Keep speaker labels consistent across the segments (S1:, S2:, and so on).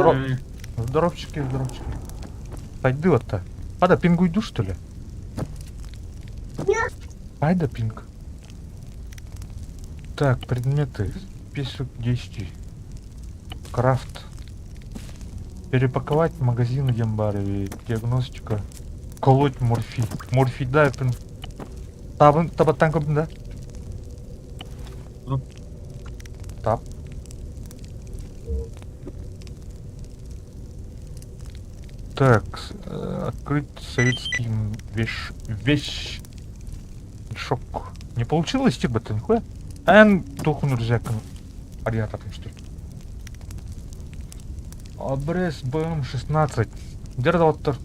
S1: Здоров... Здоровчики, здоровчики. Пойду вот-то. Пада, пингуйду, что ли? Айда пинг. Так, предметы. Список действий. Крафт. Перепаковать магазин Гембареви. Диагностика. Колоть морфий. Морфий, да, пин. Табын, табаттан көрдүм да? Тап. Так, открыть советский вещь, вещь, мешок. Не получилось, типа, то нихуя? Эн тухун рюкзакын арыйататын что ли? Обрез БМ-16. Где доҕоттор?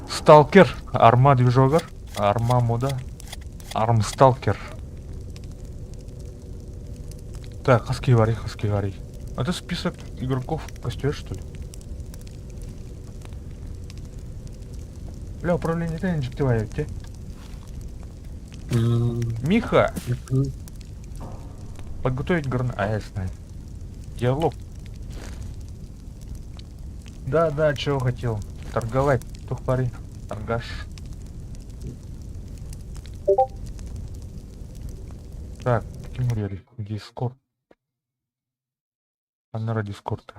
S1: Сталкер, Арма движогар, Арма мода, Армсталкер. Так, хаски вари, хаски вари. Это список игроков костер, что ли? Бля, управление это не те. Миха! Подготовить гранату. А, я знаю. Диалог. Да, да, чего хотел? Торговать. Тухпари. Торгаш. Так, каким Дискорд. Аннара Дискорд.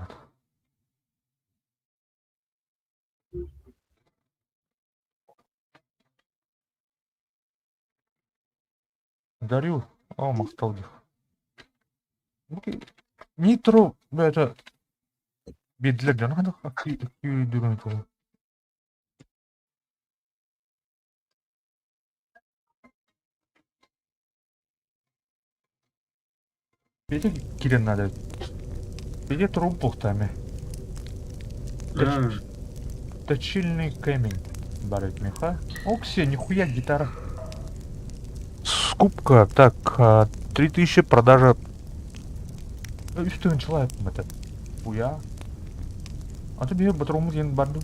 S1: Дарю. О, махтал Нитро, это биэдилэр дьоно хайдах өйдүүрүн туһу. Бэйэтэ киирэн наада эбит. Бэйэтэ туругу буолуохтаа эмиэ. Точильный камень бар эбит миэхэ. Окси, нихуя гитара. Скупка. Так, 3000 продажа. Үс тыһыынчалаах это. Хуя. А то биһи ботуруоммут диэн бар дуу?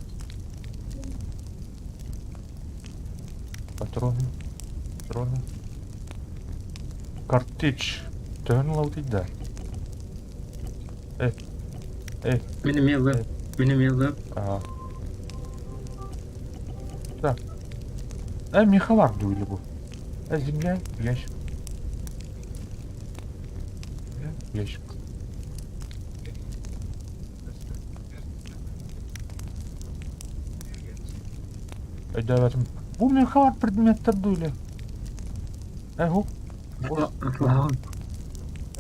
S1: Патроны. Патроны. Картич. Төһөн ылабытый да? Э. Э.
S2: Мин эмиэ ылыам. Мин эмиэ ылыам.
S1: Аа. Так. Э, меховар дуу или бу? Э, земля, ящик. Ящик. Өйдөөбөтүм. Бу меховар предметтэр дуу или? Э, ху.
S2: Атылаһаҕын.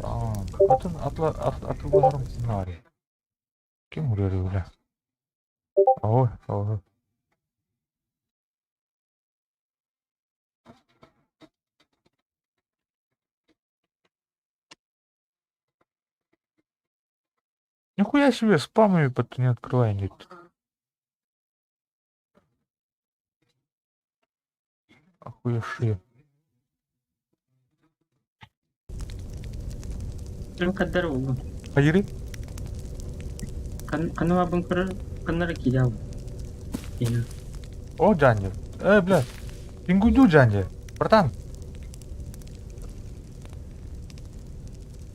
S1: Атын атылаһарым сценарий. Ким урыары бля? Ой, ой. Нихуя себе, спамами под не открывай нет. Охуевшие.
S2: Ким хаддар уолу?
S1: Хайыры?
S2: Ханна көрөр ханнара киирэ
S1: О, Джанни. Э, бля. Пингуйду, Джанни. Братан.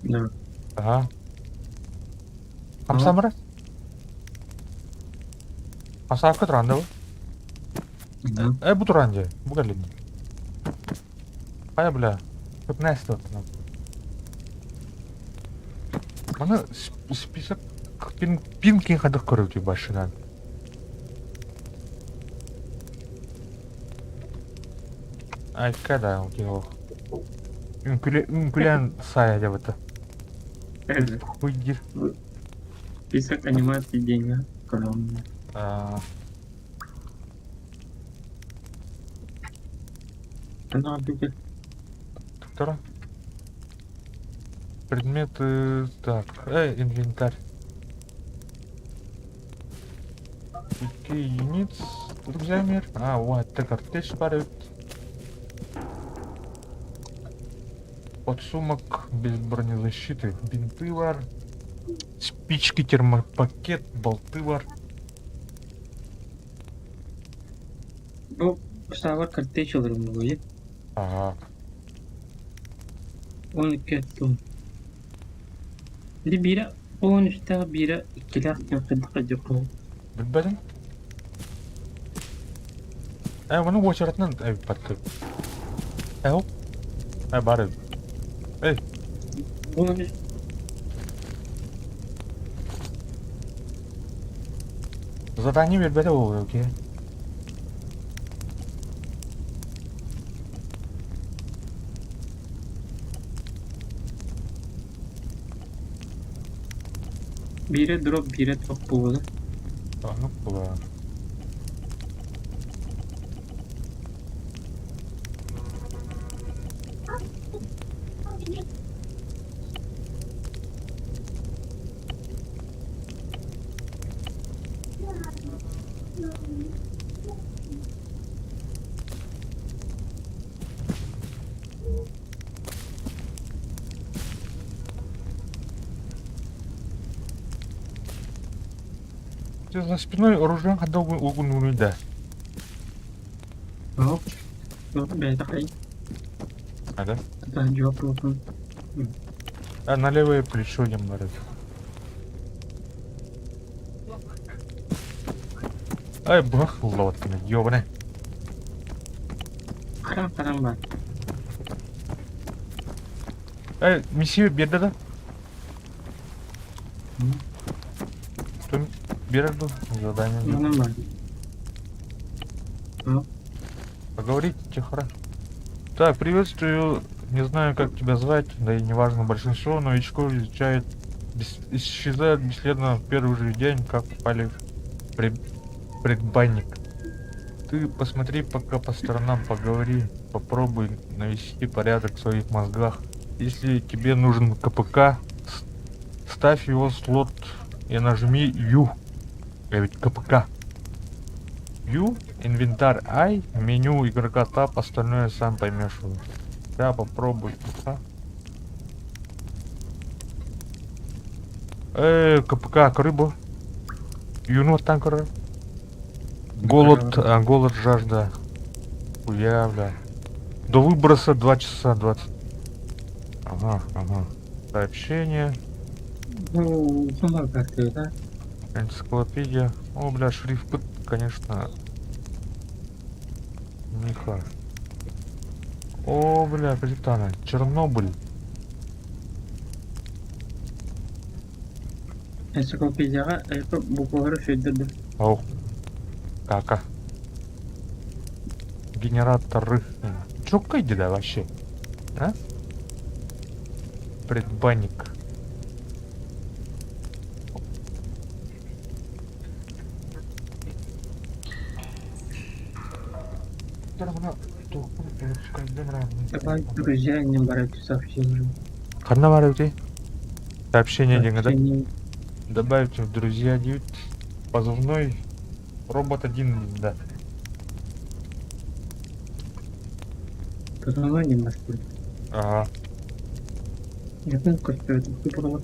S2: Да.
S1: Ага. Хамсамра? Хамсаакка туран да Э, бу туран дии. Бу кэллин. Хайа, бля. 15 Маны список пин пин киин хайдах көрөбүтүй башынан. Айка да, ол Үҥкүлээн саайа дьабыта. Хуй диир.
S2: Список анимации деньга. Колонна. Она будет.
S1: Второй. Предметы... Так, инвентарь. Какие единиц? Друзья А, вот, это картеч парит. Подсумок без бронезащиты. Бинты бар. Спички, термопакет, болты бар.
S2: Бу саабар картеч олорун
S1: Ага.
S2: Он икки өттүн. Ди биирэ 13 биирэ иккилээх диэн хайдах өйдүөххүнүй?
S1: Билбэтим. Э, ону уочаратынан эбиппат. Э, оп. Э, бар эбит. Эй,
S2: 13
S1: задание биэрбэтэ буолуо киһи.
S2: Биирэ дроп, биирэ топ буолла.
S1: Оннук буолар. За спиной оружие хадда угунуунуй да.
S2: Оһох. Бэйэтэ хай.
S1: Ага.
S2: Это жуоп буолтун.
S1: А на левое плечо идем барыт. Ай, бах, лодкина, ёбаный.
S2: Харам-харам бар.
S1: Эй, миссия берді да? Что берді задание?
S2: Манан бар.
S1: Поговорить тихо. Так, приветствую. Не знаю, как тебя звать, да и неважно, большинство новичков изучает, исчезают бесследно в первый же день, как попали в предбанник. Ты посмотри пока по сторонам, поговори, попробуй навести порядок в своих мозгах. Если тебе нужен КПК, ставь его в слот и нажми Ю. Я ведь КПК. Ю, инвентарь I, меню игрока Tab, остальное сам поймешь. Да, попробуй. А? КПК, рыбу. Юно танкер. Голод, а, голод, жажда. Хуя, бля. До выброса 2 часа 20. Ага, ага. Сообщение.
S2: Ну, сама как-то, да?
S1: Энциклопедия. О, бля, шрифт, конечно. Миха. О, бля, капитана. Чернобыль.
S2: Энциклопедияҕа это буквалары сөйдөрдүм.
S1: Ох. Кака. Генераторы. Чё да вообще? А? Предбанник.
S2: Давай, друзья, не брать сообщение.
S1: Ханна барыбыт? Сообщение диэҥҥэ да? Добавить в друзья 9. Позывной робот 1, да.
S2: Позывной не Москвы.
S1: Ага.
S2: Я помню, как это выбрала.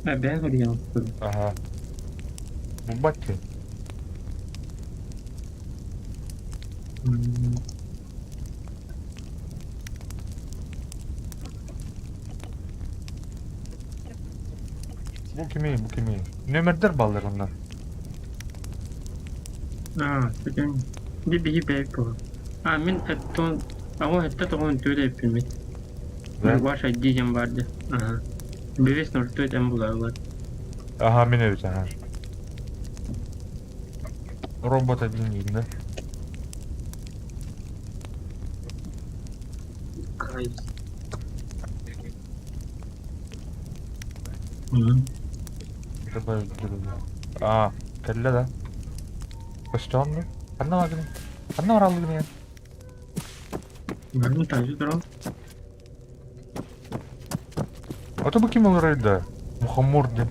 S2: Обязан я
S1: Ага. Бубатти. Бу кимий, бу кимий? Нүөмэрдэр бааллар онно.
S2: Аа, бүтэн би биһи бэйэбит буолар. А мин эттон аҕа эттэ тоҕон түөт эппиммит.
S1: Да?
S2: Ваша диэн баар дии. Аха. Бивес нортует эн булаалар.
S1: Ага, мин эбит, ага. Робот один день, да?
S2: Кайф.
S1: Добавить друзья. А, кэллэ да? Көстөҕүн дуу? Ханна бааргыный? Ханна бараллыгыный эн?
S2: Барым таһырдьа туран.
S1: Ото бу ким олорор да? Мухомор диэн.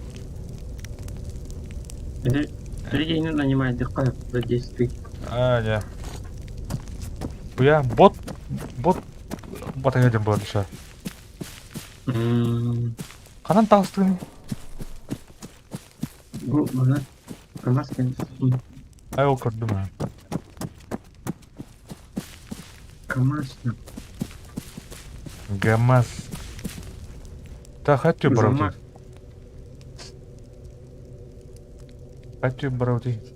S2: Ити Сергейни нанимайдыхха за 10 тысяч.
S1: А, не. Буя бот бот батайа диэн буолар душа. Ханан таҕыстыгыный?
S2: Бу маны КамАЗ
S1: Ай ол көрдүм аа.
S2: КамАЗ.
S1: ГАМАЗ. Так, хочу
S2: Замах.
S1: брать. Хочу брать.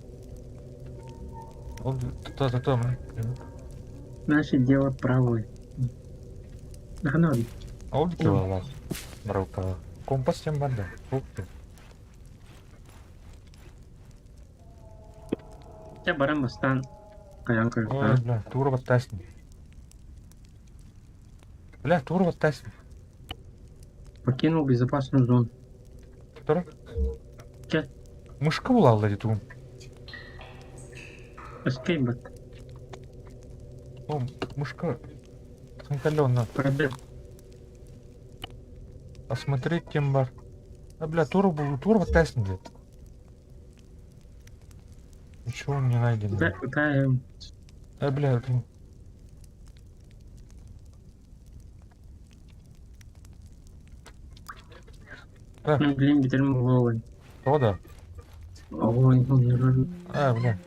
S1: Он та-та-та.
S2: Наше дело правое. Наханан.
S1: Ол килолах. Баралка. Компас тем банда. Ух ты.
S2: Чэ баран бастаан хайаан
S1: Ой,
S2: көрүөххэ.
S1: бля, тура баттасин. Бля, тура баттасин.
S2: Покинул безопасную зону.
S1: Тура.
S2: Чэ.
S1: Мышка була дии тугум.
S2: Escape.
S1: О, мышка. Ханкалённа.
S2: Пробел.
S1: Осмотреть кем бар. А, бля, тура был, тура баттасин диэт. Ничего не найдено.
S2: Да, да,
S1: А, бля, это... Так,
S2: ну, блин, бүтэрим буолуой.
S1: что да?
S2: Ой, ну,
S1: А, бля.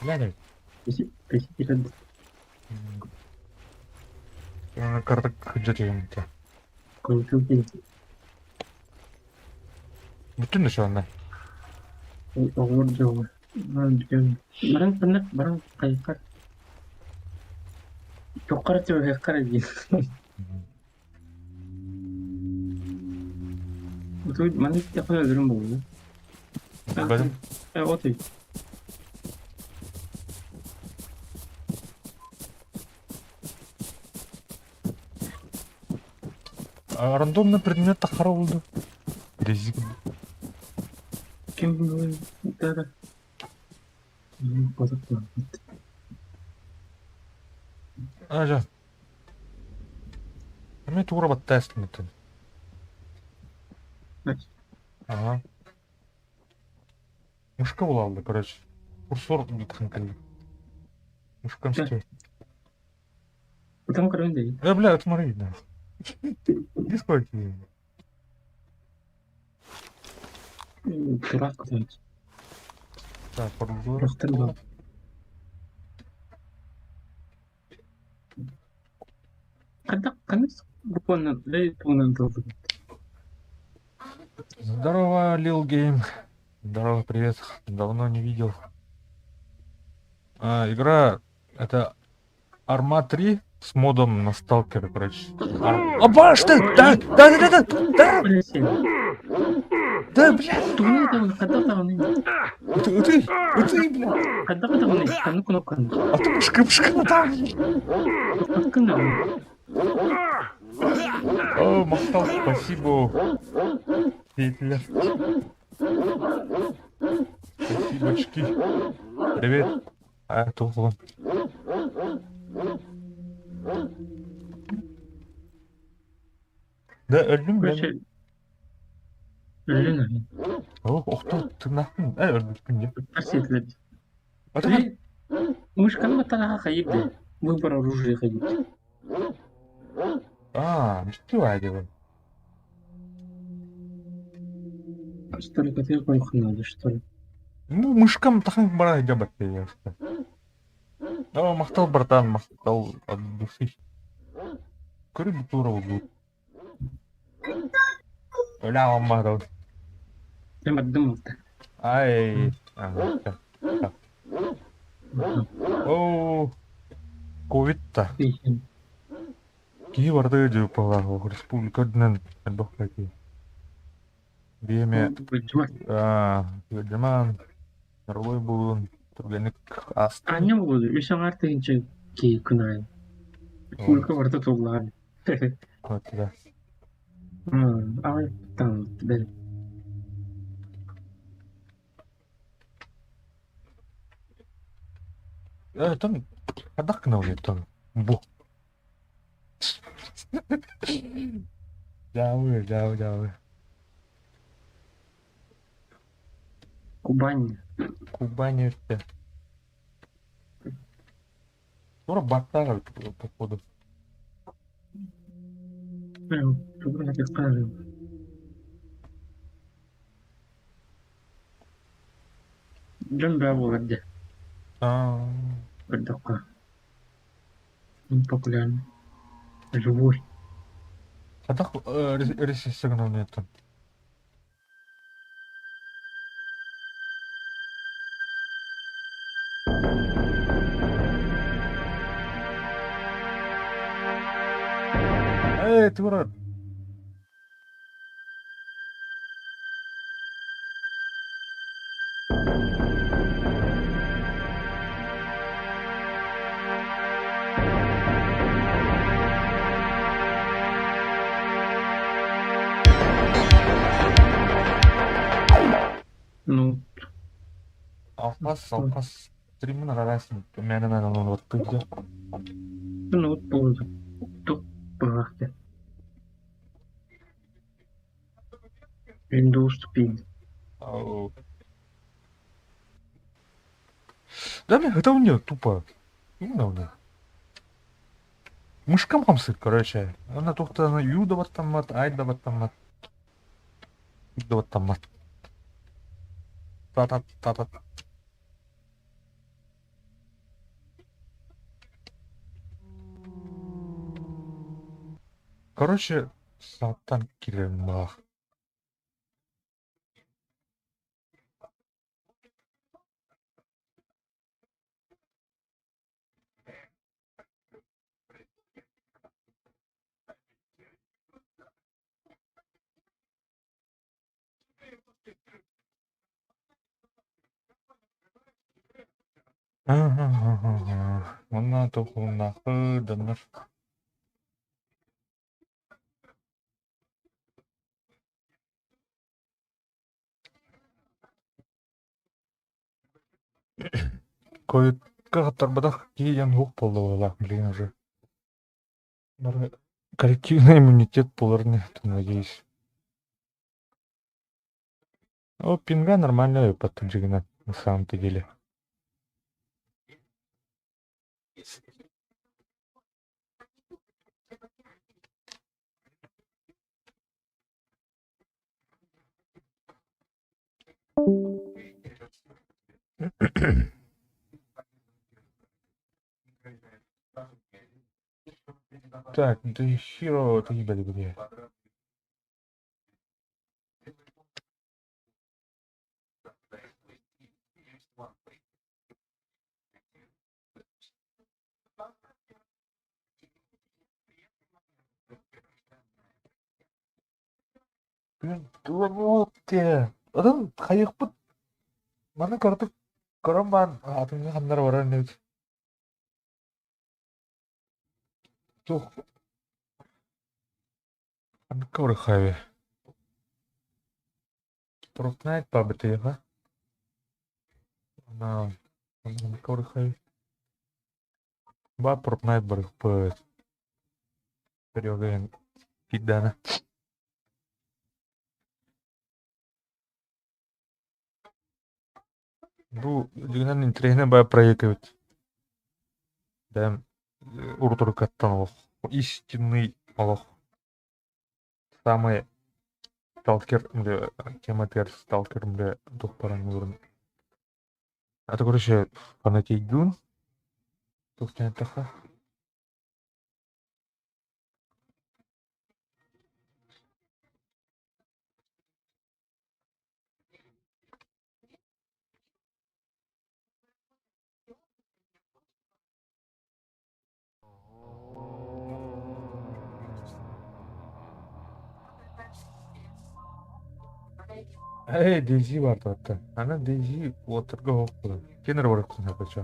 S1: Бля, да. Карта где-то.
S2: Компьютер.
S1: Бүтүн еще она.
S2: Оҕур дьоҕу. Баран ханнык баран хайкар. Туоххара түбэһиэххэ дии. Утуй маннык тэххэ өлөрүм буолла.
S1: Бэлэм.
S2: Отуй.
S1: А, рандомный предмет тахара булду. Дезик.
S2: Ким да да.
S1: А, жа. Мен тура баттастым бүтүн. Ага. Мышка була короче. Курсор бүтүн кэлли. Мышкам сте.
S2: Потом көрөн дии.
S1: Э, бля, это смотри, да. Иди сколько.
S2: Дурак короче.
S1: Так, курсор.
S2: Рахтар ба. Хайдах ханнык буквально лей туһунан тылбыт.
S1: Здорово, Lil Game. Здорово, привет. Давно не видел. А, игра это Arma 3 с модом на Сталкер, короче. Ар... Абаш ты! Да, да, да, да, да,
S2: Бля, сен.
S1: да, бля!
S2: Тугунан даҕаны хайдах даҕаны
S1: Ты, ты, ты, бля!
S2: хайдах даҕаны ханнык кнопканы.
S1: А ты мышка, мышка, там!
S2: Тохтоккун даҕаны.
S1: О, Махтал, спасибо. Деятеля. Спасибочки. Привет. А, тут вон. Да, өлдүм мен.
S2: Короче, өллүн аһын.
S1: О, охто, ты нахуй. Э, өлбүппүн дии.
S2: Ыттар сиэтилэр.
S1: А ты
S2: Мышканы баттанаха хайып дии. Выбор оружия хайып.
S1: А, что я делаю?
S2: Что ли, котел надо, что ли?
S1: Ну, мышкам тахын бара жабат я. О, махтал, братан, махтал от души. Көрү тура болду. Оля, мама,
S2: Я бардым да.
S1: Ай, ага, так. О, ковид-то. Киһи барда дьуппалаах республика үрдүнэн элбэх киһи. Биэме Дьаман Норовой булун түргэнник ааста.
S2: Аня буолду. Үс аҥаар тыһыынча киһи күн аайы. Республика барыта туоллаҕа.
S1: Вот, да.
S2: Аҕай таҥ бэл.
S1: Э, там хайдах гына там бу. Дьаабы, дьаабы, дьаабы.
S2: Кубань.
S1: Кубань өттө. Тура баттаах походу.
S2: Тугу этиэххэ Дьон бөҕө буолар дии.
S1: Аа.
S2: Көрдөххө. Популярный. Живой.
S1: Хайдах ресессигнал Эй, ты урод!
S2: Ну,
S1: Алпас, алпас. Стримин арарасың. Мэнен анан оттуйду.
S2: Ну, вот буолла. Тух быһаахта. Windows Pin.
S1: Ау. Да, бля, это у нее тупо. Именно у нее. Мышкам хамсык, короче. Она тухта ю да баттаммат, ай да баттаммат. Да баттаммат. Та-та та-та. Короче, сааттан киирэн баах. Уонна туһуннаахы дьоннор Ковидка хаптарбатах киһи диэн суох буолла быһыылаах билигин уже. Бары коллективный иммунитет буолар ини, надеюсь. О, пинга нормально подтверждена на самом-то деле. Так, The Hero, ты ебали где? Атын хайыхпыт маны кыратык көрөн баран атыҥҥа ханнара барар инибит. Туох ханныкка барыахха Fortnite бабытыаҕа. Ханныкка барыахха Ба Fortnite барыахпыт. Серега киирдэҕинэ. Бу дьиҥинэн интэриэһинэй баҕайы проект эбит. Бэйэм урут-уруккаттан олох истинный олох самый сталкер тематыгар сталкер туох баран А то короче фанатейдуун туох диэн эттэххэ Эй, DayZ бар туотта. Аны DayZ уоттарга оһох буолан. Кенер барыппын хапача.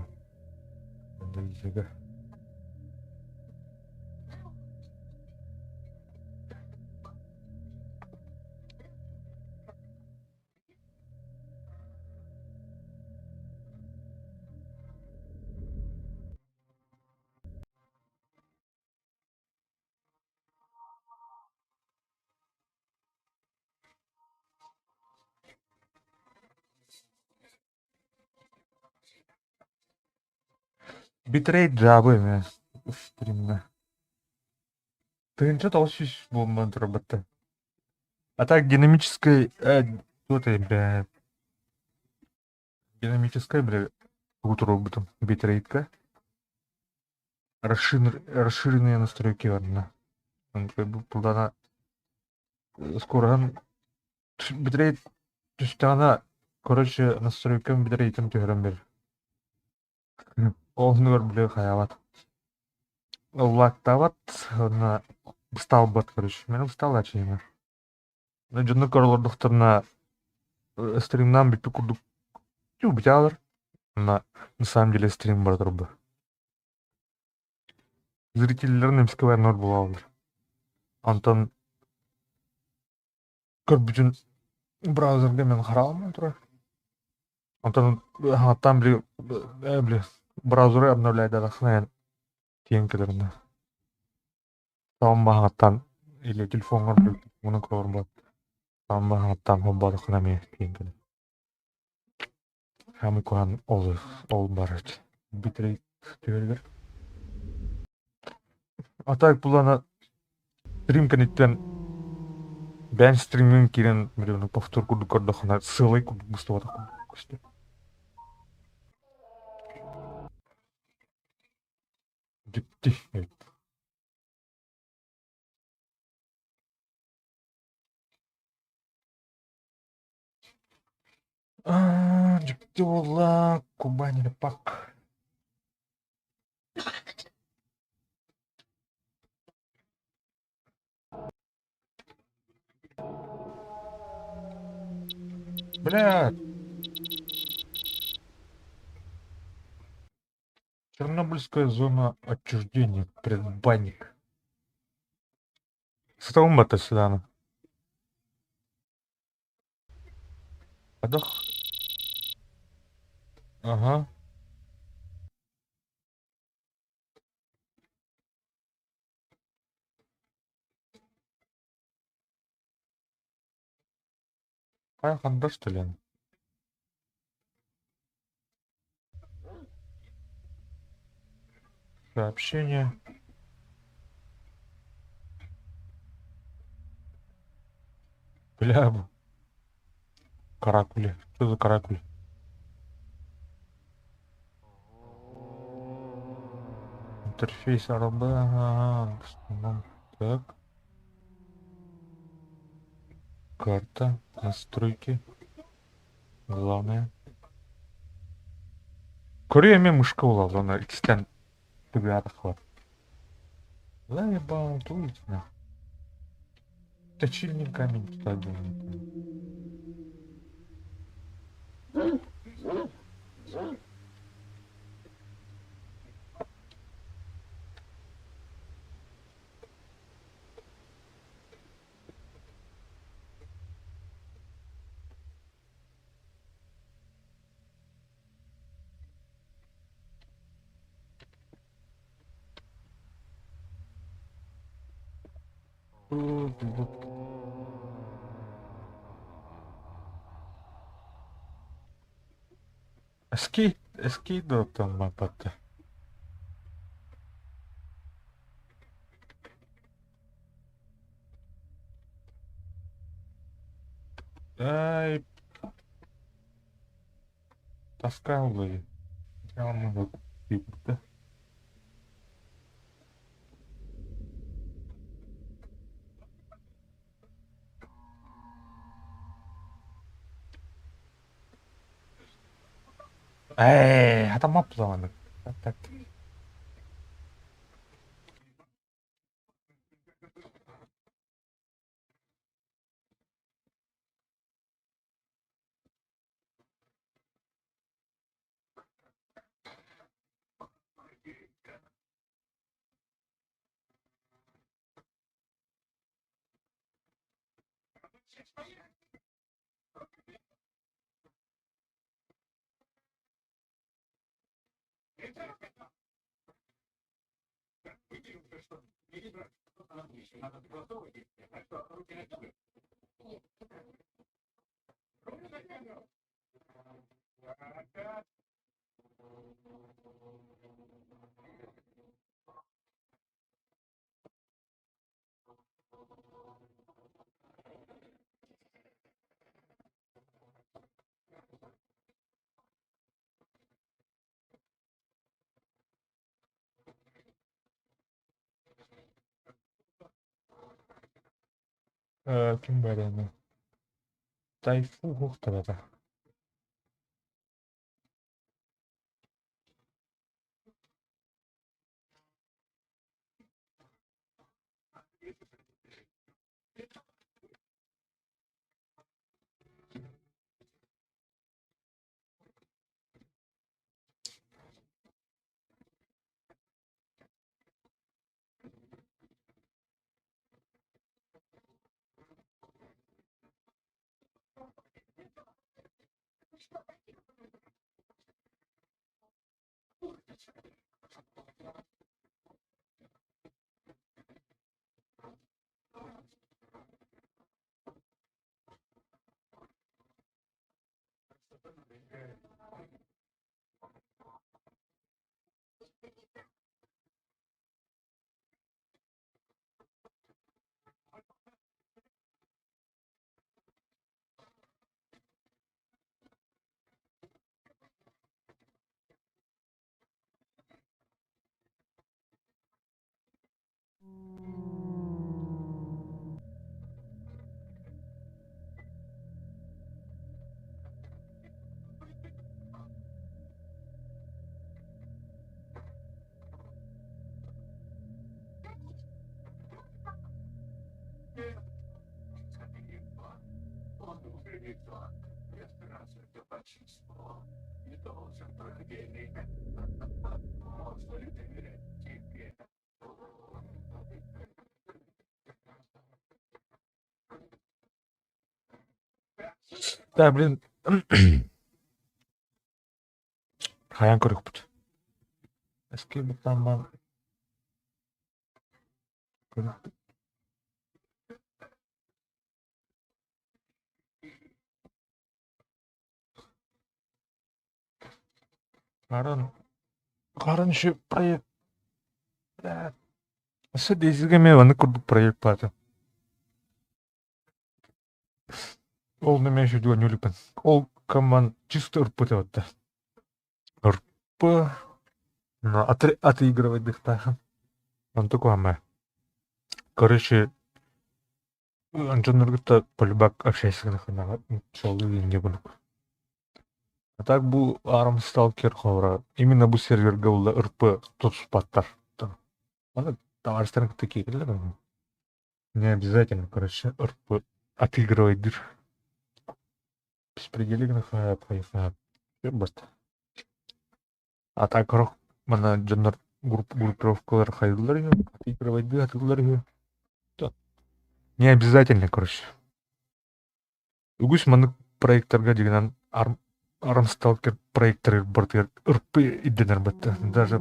S1: DayZ-га. Битрейт дьаабы эмиэ стримҥэ. 1900 буолман турар. А так динамической туох бля динамическай бля тугу туруорбутум битрейтка. Расширенные настройки барна. Булдана скороһын битрейт түстэҕинэ, короче, настройкам битрейтин түһэрэн бэр. Ол оннугар били хайаабат. Лактаабат уонна быстаалбат, короче. Мин быстаалааччы. Дьоннор көрө олордохторуна стримнаан бүппүт курдук бүтээлэр. На самом деле стрим бара турбут. Зрителлэр эмискэ бараннар буолаллар. Онтон көрбүтүн браузерга мен хараҕым турар. Онтон хаҥаттаан били били браузеры обновляйдатаххына тиийэн кэлэринэ. Саҕан баһаҕыттан или телефоҥҥар муну көрөр Саҕан баһаҕыттан холбоотоххуна эмиэ тиийэн кэлэр. Хаамый куһаҕан ол ол барыт. Битрейт түһэригэр. А так булана стрим кэнниттэн бэйэҥ стримҥин киирэн били повтор курдук көрдөххүнэ сыалай курдук быстыбатах курдук көстөр. Дьикти эбит. Дьикти буолла, Кубань или Пак. Бля! Чернобыльская зона отчуждения, предбанник. Сатабын батта сюда. Подох. Ага. Хайа ханда что ли? Сообщение. Бля, каракули. Что за каракули? Интерфейс РБ. Ага, так. Карта, настройки. Главное. Көрүө эмиэ мышка буолла, аны иккистээн тыгыатахха. Заебал, тут нахуй. Точильный камень туда был. Escape, escape там маппатта. Ай, тоска уларый. Да. Ээ, хатаммат буолаҕын. Так, так. Ким баарый Тайфу уһуктабата. Да, блин. Хайаан көрүөхпүт. Эскиэбиттэн баар көрүөхпүт. Харын, харын еще проект. Өссө Дейзигэ эмиэ маннык курдук проект баата. Ол нэмэ еще дьуонньуулукпун. Ол команд чисто ырпыт эбэтэ. Ырпы отыигрывать дыхтаахын. Онтук уһамма. Короче, дьонноргут полюбак общайсыгын чолу инне курдук. А так бу Арм Сталкер холобура именно бу сервергэ ула ырпы тутуспаттар. Аны товарищтарын кытта киирэллэр Не обязательно, короче, РП отыгрывайдыр. Беспределигин баста. А так рох мана дьоннор группировкалар хайдылар үһү, отыгрывайдыы атыылар үһү. Не обязательно, короче. Үгүс маннык проекттарга дигинэн Арм Сталкер проекттары барытыгар РП ирдэнэр батта. Даже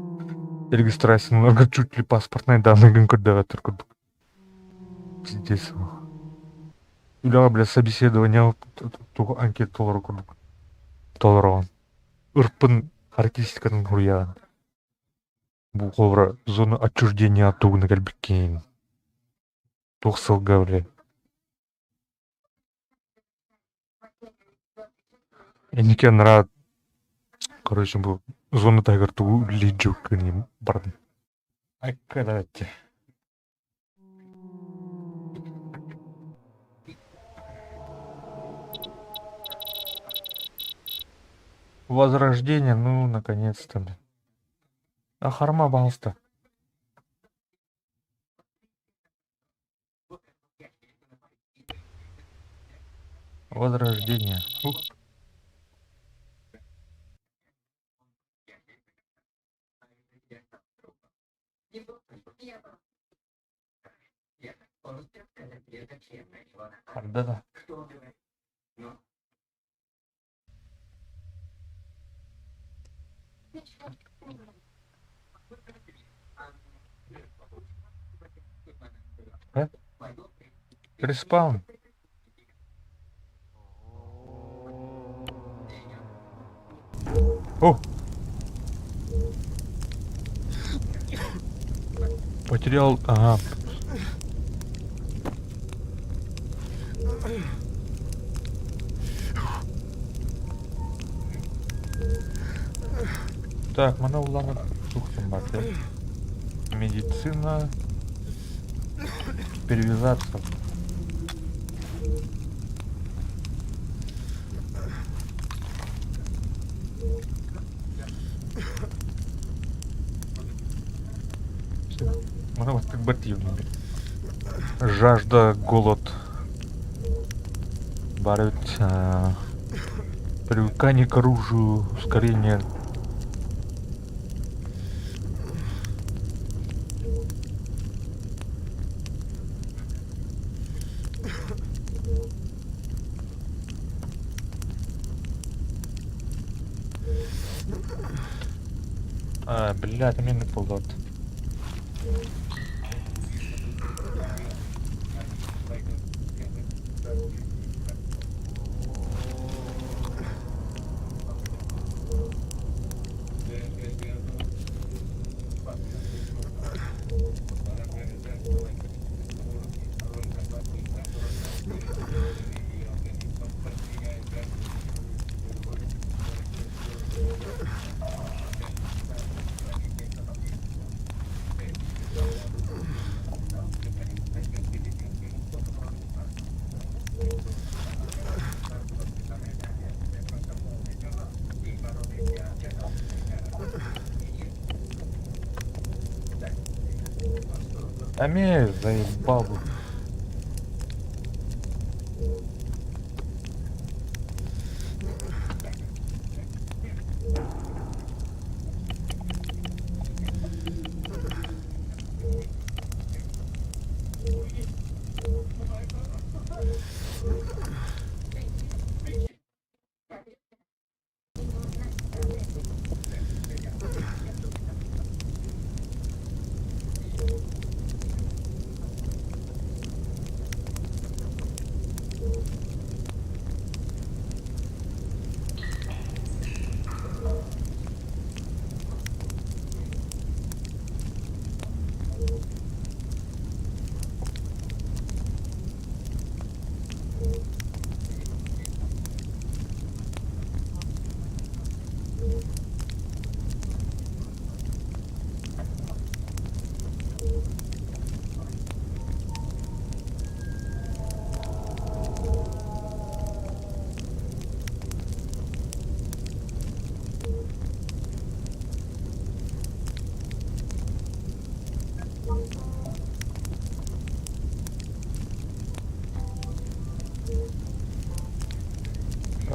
S1: регистрацияларга чуть ли паспортнай данныйгын көрдөбөттөр курдук. Пиздец. Үлэҕэ бля собеседование тугу анкета толору курдук толороҕун. Ырпын характеристикатын суруйаҕын. Бу холобура зона отчуждения тугуна кэлбиккин. Туох сылга бля Инники анараа короче бу зона таһыгар тугу үлэлиир дьуккун бардым. Айккадааччы. Возрождение, ну, наконец-то, блин. А харма, пожалуйста. Возрождение. Ух. Харда да. Э? Респаун. О! Потерял... Ага. Так, мана улахан тухтум бар, да? Медицина. Перевязаться. Бэрт Жажда, голод. Баар эбит привыкание к оружию, ускорение. А, блядь, мин буолуот. Эмиэ заебал.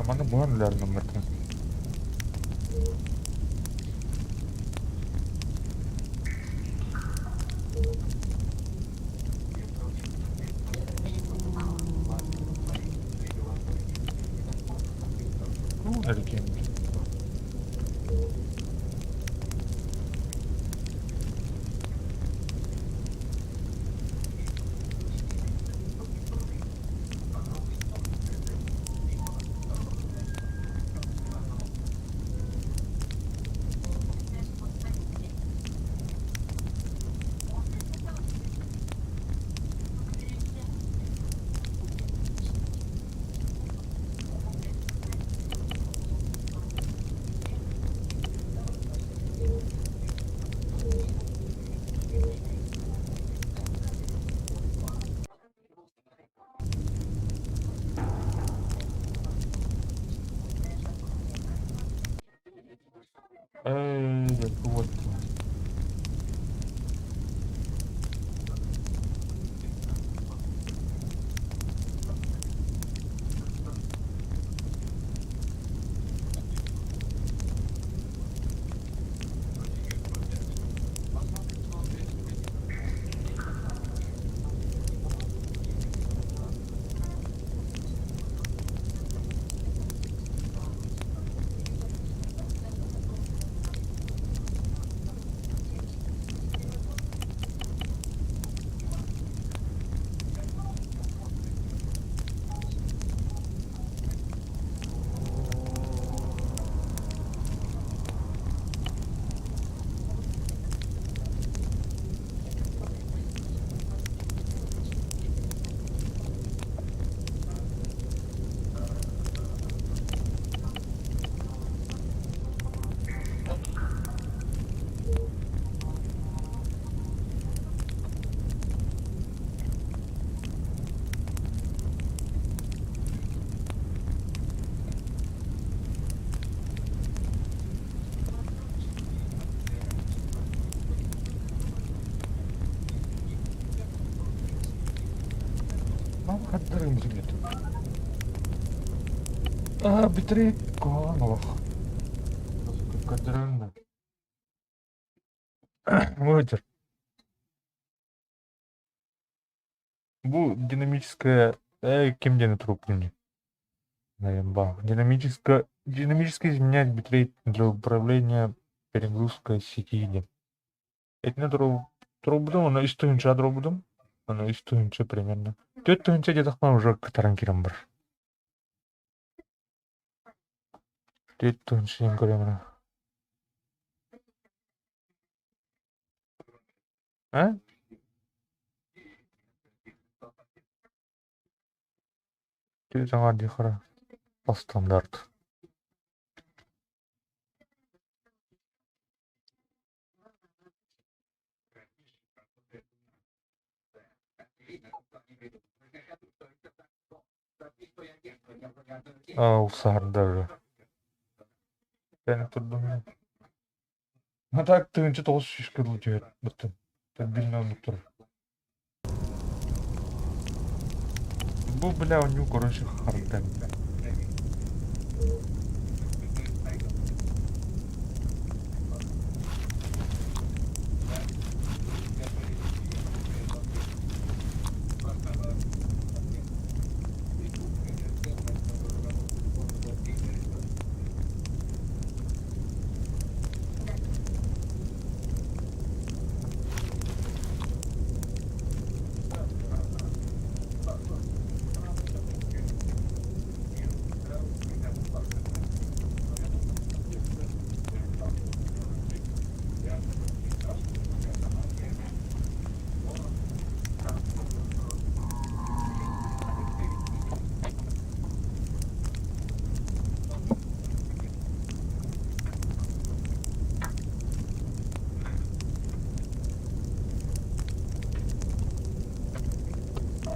S1: Маны буһан үлэлэрин бартын. Эргин. Эй, вот. Хардарын билбитим. Аа, битрейт куһаҕан олох. Көрдөрөн да. Выдер. Бу динамическая ким диэн трубкуни? Динамическая динамически изменять битрейт для управления перегрузкой сети диэн. Итини турбутум, ону үс тыһыынча турбутум. Ону үс тыһыынча примерно. Түөрт тыһыынча диэтэхпинэ уже кытаран киирэн барар. Түөрт тыһыынча диэн көрөмүнэ. А? Түөрт аҥаар дии хара. По стандарт. Ол саһардар турдум. А так 1900 кылы түһэр быттым. Стабильно оннук турар. Бу бля оонньуу короче харда.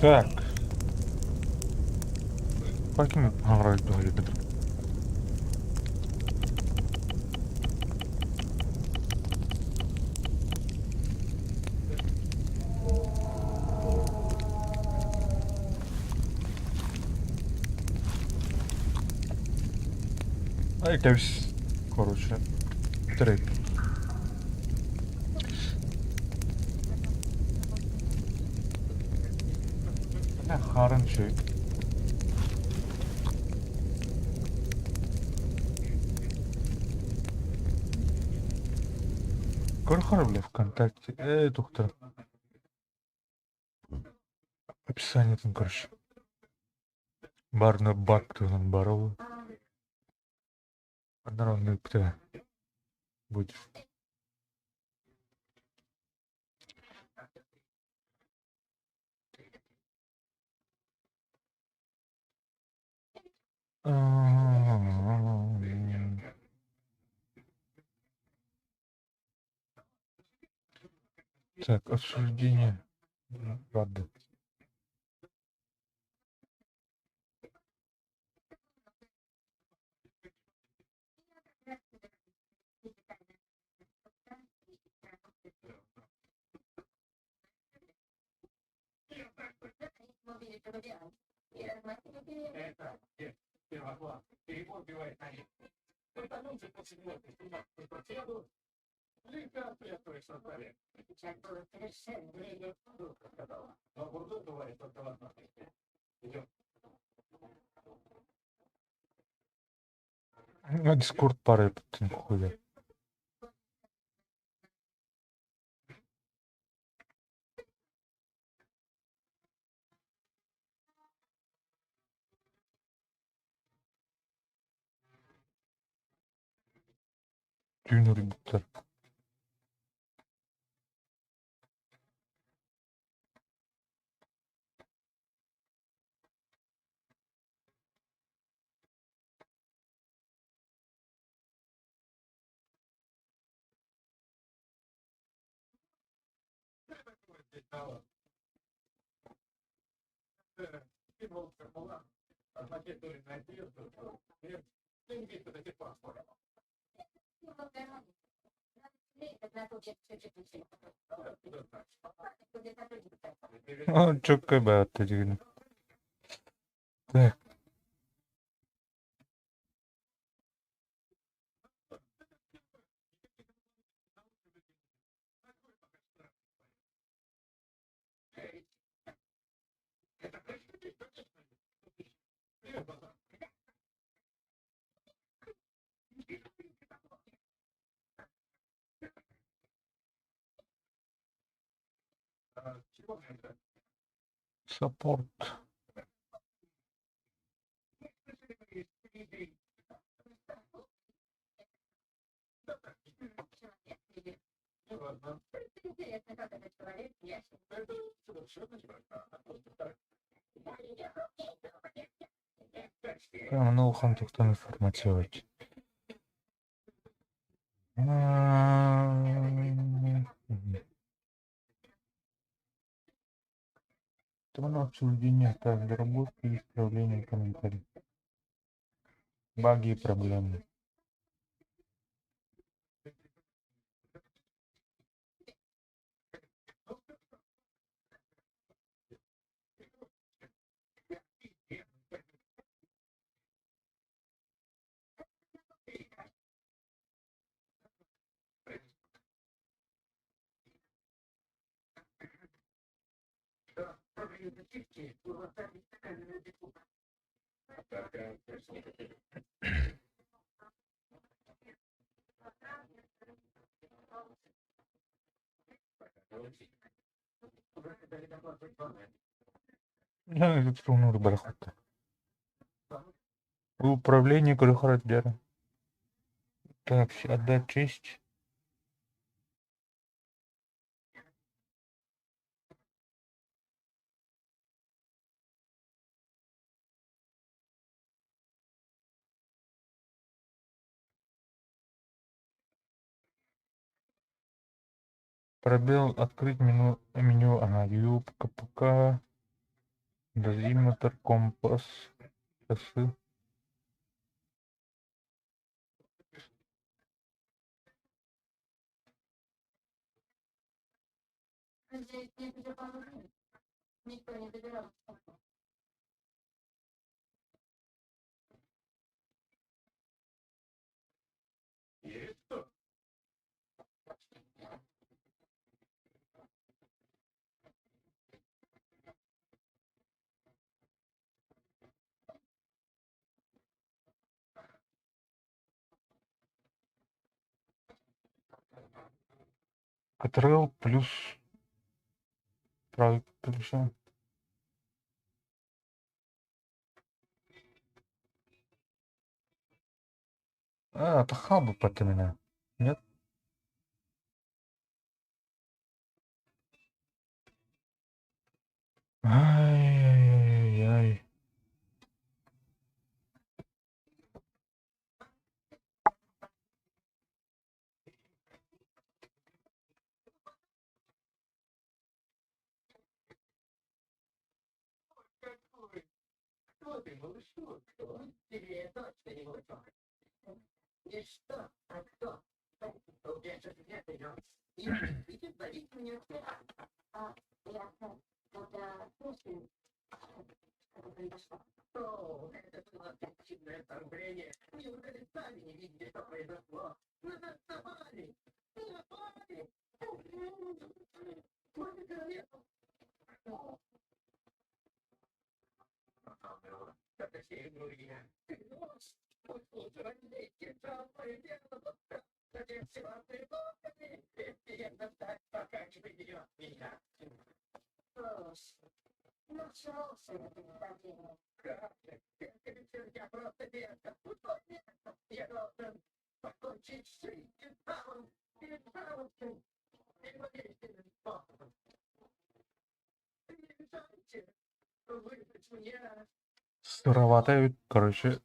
S1: Так. Каким говорит? Ай, кэбис. Короче. Трек. Харын үчүгэй. Көрөхөр бля ВКонтакте. Доктор. Описаниетын короче. Барна бак туһунан барыл. Аннар оннук будет. Так, обсуждение. Рады. На Дискорд пара хуя. Түүн уруйбуттар. Чөккө баатта дигин. Так. Саппорт. Манна улахан туохтан информация. Тема обсуждения, так, доработки и исправление, комментарий. Баги и проблемы. Управление Крыхородера. Так, отдать честь. Пробел, открыть меню, меню, ага, Ю, КПК, дозиметр, компас, часы. Ctrl плюс правый клавиша. А, это хабы под меня. Нет? Ай-яй-яй-яй. Сыроватая, короче,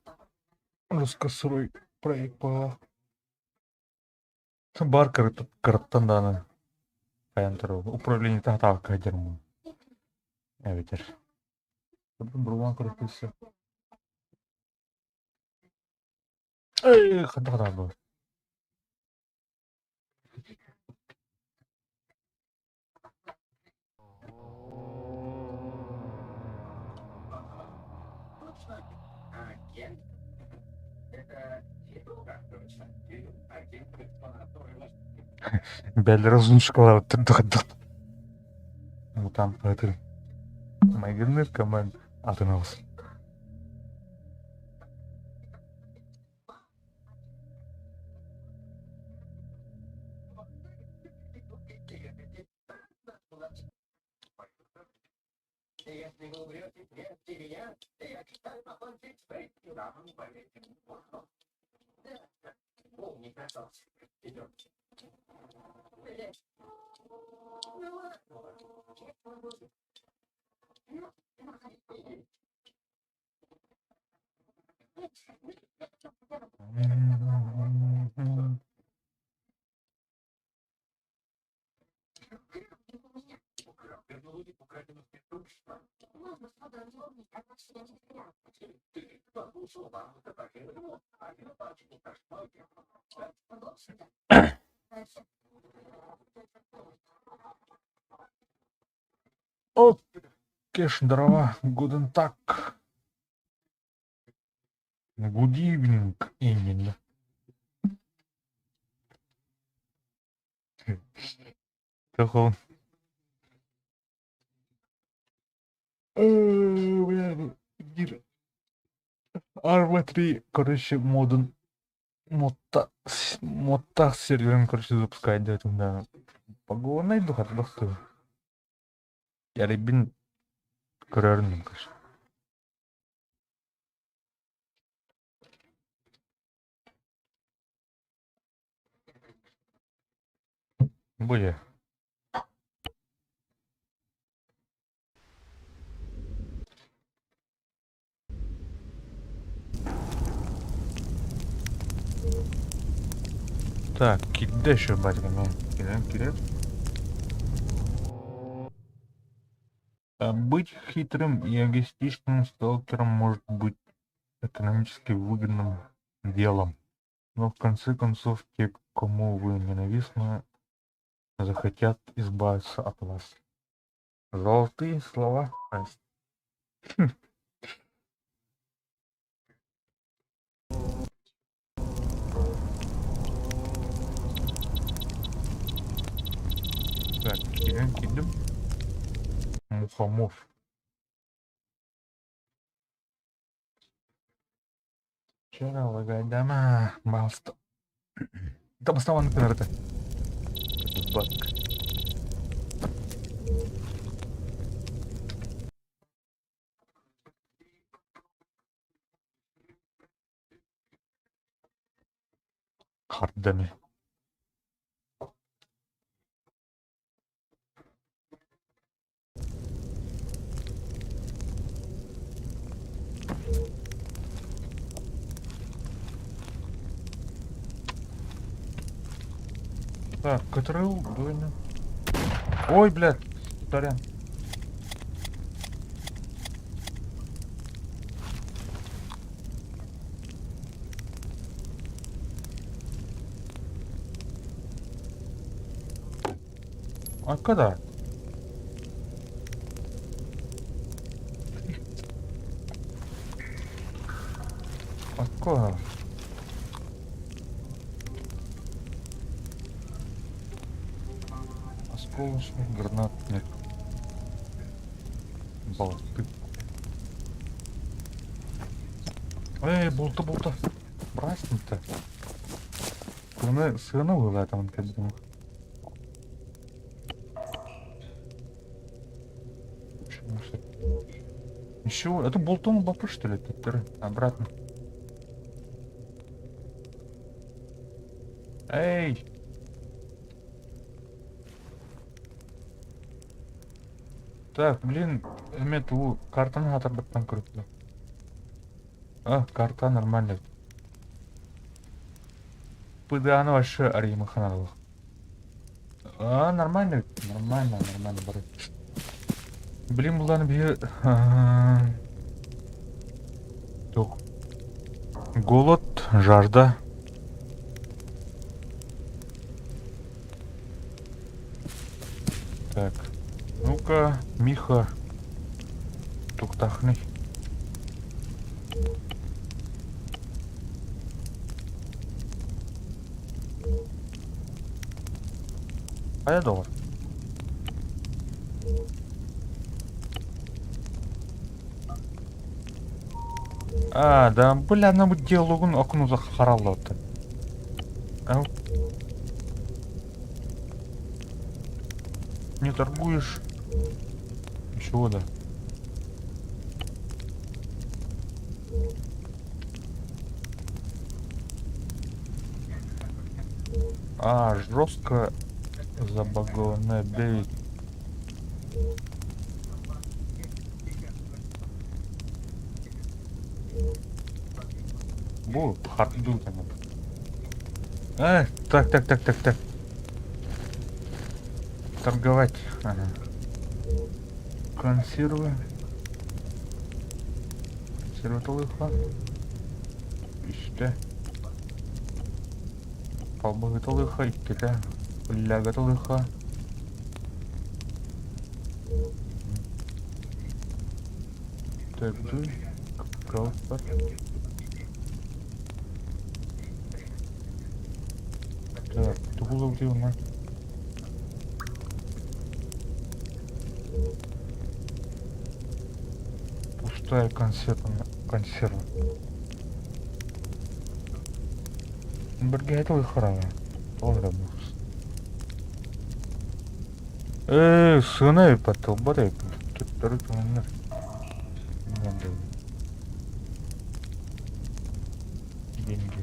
S1: русскосырой проект была. Бар кырыттан дааны. Хайан управление тахтаах кайдермун. Эбитер. Бурван кырыттысы. Эй, хата был. Бэллэр узун шоколадтар дохаддах. Мутант ытыр. Майгынныыр команд атын оҕус. Океш, здорово, гуден так. Good evening, именно. Тохон. Бля, биир Arma 3, короче, модун модта модтаах серверин, короче, запускать диэтим да. Погонай духата тохтуу. Ярибин көрөрүн короче. Бу Так, кирдэ еще батька, ну, кирен, кирен. А быть хитрым и эгоистичным сталкером может быть экономически выгодным делом. Но в конце концов те, кому вы ненавистны, захотят избавиться от вас. Золотые слова. Так, кирен кидим. Мухомов. Вчера лагайдама. Малста. Там основан это. Бак. Хардами. Так, КТРУ, дуйна. Ой, блядь, сорян. А когда? Откуда? Осколочный гранатный болты. Эй, булта, булта. Бросни-то. Сына, сына была там, как бы. Еще, это болтом бапы, что ли? Обратно. Эй! Так, блин, эме туу картаны хатарбыттан көрүптү. А, карта нормально. ПДАны вообще арыймаханалых. А, нормально, нормально, нормально бар. Блин, буланы бир... Тух. Голод, жажда. Так. Ну-ка, Миха. Туктахный. Хайа доҕор? А, да, бля, ана бу диалогун окунуза хараллота. Ау. Не торгуешь? Ничего, да. А, жестко забагованная 9. Бу хардуу там. Э, так, так, так, так, так. Торговать. Ага. Консервы. Консервы толыха. Үстэ. Халбаһы толыха иккитэ. Фляга толыха. Төрдү. Кроуфорд. Так, тугу ылдыына? Пустая консерва. Консерва. Бэргэһэтэ хараҥа. Тоҕо эрэ буус. Ээ, сыана эбиппэт, тылбат эбиппин. Төттөрү түҥүннэр. Деньги.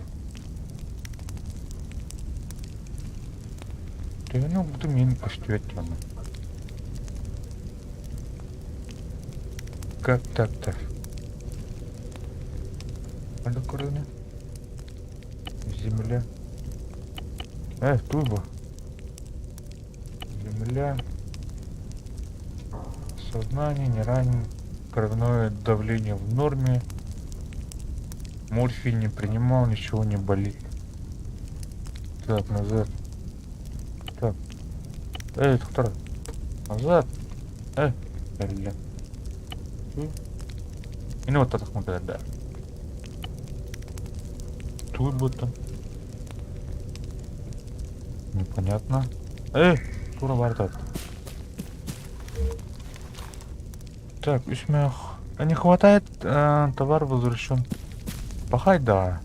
S1: Төһөнү ылбытым иһин көстүбэт дьоно. Как так-то? Надо корона. Земля. Турбо. Земля. Сознание не ранен. Кровяное давление в норме. Морфий не принимал, ничего не болит. Так, назад. Так. Эй, доктор. Назад. Эй, бля. И ну вот так мы да. Тут будто. Непонятно. Эй, тура бардат. Так, үсмэх. А не хватает, товар возвращен. Пахай да.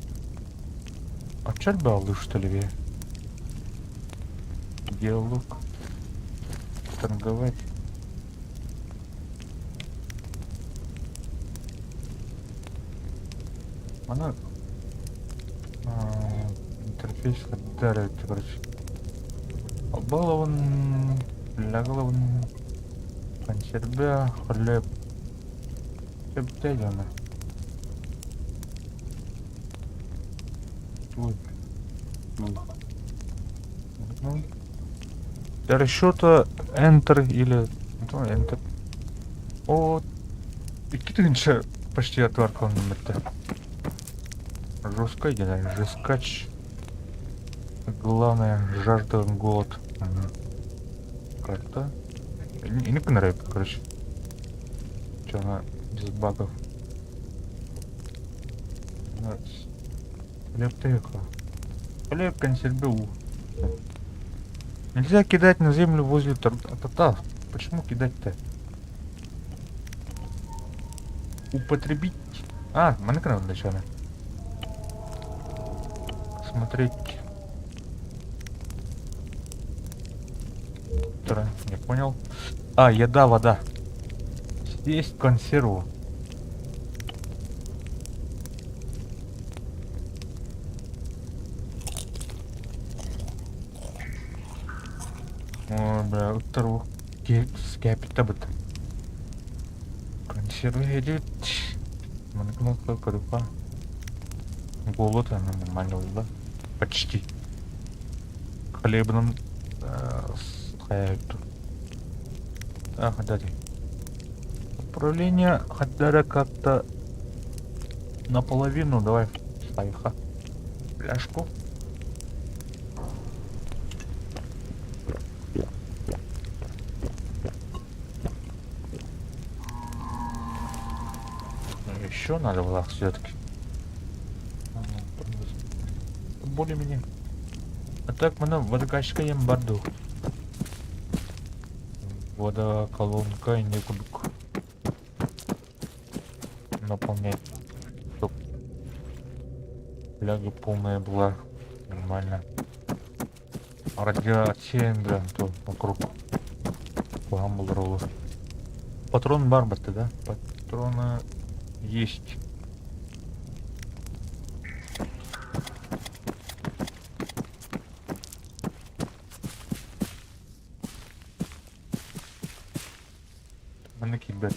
S1: А чё бы что ли? Диалог. Торговать. Она интерфейс дарит, короче. Балован, ляглован, консерве, хлеб. Сөптөйдөнө. Ой. Ну. Для расчета Enter или ну, Enter. О, икки тыһыынча почти отварка это. Жестко да, жескач. Главное, жажда, голод. Угу. Карта. И не нравится, короче. Че она без багов. Хлеб тыха. Хлеб консервы. Нельзя кидать на землю возле тар... Почему кидать-то? Употребить. А, манекран начало. Смотреть. Не понял. А, еда, вода. Съесть консерву. Ой, бля, уттару скэпита быт. Консервы едет. Манекран круха. Голод, она нормально да? Почти. Хлебным А, дали. Управление Хаддара как-то наполовину. Давай, ставиха. Пляшку. Ну, еще надо было все-таки. Более-менее. А так мы водокачка ем барду. Водоколонка инньэ курдук наполнять, чтоб фляга полная была, нормально. Радиация да, то вокруг куһаҕан буолар олус. Патрон баар батта да? Патроны есть. Манна киирбэт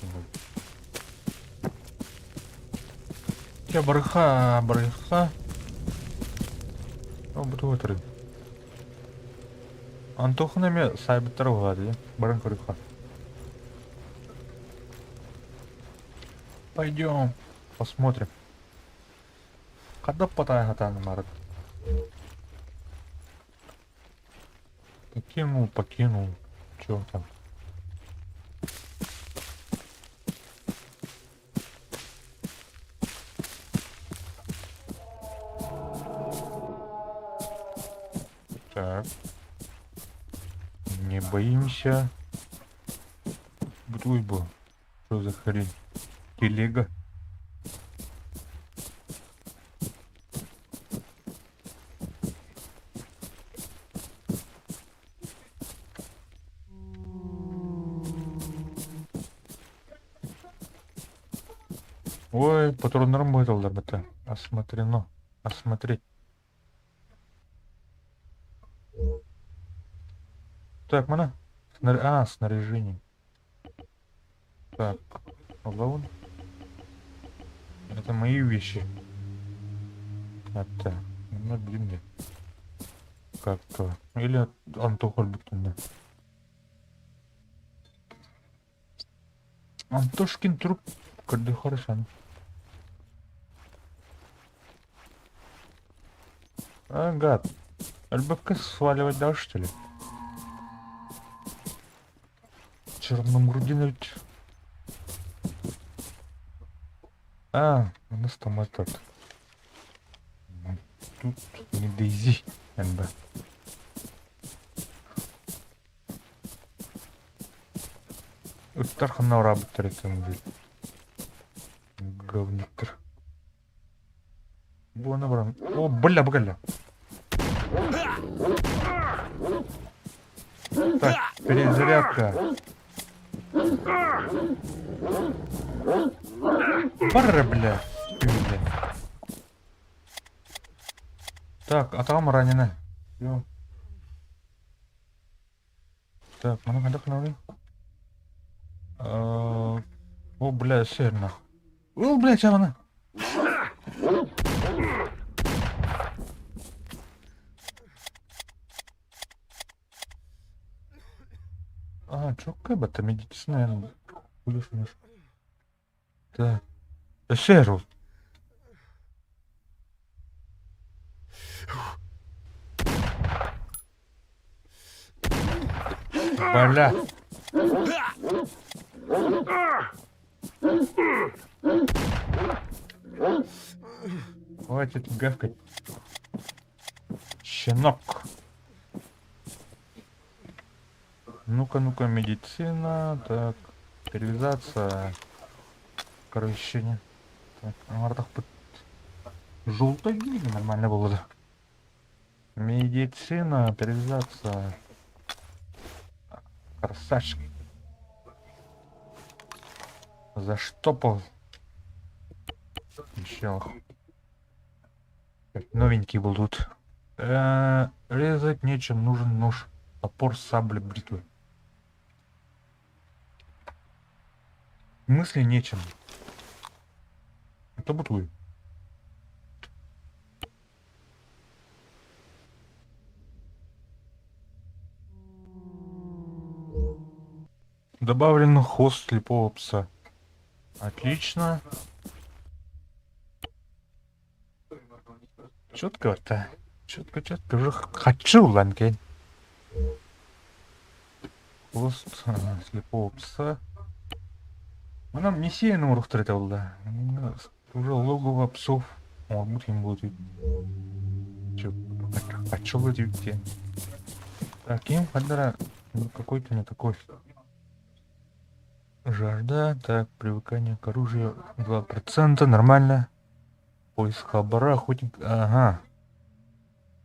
S1: Чэ, барыха, барыха. О, бу тугу турун. Антохан эмиэ саайбыттара уһаат дии. Баран көрүөххэ. Пойдем, посмотрим. Хадап патая хатаан марат. Покинул, покинул. Чё там? Так. Не боимся. Бутуй был. Что за хрень? Телега. Ой, патроннарым быһыталлар бата. Осмотрено. Осмотреть. Так, мана. Снар... А, снаряжение. Так, alone. Это мои вещи. Это, ну, блин, как-то. Или Антоха Альбертовна. Антошкин труп көрдөхөр. А, гад. ЛБК сваливать дальше, что ли? Черномурдин ведь. А, у нас там этот. Тут не Дейзи, НБ. Ыттар ханна бараабыттар этим говниктар. Буона баран. О, бля, бля. Так, перезарядка. Барра, бля. Бля. Так, а там ранена. Всё. Так, маны хайдах гынабый? О, бля, сэр нах. О, бля, чабана. А, чокка батта медицина плюс-минус. Так. Сэр ол. Бля. Хватит гавкать. Щенок. Ну-ка, ну-ка, медицина. Так, перевязаться. Короче, не. Так, желтой нормально было, да. Медицина, перевязаться. Красавчик. Заштопал. Еще. Новенький был тут. Резать нечем, нужен нож. Топор, сабля, бритвы. Мысли нечем. Это бутуй. Добавлен хвост слепого пса. Отлично. Четко это. Четко, четко. Уже хочу, ланкей. Хвост слепого пса. Нам не сильно урухтар это да. Уже логово псов. О, будет будет. Чё, хочу где? Так, им хадара какой-то не такой. Жажда. Так, привыкание к оружию 2%. Нормально. Поиск хабара, охотник. Ага.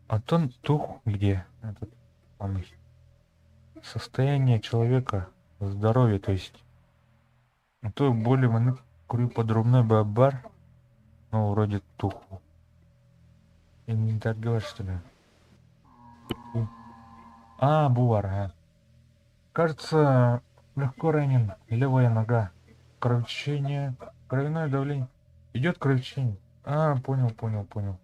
S1: Антон Тух где? Этот самый. Состояние человека. Здоровье, то есть. А то более маны крю подробный бабар. Ну, вроде туху. Инвентарь что ли? А, бувар, ага. Кажется, легко ранен. Левая нога. Кровотечение. Кровяное давление. Идет кровотечение. А, понял, понял, понял.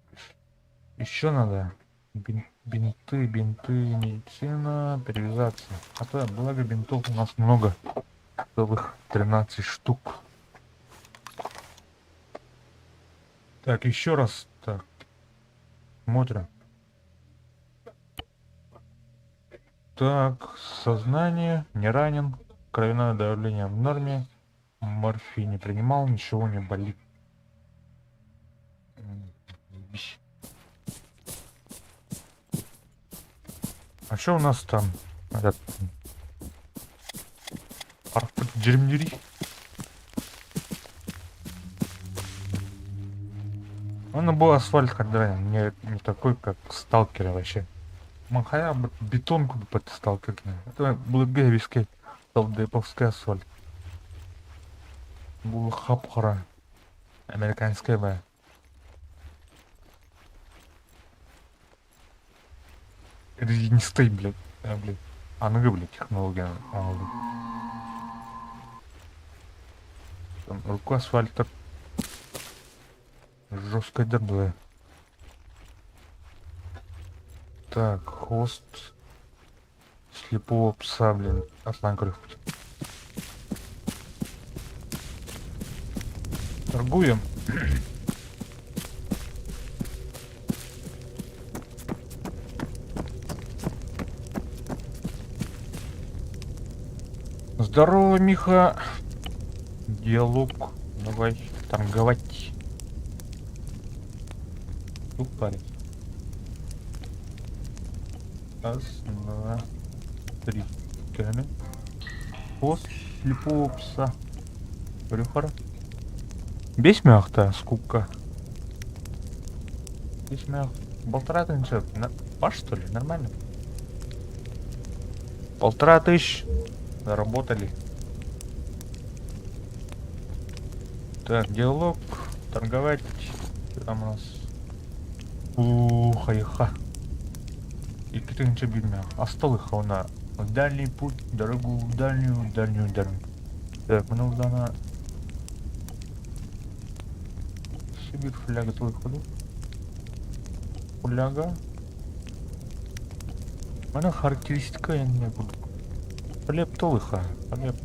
S1: Еще надо. Бинты, бинты, медицина, перевязаться. А то, благо, бинтов у нас много. Целых 13 штук. Так, еще раз. Так. Смотрим. Так, сознание, не ранен, кровяное давление в норме, морфий не принимал, ничего не болит. А что у нас там? Этот... Джермнюри? Он был асфальт, когда не такой, как сталкеры вообще. Махая бетонку под сталкер. Это благовеский талдеповский асфальт. Был хапхара. Американская б. Резинистый, блядь. А, блядь. Аныгы, блядь, технология. Там руку асфальта жестко дернула. Так, хвост слепого пса, блин, атлан көрүөхпүт. Торгуем. Здорово, Миха. Диалог. Давай торговать. Тут парень. Раз, два, три. Кәне. Хвост слепого пса. Рюхара. Бес мягта, скупка. Бес мях. Полтора тысячи. Паш, что ли? Нормально. 1500. Заработали. Так, диалог. Торговать. Что там у нас? Ух, айха. Икки тыһыынча биирмэх. Асталыха уна. Дальний путь, дорогу в дальнюю, дальнюю, дальнюю. Так, мына удана Сибирь фляга твой ходу. Фляга. Мана характеристика я не буду. Хлеб толыха. Хлеб.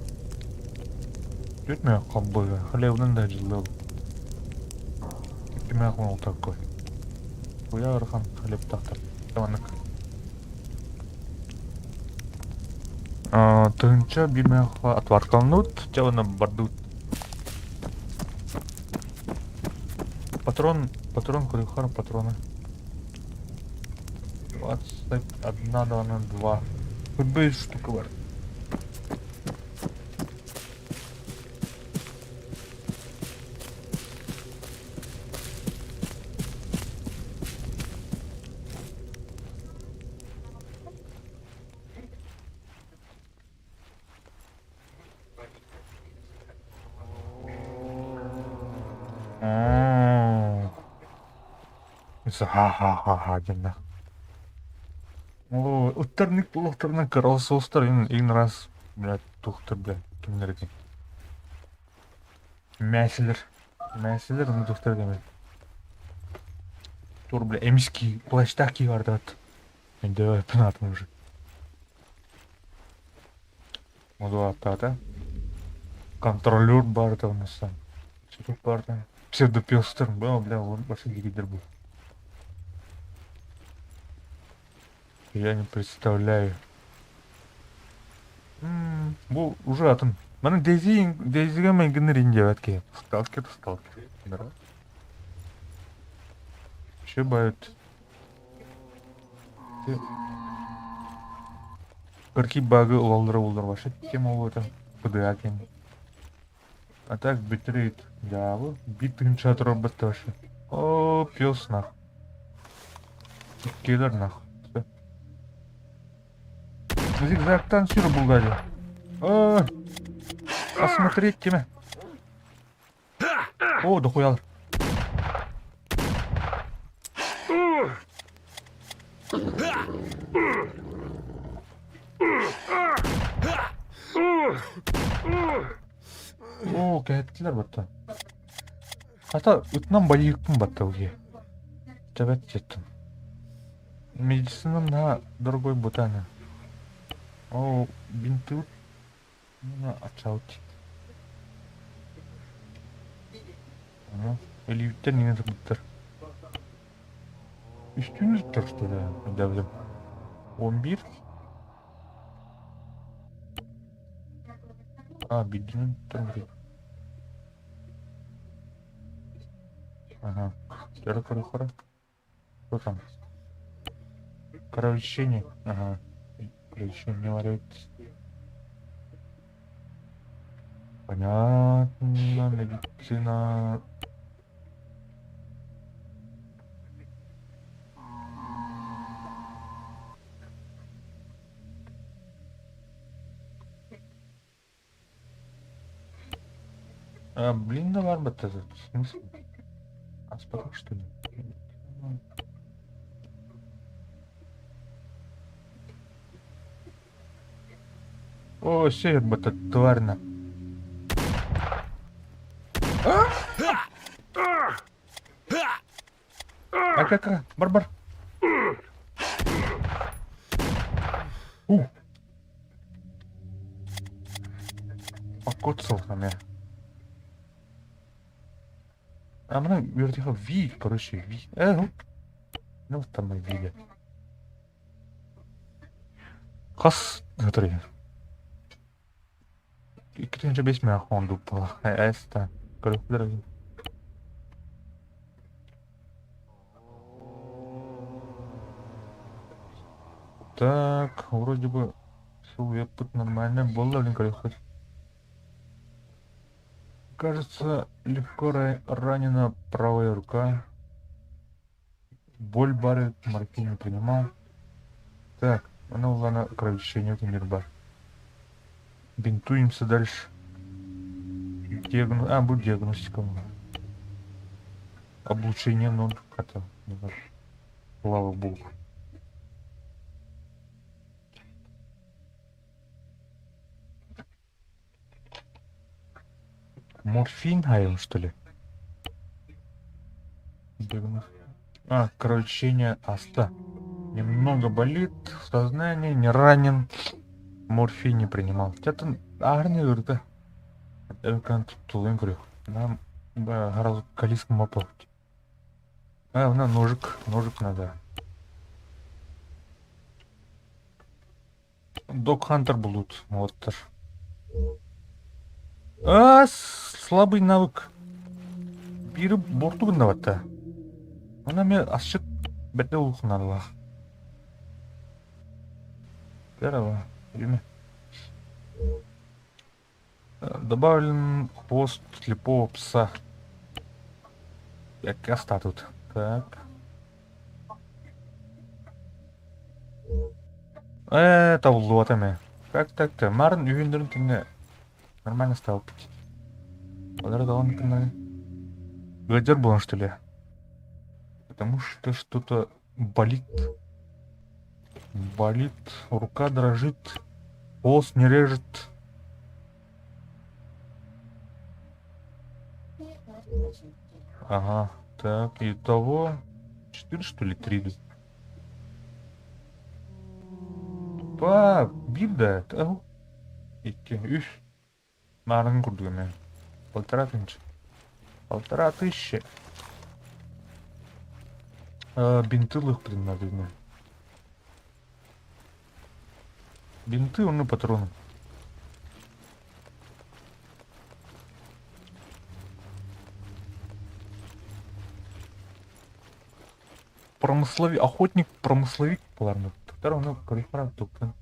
S1: Түт хаббы. Хлебнан да жылы. Кимэх ол такой. Куя архан хлеб тахтар. Таманык. Тыһыынча биирмэх отваркалнут, тявана бардут. Патрон, патрон, курихар, патроны. 21, 2 на 2. Хоть бы штука бар. Ха-ха-ха-ха диэн. О, ыттарник улахтарынан кыралсоостар иң раз, блядь, тухтар, блядь, кимнер эти. Мәселер. Мәселер, ну тухтар деме. Тур, бля, эмиски плащтах киардат. Мен пынатым уже. Моду аттата. Контролер бар у нас там. Тут бар там. Псевдопёстер, бля, бля, он вообще лидер был. Я не представляю. Бу уже атын. Маны Дейзи, Дейзиге мен генерин деп ки. Сталкер, сталкер. Да. Вообще бают. Какие багы улалдыра улдар вообще тема ол это. ПДА кен. А так битрейт дьаабы биир тыһыынча турарбыт да вообще. О, пес нах. Иккилэр нах. Зигзагтан сүр булгали. О, посмотреть тебя. О, дохуялар. Оо, кэһэттилэр батта. Хата, ытынан байыыкпын батта уге. Тэбэт жеттим. Медицина на дорогой бутана. О, бинты на ачалт. Илииттэн иҥэн сырбыттар. Үстүүн ыттар что ли? Өйдөөбүтүм. 11. А, биирдинэн ыттар Ага. Көрө көрө көрө. Что там? Кровотечение. Ага. Кровотечение варит. Понятно, медицина. А, блин, да бар бата. В смысле? Аспатах, что ли? О, север бата, тварь А как? Бар бар. У. Покоцал меня. А мына үөрдиха Ви, короче, Ви. Ну. Ну, там мы видели. Хас, смотри. Икки бес мэ хондуппала. Эста. Көрүөхтэр. Так, вроде бы все нормально было, блин, көрүөхпүт. Кажется, легко ранена правая рука. Боль баар, морфин не принимал. Так, ну ладно, кровотечение мир бар. Бинтуемся дальше. А, будет диагностика. Облучение ноль. Хотя, слава богу. Морфин хаем, что ли? А, кровотечение аста. Немного болит, в сознании, не ранен. Морфин не принимал. Это арни үрді. Тулын көрек. Нам гораздо калийском мапа. А, на ножик, ножик надо. Дог Хантер будут. Вот. А, слабый навык. Бири борту гыннабатта. Она мне асчыт бәтте улухунарла. Первого. Имя. Добавлен хвост слепого пса. Как тут. Так. Табылдыбат эме. Как так-то? Марын үйүндөрүн түнне нормально стал. Олар даҕаны Гадер буолан что ли? Потому что что-то болит. Болит, рука дрожит, волос не режет. Ага, так, итого 4 что ли, 3? Па, биир да, икки, үс. Марын курдук эмэ. 1500. 1500. Бинты ылыахпытын надо. Бинты, уонна патроны. Промысловик, охотник, промысловик буоларны. Туктар ону көрүөх туктан.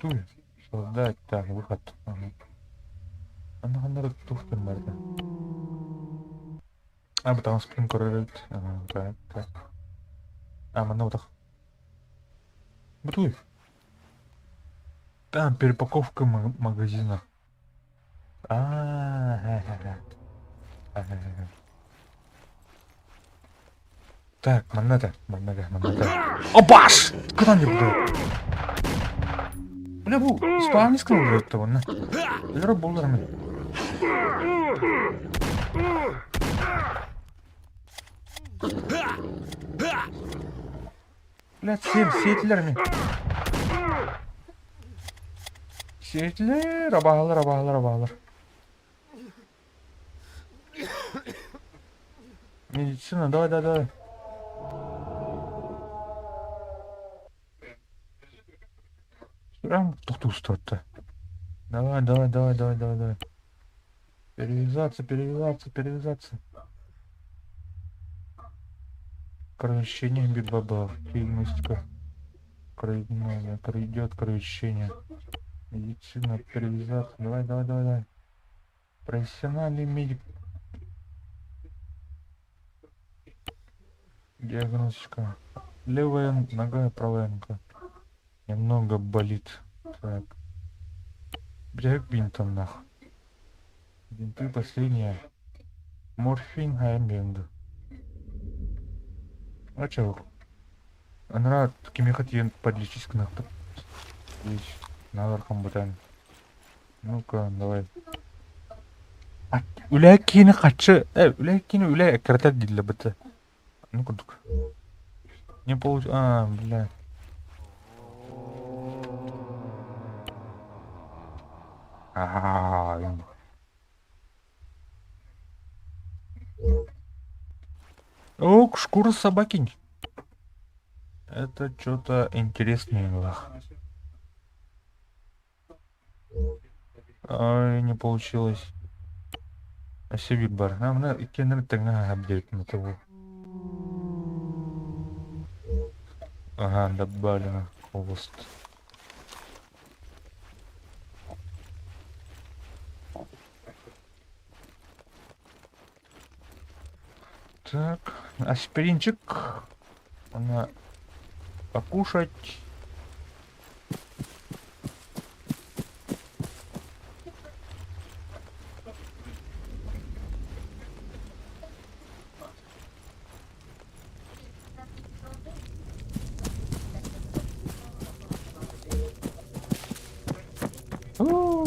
S1: Дуй. Создать, так, выход. Ага. Аны ханна эрэ туох диэн барда. А бу таҥаспытын көрөр эбит. Так, так. А манна утах. Бу тугуй? Там перепаковка магазина. А, Так, манна да, манна да, манна да. Опаш! Куда не буду? Бля, бу испанский өлөрөттө онно. Өлөрө буллар мен. Бля, сиэм, сиэтилэр ми. Сиэтилэр, абаһалар, абаһалар, абаһалар. Медицина, давай, давай, давай. Прям тохтуу Давай, давай, давай, давай, давай, давай. Перевязаться, перевязаться, перевязаться. Кровотечение бибаба, диагностика. Кровь, идет кровотечение. Медицина, перевязаться. Давай, давай, давай, давай. Профессиональный медик. Диагностика. Левая нога, правая нога. Немного болит. Так. Бряк бинтом нах. Бинты последние. Морфин хаймбенд. А чё? Анара кимиэхэ тиийэн подлечись гыныахпыт. Наверхом бытан. Ну-ка, давай. Үлэ киһини хаччы, үлэ киһини үлэ эккирэтэр дииллэр быта. Ну курдук. Не получ... А, бля. А, О, шкура собаки. Это что-то интересное. Ай, не получилось. Өссө бар. А, мына иккиэннэрин тэҥҥэ ааһар того. Ага, добавлено хвост. Так, аспиринчик. Она покушать.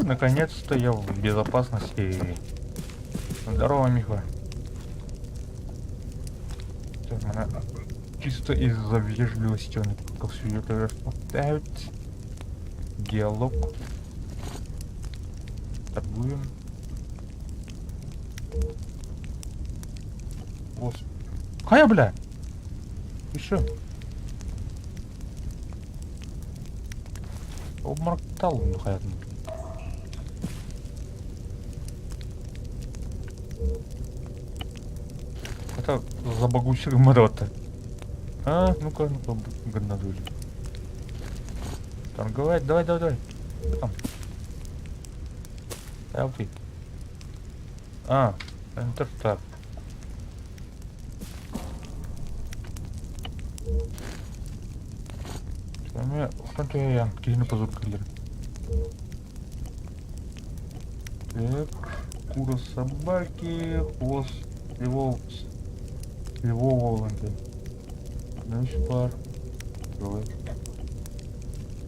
S1: Наконец-то я в безопасности. Здорово, Миха. Так, она чисто из-за вежливости он как все это поставить. Диалог. Торгуем. Господи. Хая, бля! Еще. Обморктал хаятын. Это забагуйся гмарота. А, ну-ка, ну-ка, гнадули. Торговать, давай, давай, давай. Там. Давай. А, Enter Tab. Эмиэ охтон түһэйэн киһини позор киллэр. Так, шкура собаки, хвост львов, львового Ну, пар. Давай.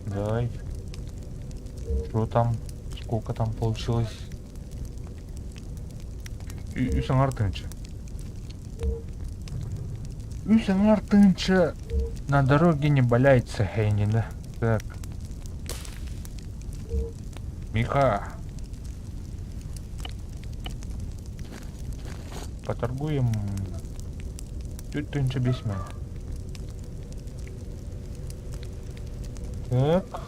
S1: Давай. Что там? Сколько там получилось? Үс аҥаар тыһыынча. Үс аҥаар тыһыынча на дороге не валяется, Хейни, да? Так. Миха. Поторгуем. Түөрт тыһыынча биэс мың. Так.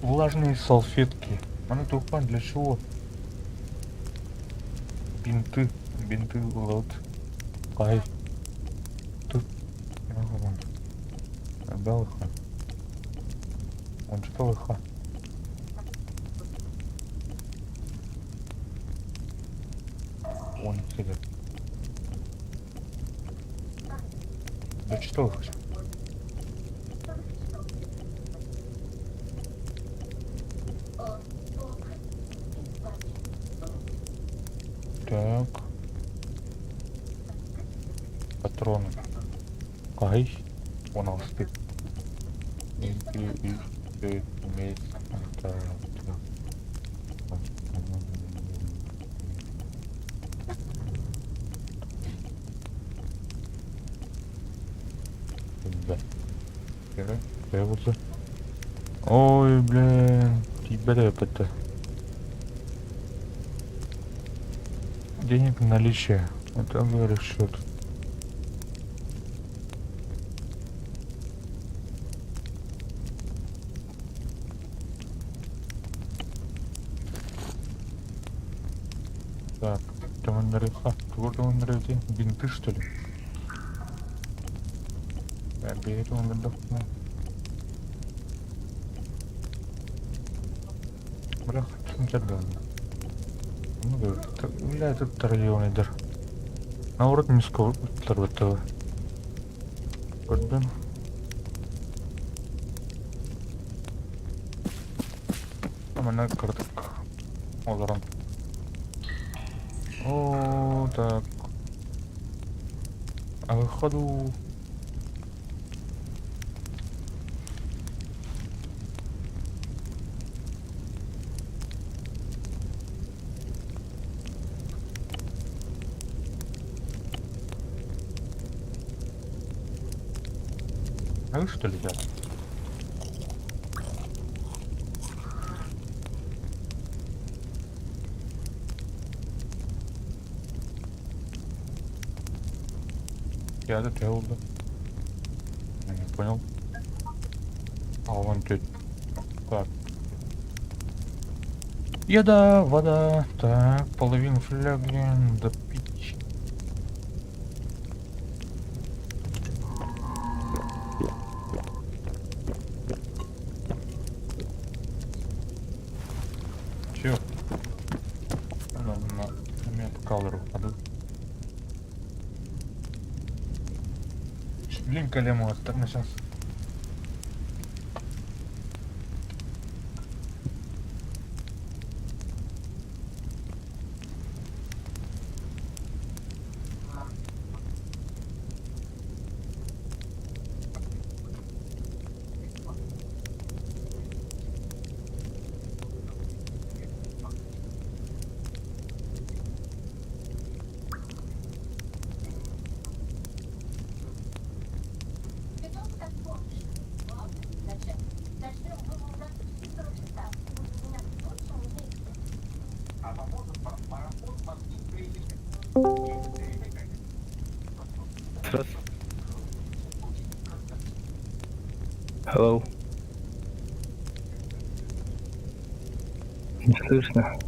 S1: Влажные салфетки. Маны туохпан для чего? Бинты. Бинты вот. Кайф. Тут. Белыха. Он что лыха? 12. Дочитал хоть? Так. Патроны. Ай, он алты. Ой, блин, тебя это. Денег наличие. Это говоришь счет. Так, Тамандариха. Кого Тамандариха? Бинты, что ли? Бля, бля, этот район. Наоборот, низко. Көрдүм. Манна кырдык. Олорон. О, так. А выходу. А вы что ли, ребят? Я тут я убил. Я не понял. А вон тут. Так. Еда, вода. Так, половину фляги допить. Чё? На меня по калору падают. Блин, колему оставь сейчас.
S3: Раз. Hello. Не слышно.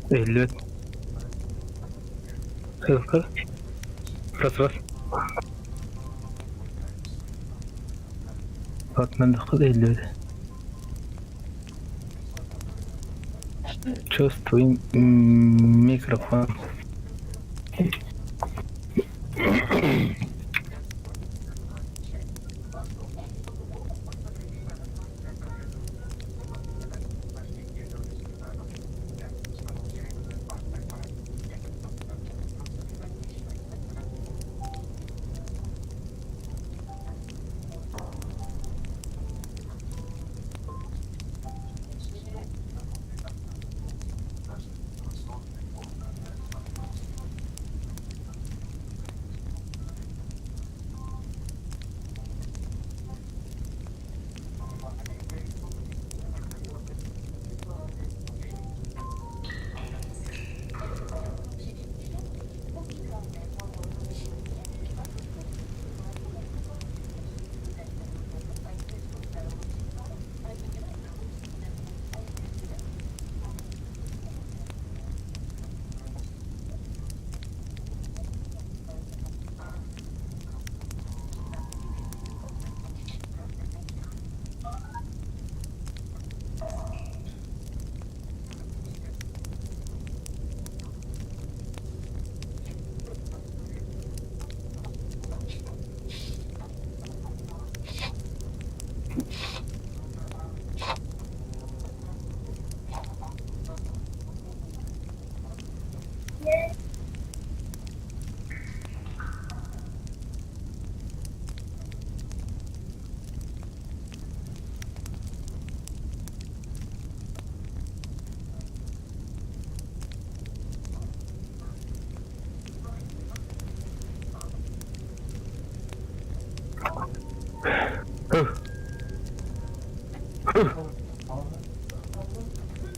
S3: Эй, лед. Раз, раз. Лед. Чё с твоим микрофоном?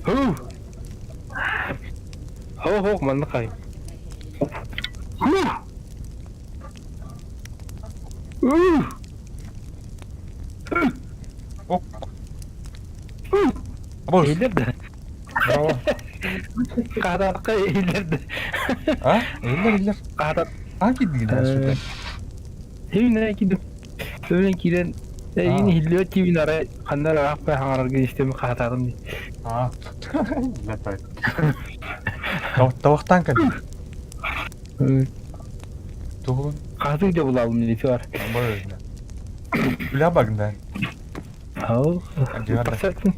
S3: Хуу! Хоох манна хай. Хуу! Уу!
S1: Оп. Абыс.
S3: Иһиллэр да?
S1: Браво.
S3: Хаатаатахха иһиллэр да?
S1: А? Иһиллэр, иһиллэр.
S3: Хаатат.
S1: А киирдигин сюда.
S3: Химнэ киирдим. Сөбүнэн киирэн эйигин иһиллибэт диибин арай ханна эрэ ыраахпай хаҥарарга истэм хаатаатым дии.
S1: А. Тавахтаан кэлдим. Туһун.
S3: Хаатыы да булаабым дии бар.
S1: Бля багда.
S3: Ау. Тахсатын.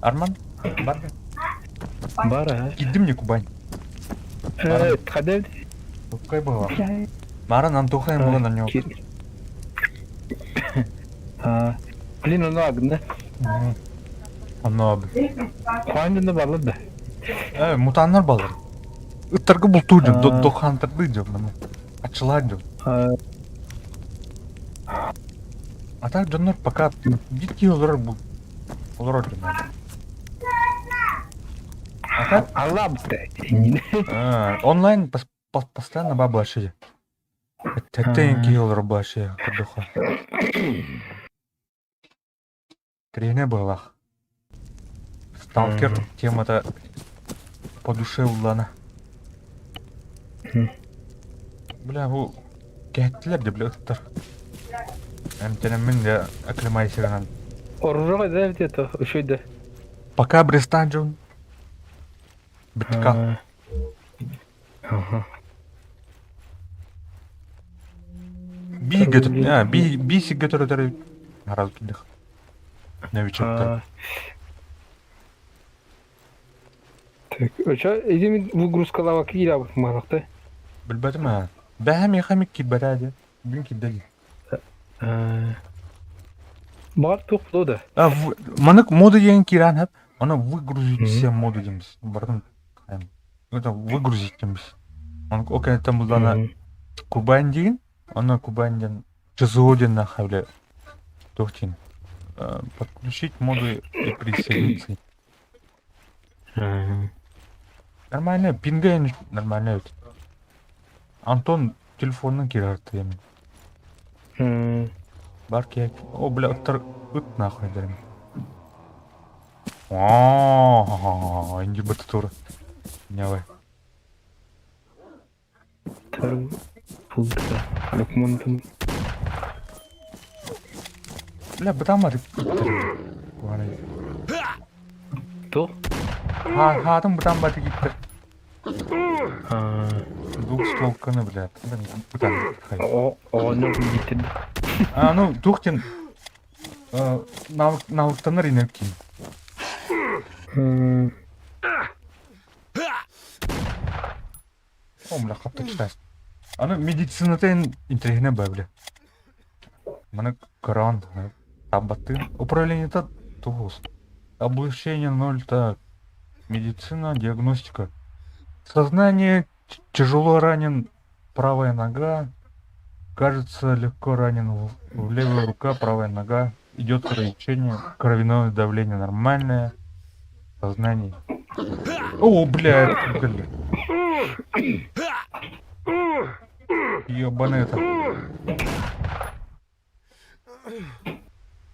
S1: Арман, бар.
S3: Бар, а.
S1: Киддим не Кубань.
S3: Хадел.
S1: Какая была? Маран Антоха ему на него.
S3: Блин, ону агна.
S1: Ону аг.
S3: Хуанны балыр да.
S1: Э, мутаннар балыр. Ыттарга бултуу дьон, дохантарды дьон. Ачылар дьон. А так дьоннор пока дикие олорор бу олорор дьоннор. А так
S3: Аллабыта.
S1: Онлайн постоянно баба вообще. Тэттэн киһи олорор вообще курдуха. Тренер быһылаах. Сталкер темата по душе уллана. Бля, бу кэһэттилэр да бля ыттар. Эмтэнэммин да акклимайсиранан.
S3: Оружие да где-то еще да.
S1: Пока Бреста дьон. Бытка.
S3: Ага.
S1: Би götür, а, би би götür Араас кидих. Новичоктар.
S3: Так, оча эдими выгрузкалава киирабыт манакта.
S1: Билбэтим аа. Бэһэм миэхэ эмик киирбэтэ дии. Бүгүн киирдэ дии.
S3: Баар туох буолуо да?
S1: А, манык моду диэн киирэн хэп. Аны выгрузить все моду диэмис. Бардым. Это выгрузить диэмис. Оны ол кэнниттэн буллана Кубань диин. Аны Кубань диэн ЧЗО диэн нахабля туох диэн подключить моды и присоединиться. Нормально, пинга нормально это. Антон телефонун киирэр мен. Бар киһи о бля ыттар ыт нахуй дэрим. Оо, инди бытытур. Нявай.
S3: Документым.
S1: Бля, бытамар иттер.
S3: Туох?
S1: Хаатым бытан баты иттер. Двухстволканы, бля. Бытан.
S3: Оҕонньор ииттирдэ.
S1: А, ну, туох диэн навыктанар инеркин. О, бля, хапта читать. Аны медицината интэриэһинэй баа, бля. Маны көрөн табаттыын. Управлениета тугус. Облучение ноль, так. Медицина, диагностика. Сознание, тяжело ранен, правая нога. Кажется, легко ранен в левая рука, правая нога. Идет кровотечение, кровяное давление нормальное. Сознание. О, бля, бля. Ёбаный это.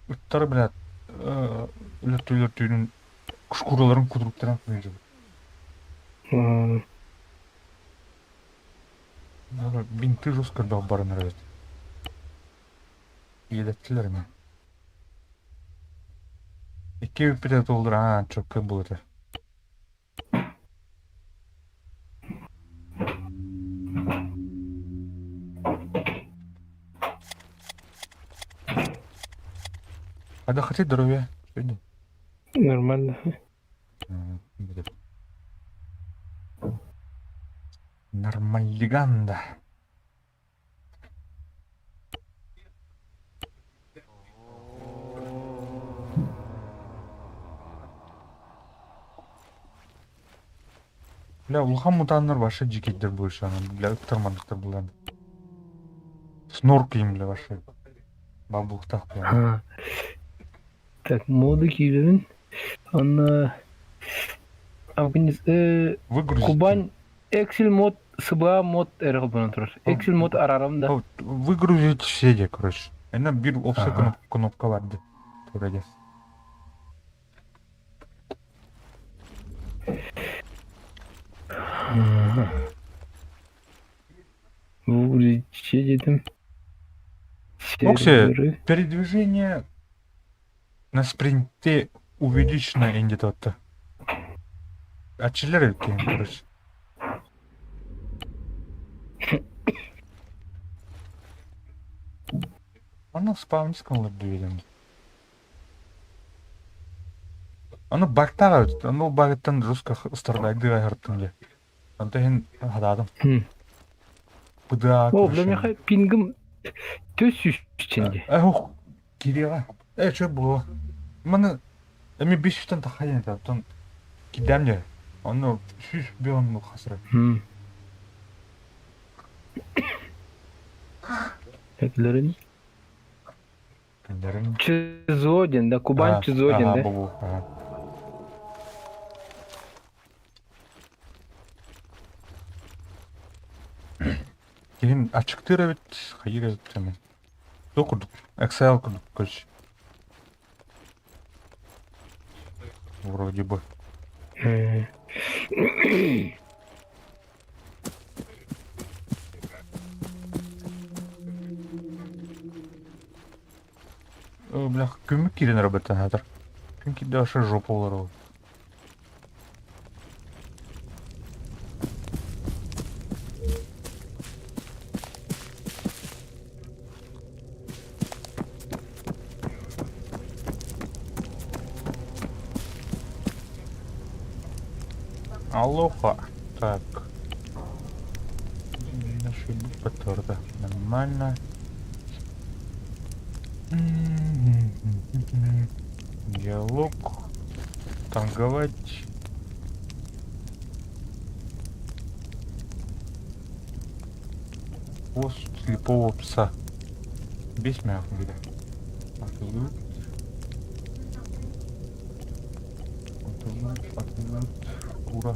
S1: Ыттар, блядь, өлөртүүлөр шкураларын кутуруктаран күйдү. Бинты жестко баран эбит. Иэдэттилэр ме. Икки бүппүтэ туоллар аа чөккө буолар этэ. Отдохните, здоровья. Сегодня.
S3: Нормально.
S1: Нормалиганда. Бля, улахан мутаннар вообще дьикийдэр буолуохтаах, бля, ыттар булан. Снорк им, бля, вообще. Бабухтах, бля.
S3: Так, моды киирэн. Онно
S1: Выгрузить.
S3: Кубань Excel мод СБА мод эрэ холбонон турар. Excel мод араарам да.
S1: Выгрузить все де, короче. Она бир опса кнопка бар де. Вроде.
S3: Выгрузить все дедим.
S1: Окси,
S3: Серверы.
S1: передвижение на спринте увеличено инде-то. Ачилер эбит короче. Аны спавнискан ылар Аны багтаах эбит. Аны ол багыттан жестко ыстардайды аһартым дьэ. Онто иһин хадаадым. Быдаа
S3: О, бля, миэхэ пингым төс сүүсчэн дии.
S1: Э, кириэҕэ. Э, чө буо. Маны эми бис үстэн тахайын этэ. Оттон кидэм дьэ. Онно сүүс бион хасыра.
S3: Этлерин.
S1: Күннэрин.
S3: ЧЗО диэн да, Кубань ЧЗО диэн да.
S1: Бу. Киһин ачыктыыр эбит, хайыыр эбит эмин. Туох курдук, Excel курдук, короче. Вроде бы. Бля, күмүк киирэн эрэ хатар. Күн киирдэ вообще жопа олорор. Алоха. Так. Наши торда. Нормально. Диалог. Торговать. Пост слепого пса. Бес мягко говоря. Кура.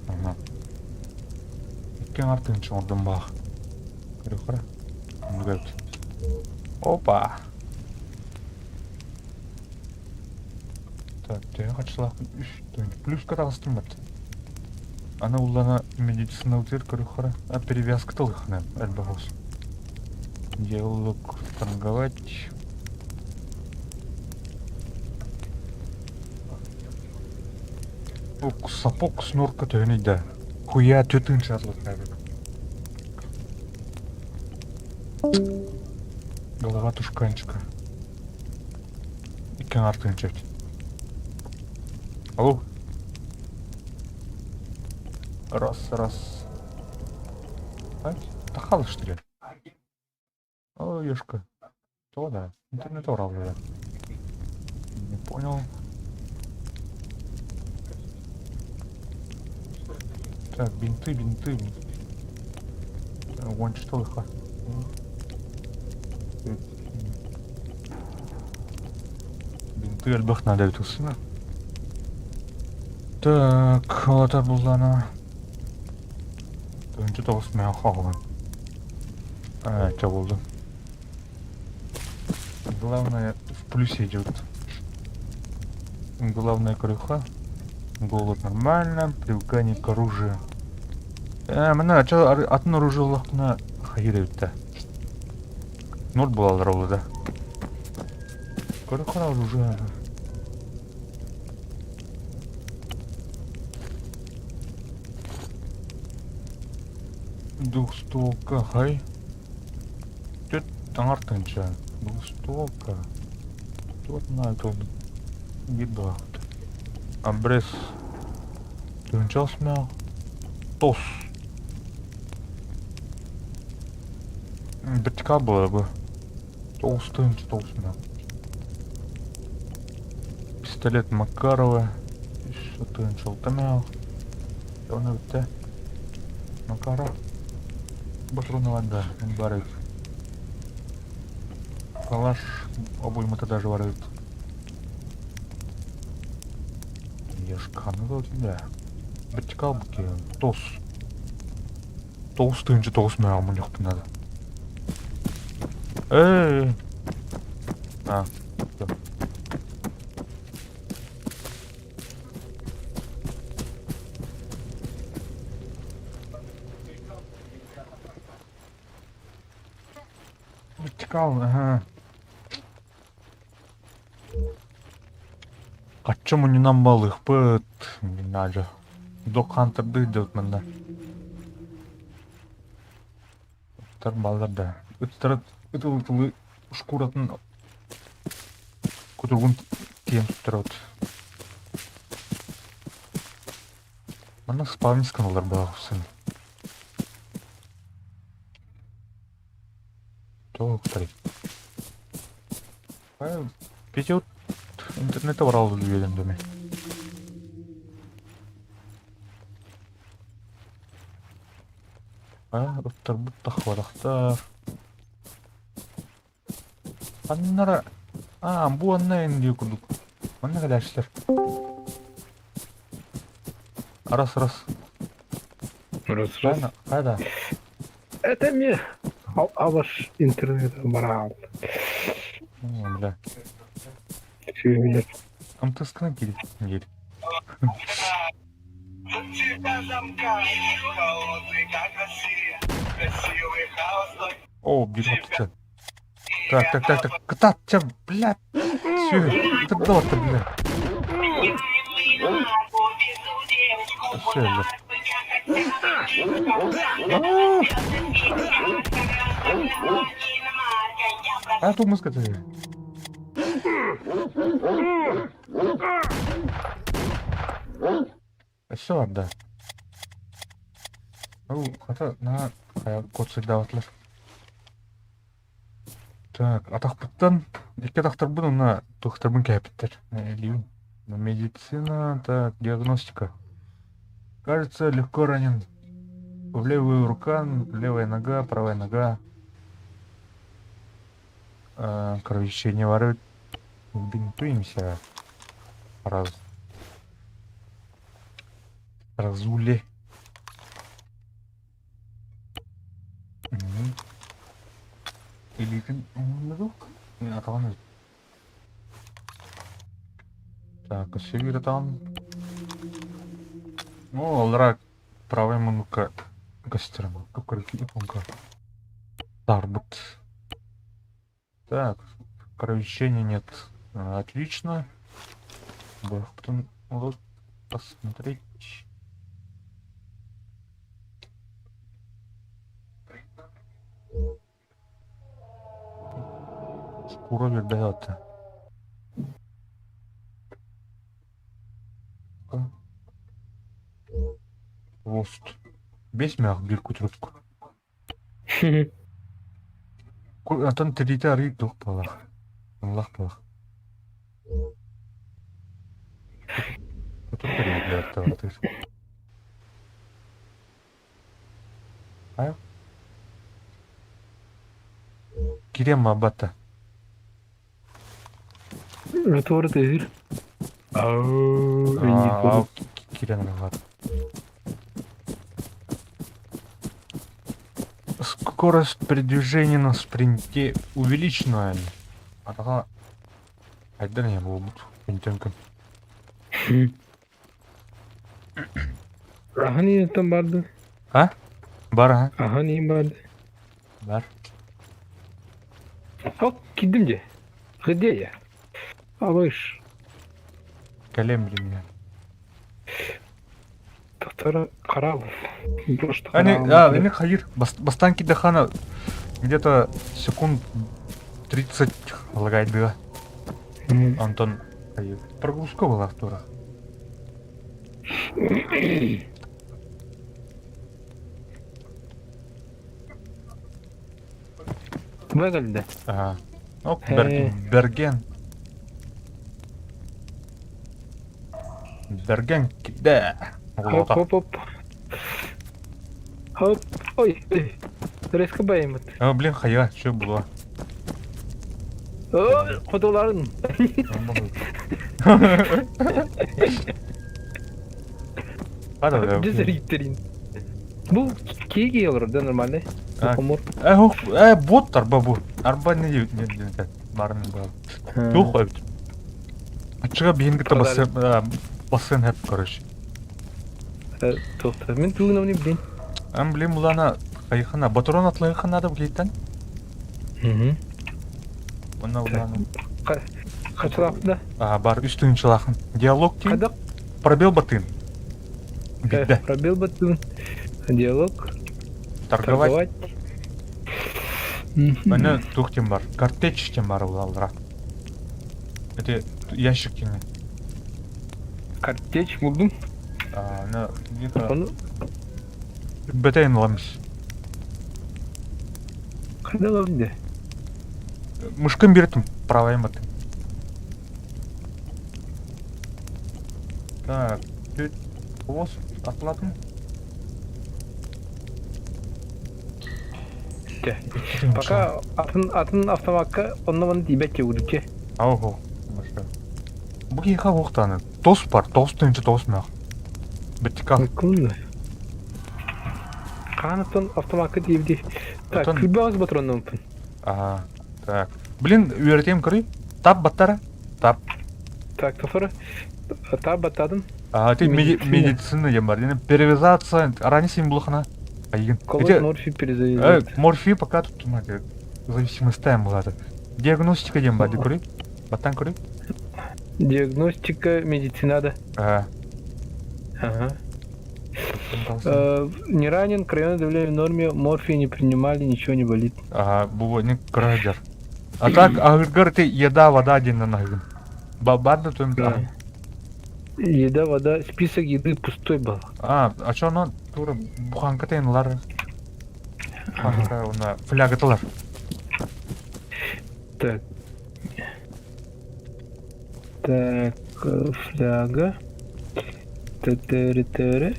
S1: Ага. Икки артын оҥордум баах. Көрүөххэ. Опа! Так, төһө хачылаахпын үс плюска таҕыстым бат. Аны уллана медицина утыр көрүөххэ. А перевязка тылыхна элбэх Диалог торговать. Ок, сапог снорка төһөнүй да. Хуя түтін шатлык Голова тушканчика. Икки артын чөт. Алло. Раз, раз. Ай, тахал что ли? О, ёшка. То да. Интернет орал уже. Не понял. Так, бинты, бинты. Вон что их. Бинты элбэх надо этусына. Так, олата буллана. Önce тоғыз мен хаалан. А, это болды. Главное, в плюсе идет. Главное крюха. Голод нормально, привыкание к оружию. Э, мына атын оружие лахтына хайыр эбитте. Ноль буолалар ол да. Көрөхөр оружие. Двухстволка, хай. Түт таҥар тынча. Двухстволка. Тут на это беда. Обрез. Тынча смел. Тос. Вертикал была бы. Толстый, толстый. Пистолет Макарова. Еще тынчал Оны бітті. Макаров. Патроны да, бар Калаш обоймата даже бар. Ешканы да. Вертикал букин. Тос. 9009 мөҕө мунньуохпун наада. Эй! А, всё. Вертикал, ага. Хаччы мунньунан балыахпыт, Надя. Док Хантердыы дьылт манна. Ыттар баллар да. Ыттары ытыл-ытылы шкуратын кутуругун тиэн туттарабыт. Манна спавнискан ылар баҕасын. Тоҕо ыктарый? Петя интернете барал үөрэн дome. А, ыттарбыт тахварахтар. Аннара... А, бу анна эн курдук. Манна кэлээччилэр. Раз, раз.
S3: Раз, раз.
S1: Хайда?
S3: Это мне алаш интернет барал.
S1: Бля.
S3: Сүүнэр.
S1: МТС-кынан киир. Киир. О, бир Так, так, так, так. Кытаат, чэ, блядь. Сү, ытырдыбатта, бля. Все, бля. А тут музыка ты. Өссө барда. Ол хата наһаа хайа код сырдаабатылар. Так, атахпыттан икки атахтарбын уонна туохтарбын кээпиттэр. Илиибин. Медицина, так, диагностика. Кажется, легко ранен. В левую рука, левая нога, правая нога. Кровотечение ворует. Бинтуемся. Раз. Разули. Мгм. Илиитин уһуннурук. Атаҕын Так, өссө биир атаҕын. Ну, аллара правый муннукка көстөр. Кукурики Тарбут. Так, кровотечения нет. Отлично. Потом вот посмотреть. Шкура вердата. Хвост. Бес мях бир кутурукку. Антон тириитэ арыый туох буоллах. Ыллах буоллах. Кутурук эрийбит Хайа? Кириэн баабата.
S3: Ротор тыыр.
S1: Аа, киирэн ылар. Скорость передвижения на спринте увеличена. Атаға айдан я буолбут күнтэн күн.
S3: Ахан иинтэн барды.
S1: А? Бар а?
S3: Ахан иин барды.
S1: Бар.
S3: Хоп, киирдим дии. Где я? Алыш.
S1: Кэлиэм билин
S3: Доктор Каралов. Просто
S1: Они,
S3: Каралов.
S1: а, они хайыр. Бастан кидахана где-то секунд 30 лагает было. Антон хайыр. Прогрузка была втора.
S3: Выглядит.
S1: Ага. Оп,
S3: Э.
S1: Берген. Берген кидэ.
S3: Хоп, хоп, хоп. Хоп. Ой, ой. Резко байымыт.
S1: А, блин, хайа, что было?
S3: Ой, хотоларын. Дьэ сэргиттерин. Бу киһи олорор да нормальный. Хомур.
S1: Э, э, бот арба бу. Арба не диэбит диэн барын баар. Туох эбит. Аччыга биһин кытта бассын бассын хэп короче.
S3: Туохта. Мин тугун оны билин.
S1: Ам билин булана хайхана батырон атлайхан надо билиттен. Онна улана.
S3: Хачылаах да?
S1: А, бар үс тыынчылаахын. Диалог тиин.
S3: Хайдах?
S1: Пробел батын. Бидде.
S3: Пробел батын. Диалог.
S1: Торговать. Міне тух тем бар. Картеч тем бар улалра. Это ящик тем.
S3: Картеч булдум.
S1: А, на, где-то... Бетейн ламс.
S3: Қайда алам де?
S1: Мышкын бердім, правая маты. Так, тут хвост атылатын.
S3: Пока атын атын автоматка онно маны тиибэт чегүрүччэ.
S1: Ого, машина. Бу киһиэхэ уохтааны тос бар, тоҕус тыһыынча тоҕус мөх. Битика.
S3: Кунна. Хаанаттан автоматка тиийбити. Так,
S1: Оттон-
S3: күүрбэҕис патроннаммыппын.
S1: Ага, так. Блин, үөрэтиэм көрүй. Тап баттара. Тап.
S3: Так, тофора. Тап баттадым.
S1: А, ты
S3: Медицина.
S1: медицина диэн бар. Диэн перевязаться, ранее син булахана. Айгын.
S3: Колоть
S1: Ити
S3: морфий перезарядить.
S1: морфий пока тут мать, зависимость буолата. Диагностика диэн бар, көрүй. Баттан көрүй.
S3: Диагностика медицина да.
S1: А,
S3: Ага. Не ранен, кровяное давление в норме, морфий не принимали, ничего не болит.
S1: Ага, бу не крайдер. А так, агыргар ты еда, вода диэн нагын. Бабарда то
S3: Да. Еда, вода, список еды пустой был.
S1: А, а чё оно тура буханка тайнлар. Буханка уна флягаталар.
S3: Так. Так, фляга. Т-т-р-т-р.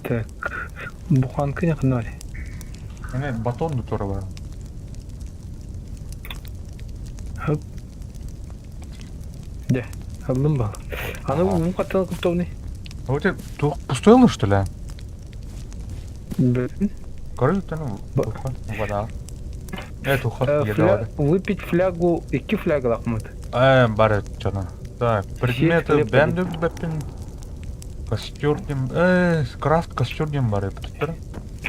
S3: Так, буханка не хнали.
S1: Эне батон тура бар.
S3: Хоп. Дэ, аллым бал. Аны ум каттан куттовный.
S1: А вот это пустой что ли?
S3: Блин.
S1: Короче, ну, вода. Это уход, еда, вода.
S3: Выпить флягу, икки фляга лахмат.
S1: Бар чана. Так, предметы
S3: хлеб
S1: бенду беппин. Костер дем, крафт костер дем бар эптер.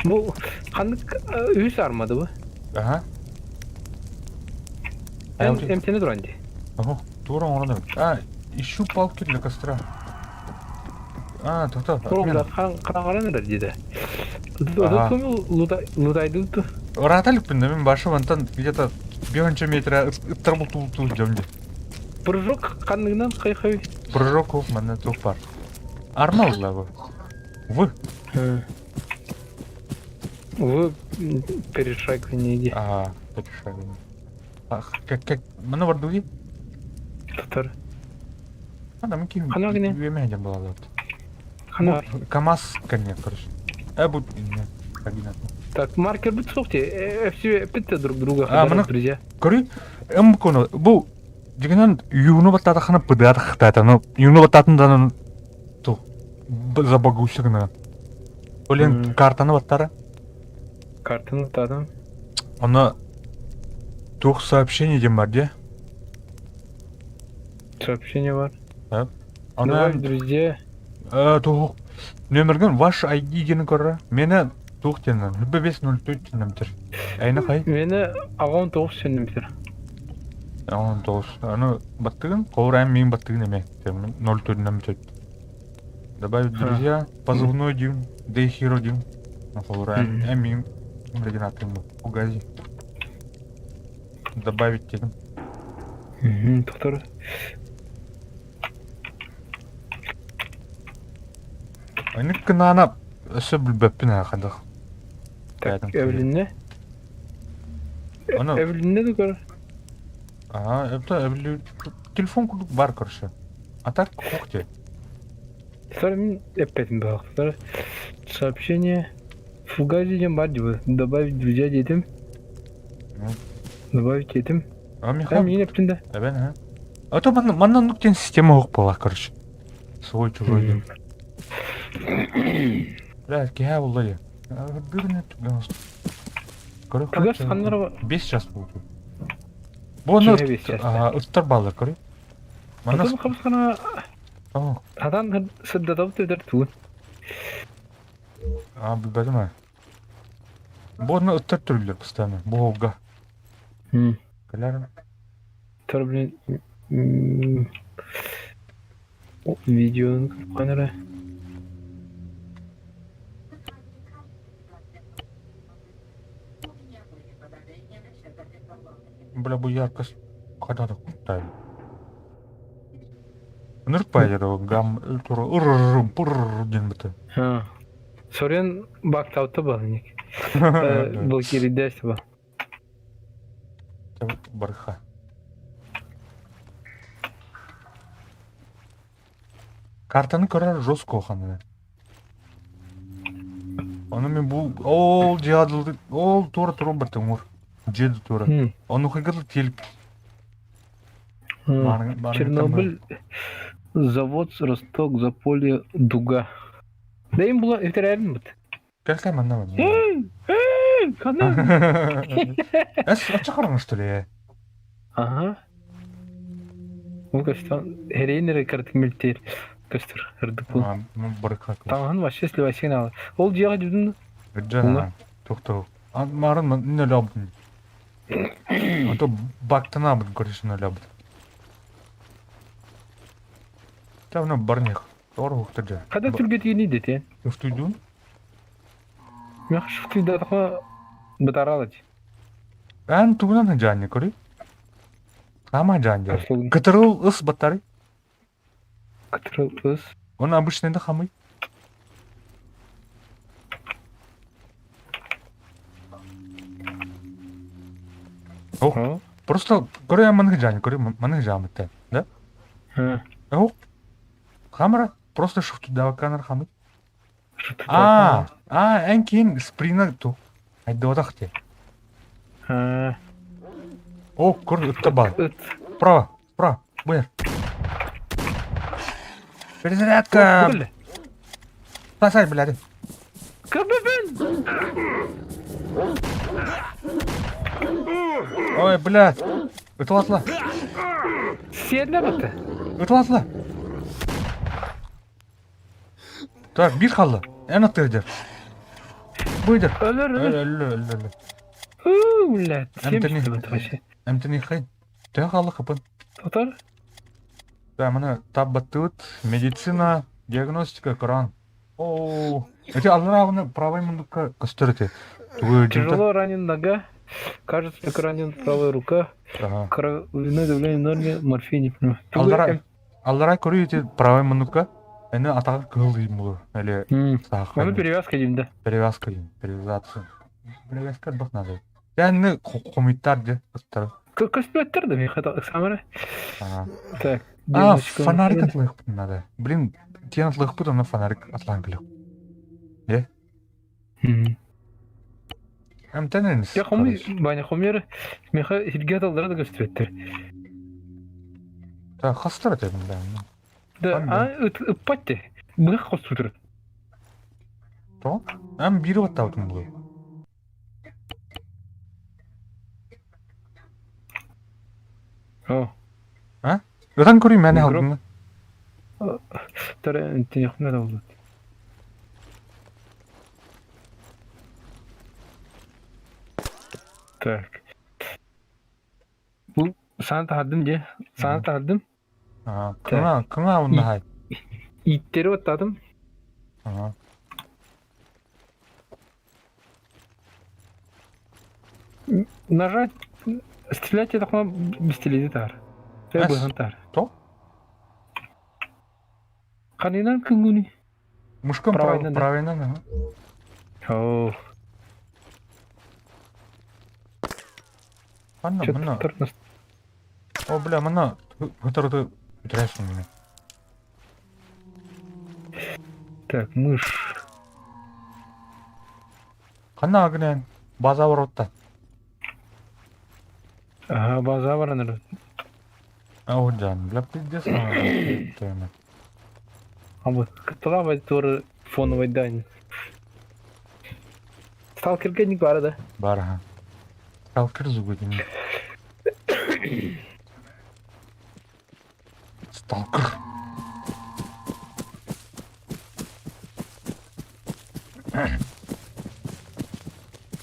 S3: Бу ханнык үс армады бу.
S1: Ага.
S3: Эмтени туран ди.
S1: Ого, тура оҥорон А, ищу палки для костра. А, то-то.
S3: Туруҥда хаҥаран эрэр диде. Лутайды
S1: Ыраата иликпин да, мин башы мантан где-то бионча метра ыттар бултуу дьом ди.
S3: Прыжок ханныгынан хай-хай.
S1: Прыжок манна туох бар. Арма ылла бу. В.
S3: В перешагивание иди.
S1: А, перешагивание. Ах, как, как, маны бардуги?
S3: Татар.
S1: А, да, мы
S3: Хана гине?
S1: Үемэ была
S3: Хана.
S1: КамАЗ конец, короче. Бу, не, кабина.
S3: Так, маркер бит суох все опять друг друга
S1: А, маны-
S3: друзья.
S1: Көрүй, эм коно, бу, дигенен юуну баттата хана пыдат хтата, но юуну баттатын ту, забагуся гына. Олен картаны баттара.
S3: Картаны тадым.
S1: Оны тух сообщение дем бар, де?
S3: Сообщение бар.
S1: Аны
S3: Давай, друзья.
S1: Тух нөмірген ваш ID дені көрі. Мені тух дені, 0504 дені Айны қай?
S3: Мені ағам тоғыз сенімдер.
S1: Он тоғыз. Аны баттыгын, қолыр мен баттыгын эме. 04 04. Добавить друзья, позывной дим, Day Hero дим. Қолыр мен деген атым бу. Угази. Добавить дедим.
S3: Тоқтар.
S1: Айны кынана өсө билбеппин хадах.
S3: Так, Эвлинне.
S1: Аны
S3: Эвлинне де көр.
S1: Ага, это эвли телефон курдук бар короче. А так кухте.
S3: Сар мен эппетим бақ. Сообщение. Фугази дем бар деп. Добавить друзья дедим. Добавить етим.
S1: А
S3: Михаил? Мен эптин да.
S1: Эбен, ха. А то манна манна оннук диэн система суох буолар, короче. Свой чужой диэн. Бля, киһи булла дии. Бүгүн Көрө
S3: Кыгас ханнара
S1: 5 час буолду. Бу онно
S3: Киһи 5 час.
S1: ыттар бааллар көрүй. Манна
S3: Потом хапсана
S1: О,
S3: хатан сырдатабыт өтөр тугун.
S1: а билбэтим ээ. Бу онно ыттар төрүүллэр постоянно. Бу уолга. Кэлэр.
S3: Тор блин видеоны көрөн эрэ.
S1: Бля, бу яркость хайдах да куттаайын. Ынырык баайдар гам тура ыррррм пырррр диэн быта.
S3: Сорен бактаута балник. Был киридес ба.
S1: Барха. Картаны көрөр жестко ханна. Ону мен бу ол дьиадылды ол туора турун бір тымыр. Дьиэди туора. Ону хайгыл теліп.
S3: Чернобыль, завод, Росток, Заполье, Дуга. Да им было өтөрөрүн бут.
S1: Кэл манна манна.
S3: Эй, эй, ханна.
S1: Эс ача қараңыз что ли?
S3: Ага. Ол көстөн херейин эрэ кырдык мөлтер көстөр ырдык бул.
S1: Барыка.
S3: Таҥаһын вообще сливайсың алы. Ол дьиэҕэ дьүдүн
S1: Жа, тоқтау. Марын не лябын. А то бактана бын көресін лябын. Там барних. Тор ухтыр жа.
S3: Хада түргетигини дете.
S1: Уфтуйдун?
S3: Мен шуфтуйдатха бытаралыч.
S1: Эн тугунан жаанни көрүй? Ама жаанни. Кытырыл ыс баттары.
S3: Кытырыл ыс.
S1: Он обычный да хамый. О, просто көрө манык жаанни көрө манык жаамытта, да? О, хамара просто шуфтуйдаваканар хамый. А, а, эн кийин сприна ту. Айдыотах те. О, көр ытта бар. Справа, справа, быр. Перезарядка! Спасай, блядь.
S3: Кабабын!
S1: Ой, блядь. Ытылатла.
S3: Сиэдлэ бата.
S1: Ытылатла. Так, бир халла. Эн аттыр Быйдыр.
S3: Өлөр, өлөр.
S1: Өлө, өлө, өлө.
S3: Уу, блядь.
S1: Эмтени.
S3: Семчик бата вообще.
S1: Эмтени хайн. Төһө хаалла хапын.
S3: Тотор.
S1: Да, маны таббаттыбыт. Медицина, диагностика, Коран. О, эти аллараагына правый мундукка көстөр эти. Тугу
S3: Тяжело ранен нога. Кажется, как ранен правая рука.
S1: Ага.
S3: Кровяное давление в норме, морфий не понимаю.
S1: Аллара аллара көрүү эти правый мундукка. Эни атага кыл дейм булу. Или саах.
S3: Оны перевязка дейм да.
S1: Перевязка дейм, перевязаться. Перевязка бах надо. Яны комиттар де кыттар.
S3: Көспөттөр да мен хата самара. Так.
S1: А, фонарик атлык надо. Блин, тен атлык бут, аны фонарик атлан килеп. Е? Эмтенен.
S3: Я хомы, баня хомер, меха хирге аталдара да көстүрөттөр.
S1: Так, хастар дедим да.
S3: Да, а ыппатте. Бых костутур.
S1: То? Эм бири баттабытым булу.
S3: О.
S1: А? Ытан көрүй мәне алдың.
S3: Тара энтенехмер oldu. Так. Бу сана тахардым же. Сана тахардым.
S1: Кыңа, кыңа онда хай.
S3: Иттери оттадым.
S1: Ага.
S3: Нажать, стрелять я такой бестеледи тар. Быһан тар.
S1: То?
S3: Канынан күнгүни.
S1: Мушком правильно, правильно, ага.
S3: О.
S1: Анна, мына. О, бля, мына. Которую ты теряешь у меня.
S3: Так, мышь.
S1: Ханна агнен. База воротта.
S3: Ага, база бар.
S1: О, дьаан, бля, пиздец, твою
S3: А кытталаах туора фоновый дань. Сталкерга не бара да?
S1: Бар, ага. Сталкер зугудин. Сталкер.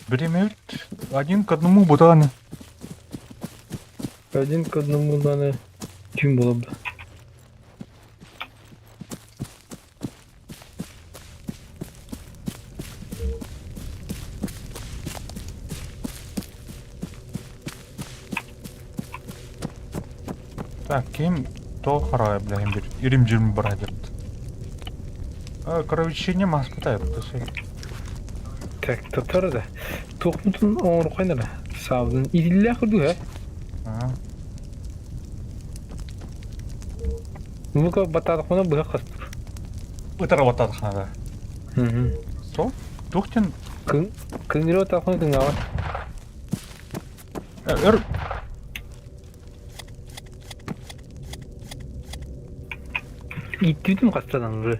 S1: Время один к одному бутаны.
S3: Один к одному даны. Ким было бы?
S1: Так, ким то харай, бля, имбир. Ирим жирм брадерт. Кровечение маспытай,
S3: Так, татар да. Туохмутун оҥорухайнара. Саабытын иитиллээх курдук ээ. Ну-ка, батаатахпына быһа хастыр.
S1: Ытара батаатахна да. Со? Тухтин...
S3: Кыҥыры батаахпына кыҥаабат.
S1: Өр...
S3: Ииттибитим хастадан уже.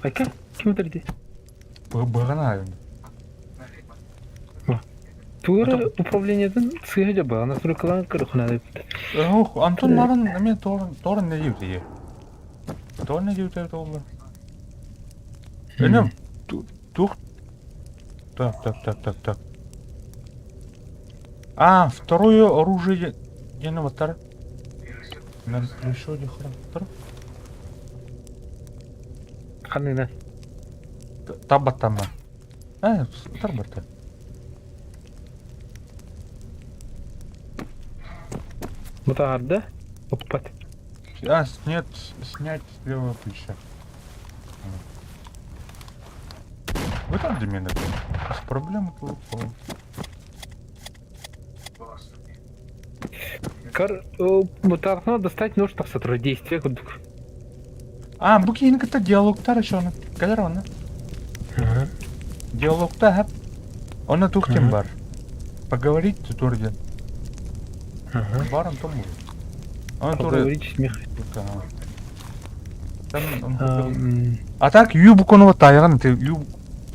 S3: Айка, ким ытырды?
S1: Быҕана
S3: Тугара управлениетын сыыһа дьабаҕа настройкалаан көрөхүнэ
S1: Ох, Антон нарын эме торн торн не диир Торн не диир толла. Энем тух Так, так, так, так, так. А, второе оружие диэн батар. Мен еще дихран.
S3: Ханына.
S1: Табаттама. Э, тарбата.
S3: Мутаарда. Оппат.
S1: А, нет, снять с левого плеча. Вы там где меня? Без проблем
S3: Кар мутаархна достать нож тахса действие курдук.
S1: А, бу киһини кытта диалогтар еще оны. Кэлэр оны. Диалогта хап. Оны тух ким бар. Поговорить тур диэн. Бар Антон был. Оны тур.
S3: Поговорить с Михаилом.
S1: Там А так ю букваны тайган ты ю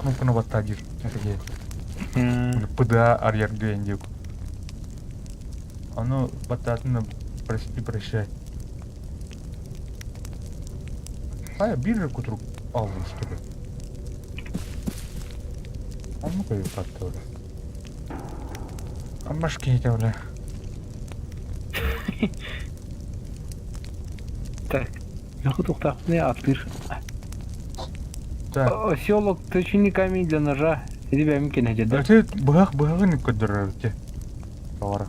S1: кнопканы баттаа диир. ПДА арьярга диэк. Ону баттаатын прости прощай. А я биржа кутрук аллым что ли? А ну-ка ее как-то А башки эти, бля.
S3: Так. Яхы туктакны атыр.
S1: Так.
S3: Оселок точильный камень для ножа. Иди бәм кенәҗә да.
S1: Это быһах быһагын көдөрөр Товара.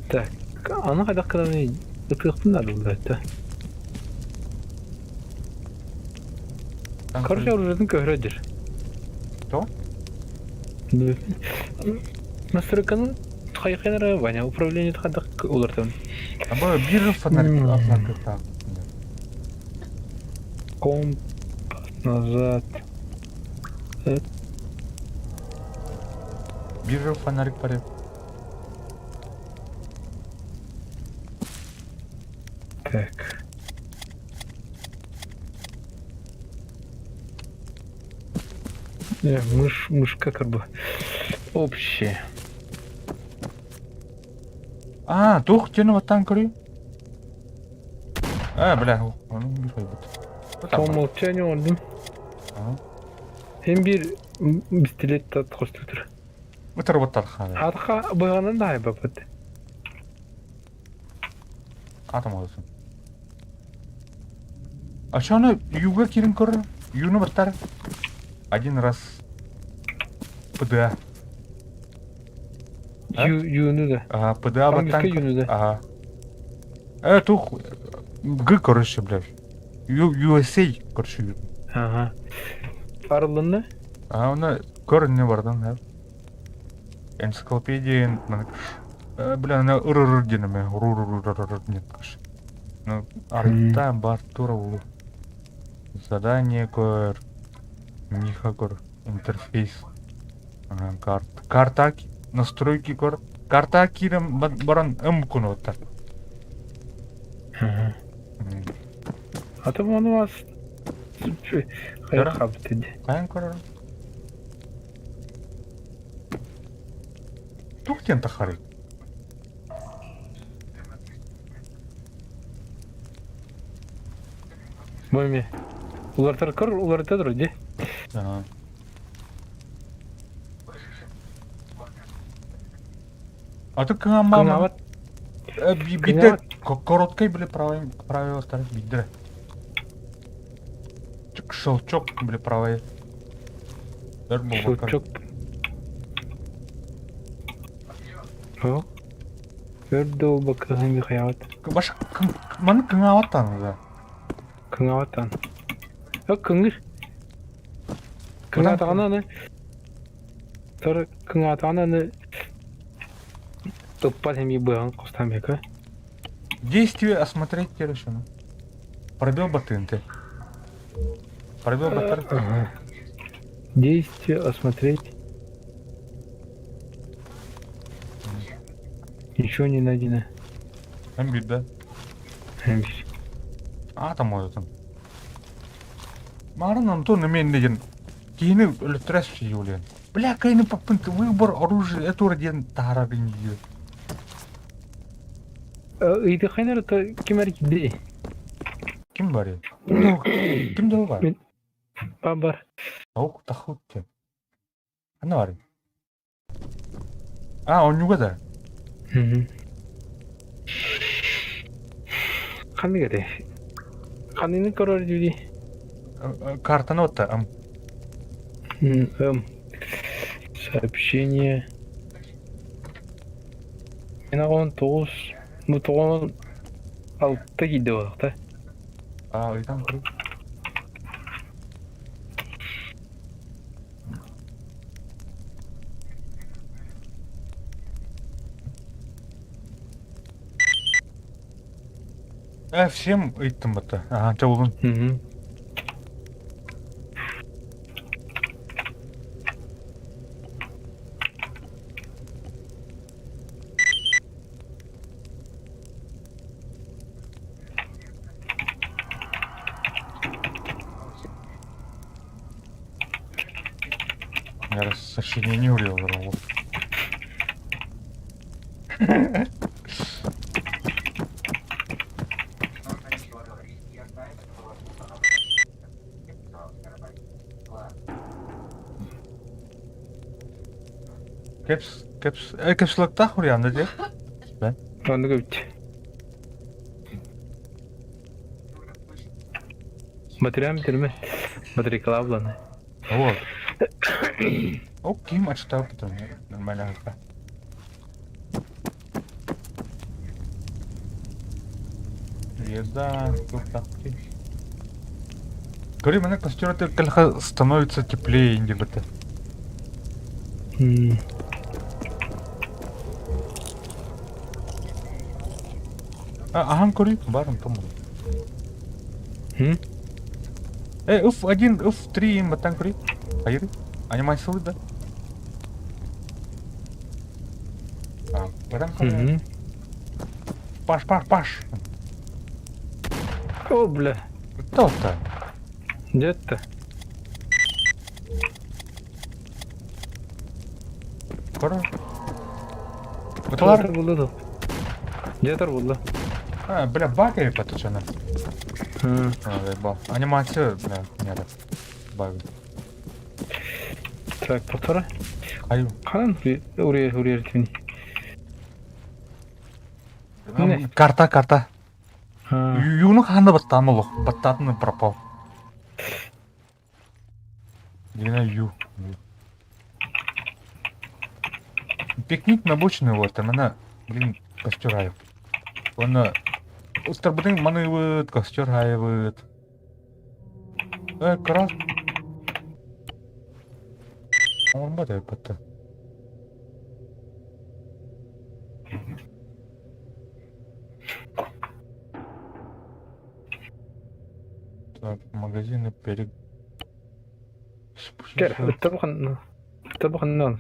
S3: Так, аны кайда кыланы ытыктын да булды да. Короче, оружиетын көһөрөдүр.
S1: Что?
S3: Настройканы хайхайнара Ваня управление хадак улартан.
S1: А бу бир фонарик фонарик
S3: Комп назад.
S1: Бир фонарик паре.
S3: Так. Мышь, мышка как бы общая.
S1: А, тух тени ваттан көрүй. А, бля, оны bir хайбыт.
S3: По умолчанию алдым. Hem bir пистолет тат хостутур.
S1: Ытыр баттар ханы.
S3: Атха быганын да айбапыт.
S1: Атом olsun. А что она юга кирин көр? Юны баттар. Один раз. ПДА.
S3: Ю юну да.
S1: Ага, ПДА баттан.
S3: юну да.
S1: Ага. Тух Г, короче, блядь. Ю, USA, короче.
S3: Ага. Арылынны?
S1: А она көр не бардан, да. Энциклопедия, бля, она ырыр диneме, рурурурурур нет, короче. Ну, арта бар тура улу. Задание көр, Миха көр, интерфейс. Карта настройки көр. Карта киирэн баран ым кунуоттар.
S3: А то ону вас хайа хабыт
S1: Хайан көрөрүм? Тух диэн тахарый?
S3: Бу Улартар көр уларыта тур ди.
S1: Ага. А ты кыңаммамын. Бидде короткай биле правила старых биддре. Щелчок биле правая.
S3: Щелчок. О. Өр болбакка Михаил.
S1: Баш маны кыңаабаттан да.
S3: Кыңаабаттан. Ö кыңыр. Кыңаатаҕына аны Тор кыңаатаҕына аны ыппат эми быаҕын хостаан бэкэ.
S1: Действие осмотреть решено. Пробел батынты. Пробел батыр.
S3: Ага. Действие осмотреть. Ничего не найдено.
S1: Амбит, да?
S3: Амбит.
S1: А, там может там. Марын Антон мен деген кейini өлтірәс Юлиан. Бля, кайны попынты выбор оружия, это ден тарабин ю.
S3: Ыйты хайнар то ким киди?
S1: Ким бар? Ким дол бар?
S3: Бар бар.
S1: Ок, тахут. Ана бар. А, он юга да.
S3: Ханны гәде. Ханныны көрөр диди.
S1: Картаны отта.
S3: М. Сообщение. Мен ағын тоғыз, бу тоғыз алты киді болақ
S1: А, ыйтан көрүп. Всем ыйттым бата. Ага, чабылын.
S3: Угу.
S1: Я сочинение урел. Кепс, кепс, кепслакта хурианда де.
S3: Аны көбүт. Материал битерме? Материал буланы.
S1: Вот. Окей, мачта потом. Нормально. Еда, тут Говори, меня костер это становится теплее, инди бт. А, ага, кури, баром тому.
S3: М?
S1: F1, F3, батан кури. Айры. Анимация да? А, барам кури. Паш, паш, паш.
S3: О, бля.
S1: Кто-то?
S3: Где-то.
S1: Кора. Бутылар?
S3: Булды. Где-то булды.
S1: А, бля, баги поточена. А, Анимация, бля, нет. Баги.
S3: Так, повтора.
S1: Аю.
S3: Канан урия урия тимни.
S1: Карта, карта. Юну ханда баттамылық, баттатыны пропал. Дина ю. Пикник на обочине вот, а мана, блин, костер айып. Оны устарбытын маныбыт, костер айыбыт. Крас. Он бата батта. Так, магазины перед.
S3: Кер, табхан. Торбо ханна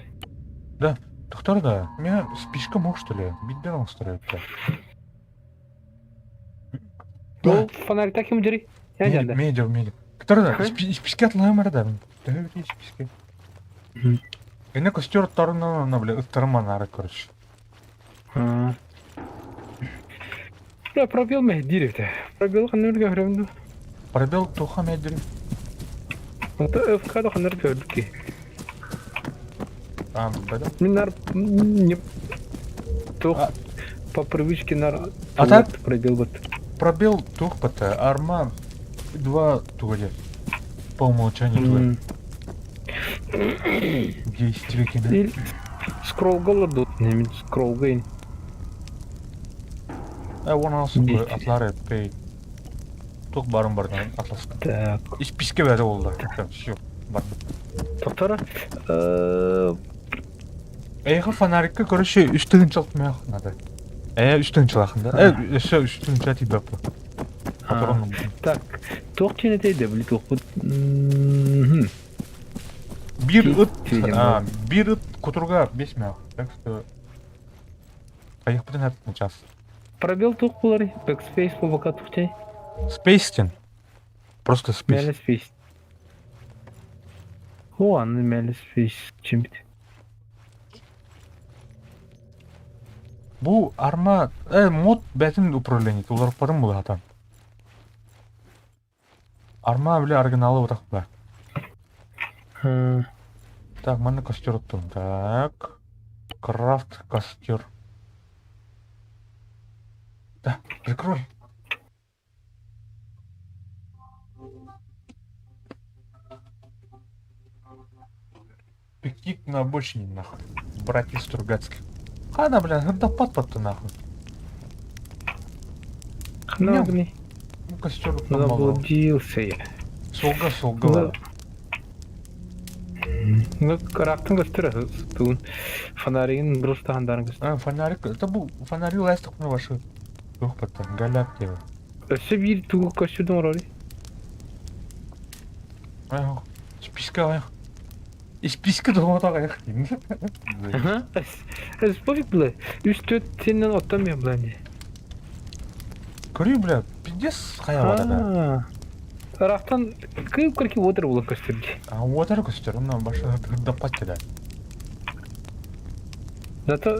S1: Да, доктор да, у меня спичка мог что ли? Бидден устроит.
S3: Ол фонарик ким дери? Я
S1: Медик,
S3: да.
S1: медик, медик. Доктор да, спички атлаем да. Да, спички. Эне костер тарына на бля, ыттарма нары, короче.
S3: Бля, пробел мeh Пробел ханнырга көрөмдү.
S1: Пробел туха медри.
S3: Ото ФК да ханныр көрдүк.
S1: А, бля.
S3: Мин нар не тух по привычке нар
S1: А так?
S3: пробел бат.
S1: Пробел тух пата, арма два тугали. По умолчанию два. Действие кино.
S3: Или скролл голоду. Не, мин скролл гейн.
S1: Э, он алсын
S3: Действие.
S1: атлары пей. Тух барым бардан атлас.
S3: Так.
S1: Исписке бәрі болды. Все. Бар.
S3: Доктора.
S1: Эйха фонарикка, короче, үстігін чалт мях надо. Э, үстігін чалахын да. Э, еще үстігін чалт ибеп. Патрон.
S3: Так. Туох тиэнэ де били туохпут.
S1: Бир ыт,
S3: Видимо.
S1: а, бир ыт кутурга бес мях. Так что... Поехали на час.
S3: Пробел туох булар. Backspace болбака тухчай.
S1: Спейстен. Просто спейс.
S3: Мэлэ space. О, аны мэлэ space чимбит.
S1: Бу арма, э, мод бәтин управление, улар парым була хатан. Арма бile оригиналы вот так Так, манна костер оттым. Так. Крафт костер. Да, прикрой. Пикник на обочине, нахуй. Братья Стругацких. Хана, бля, да пат ты нахуй.
S3: Ханагни.
S1: Ну, костер помогал.
S3: Заблудился я.
S1: Солга, солга.
S3: Да. Ну, карактын көстөр туун. Фонаригин бұрыс тахандарын көстөр.
S1: А, фонарик. Это был фонарик лайсток на ваши. Тух потом, галяк тебе.
S3: Өссө биир тугу көстүрдүң ороли.
S1: Ах, списка, ах. Из списка дома так, ах.
S3: Эс пофиг бля. Үс төрт сенен оттан мен бля не.
S1: Көрүй, бля, пиздец хая да.
S3: Тарахтан кыып кырки отыр булан көстүрдү.
S1: А отыр көстөр, мына башы даппат кеде.
S3: Зато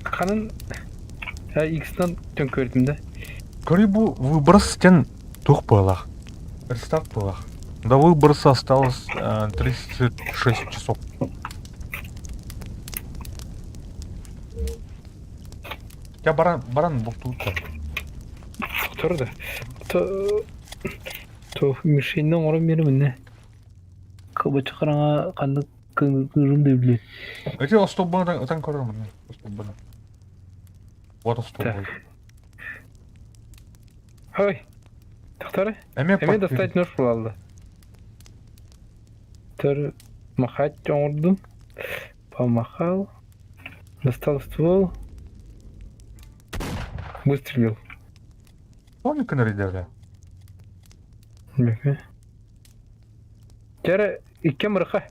S3: канын X-тан төңкөрдүм да.
S1: Көрүй бу выброс тен тух было. Рестарт было. До выброса осталось 36 часов. Я баран, баран был тут.
S3: Тур да. То то мишеньнен орон беремин не. Кыбычы караңа кандык кырым деп билет.
S1: Эти столбана там көрөрмүн. Столбана. Вот столб.
S3: Ой. Токтор.
S1: Эме
S3: Эме достать нож булалды. Төр махать оңордум. Помахал. Достал ствол. Выстрелил.
S1: Помни канаридевля.
S3: Беке. Тәрі икке мырқа.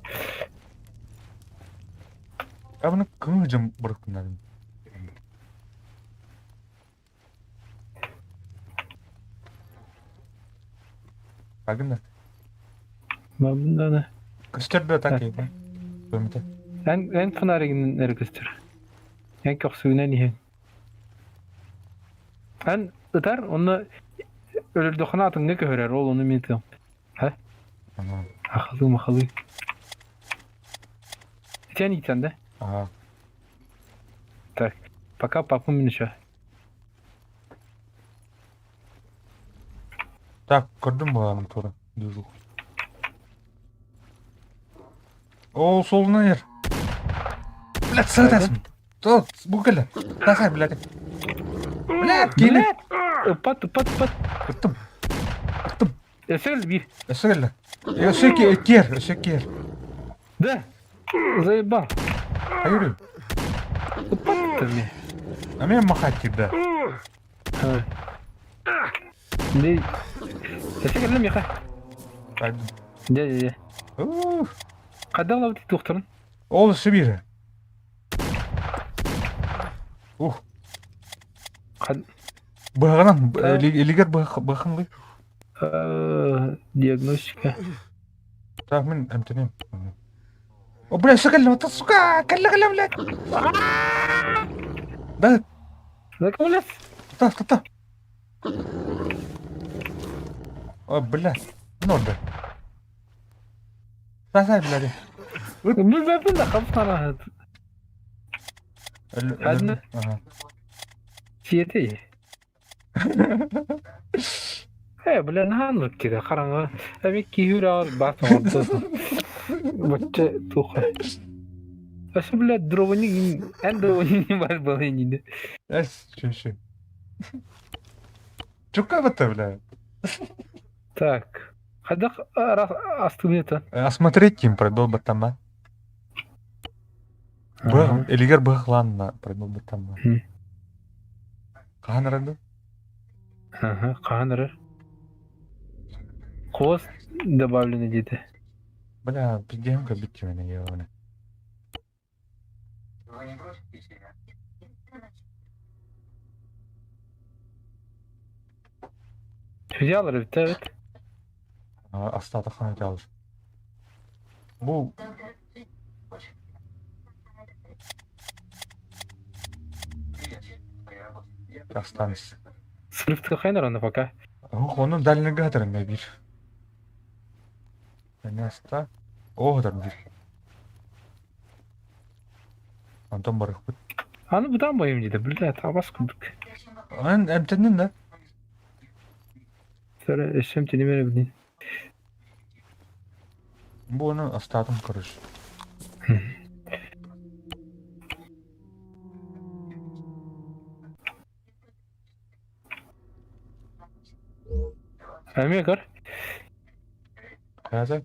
S1: А мына кім жым бұрқынадым. Агында.
S3: Мабынданы.
S1: Көстөрдө так edi. Көмөтө.
S3: Эн эн фонаригин эргистер. Эн көксүгүнэн иһин. Эн ытар онно өлөрдөхүнэ атыңҥа көһөрөр ол ону мин тыам.
S1: Ага.
S3: Ахалыы махалыы. Итиэн иитэн да?
S1: Ага.
S3: Так. Пока папа мин еще.
S1: Так, көрдүм буларын тура. Движуху. О, солуна ер. Блядь, сыртасың. Тут, бу келе. Тахай, блядь. Блядь, келе.
S3: Ыппат, ыппат, ыппат.
S1: Ыттым. Ыттым.
S3: Өсөл бир.
S1: Өсө келе. Өсө кер, өсө кер.
S3: Да. Заебал.
S1: Айыры.
S3: Ыппат мне.
S1: А мен махать тебя.
S3: Не. Өсө келе меха.
S1: Пойду.
S3: Де, де, де.
S1: Ух.
S3: Хайдах ылабыт туохтарын?
S1: Ол Сибиир. Ух. Быһаҕынан, илигэр быһахын
S3: Диагностика.
S1: Так, мин эмтэнем. О, бля, все кэллэ, вот сука, кэллэ, кэллэ, блядь. Да.
S3: Да, блядь.
S1: Та, та, та. О, бля, ну да. Сасай, блядь.
S3: Билбэппин да хап-хара. Ханна?
S1: Ага.
S3: Сиэтэй. Э, бля, наһаа киһи хараҥа. Эми киһи үрэҕэр баас оҥордо. Бачча туох. Өссө, бля, дровоник, эн дровоник бар буолан иннинэ.
S1: Эс, чэ, чэ. Чукка батта, бля.
S3: Так. Хайдах астыгыта?
S1: Осмотреть ким пройдол баттама. Бых, элигер быхланна пройдол баттама. Хаһан арады?
S3: Ага, хаһан арар? Хвост добавленный диэтэ.
S1: Бля, пиздемка битти меня ебаный.
S3: Взял эбит, эбит.
S1: Астаатаххына дьаалыр. Бу Останься.
S3: Срывтка хайнар аны пока.
S1: Ох, ону дальныйга атарым биир. Место. Оо, атарым биир. Антон барыхпыт.
S3: Аны бутан бойым диде, бля, табас курдук.
S1: Эн эмтэннин да?
S3: Сара өссөм тинимere билин.
S1: Бу ону астаатым короче.
S3: Эмиэ көр.
S1: Хайата?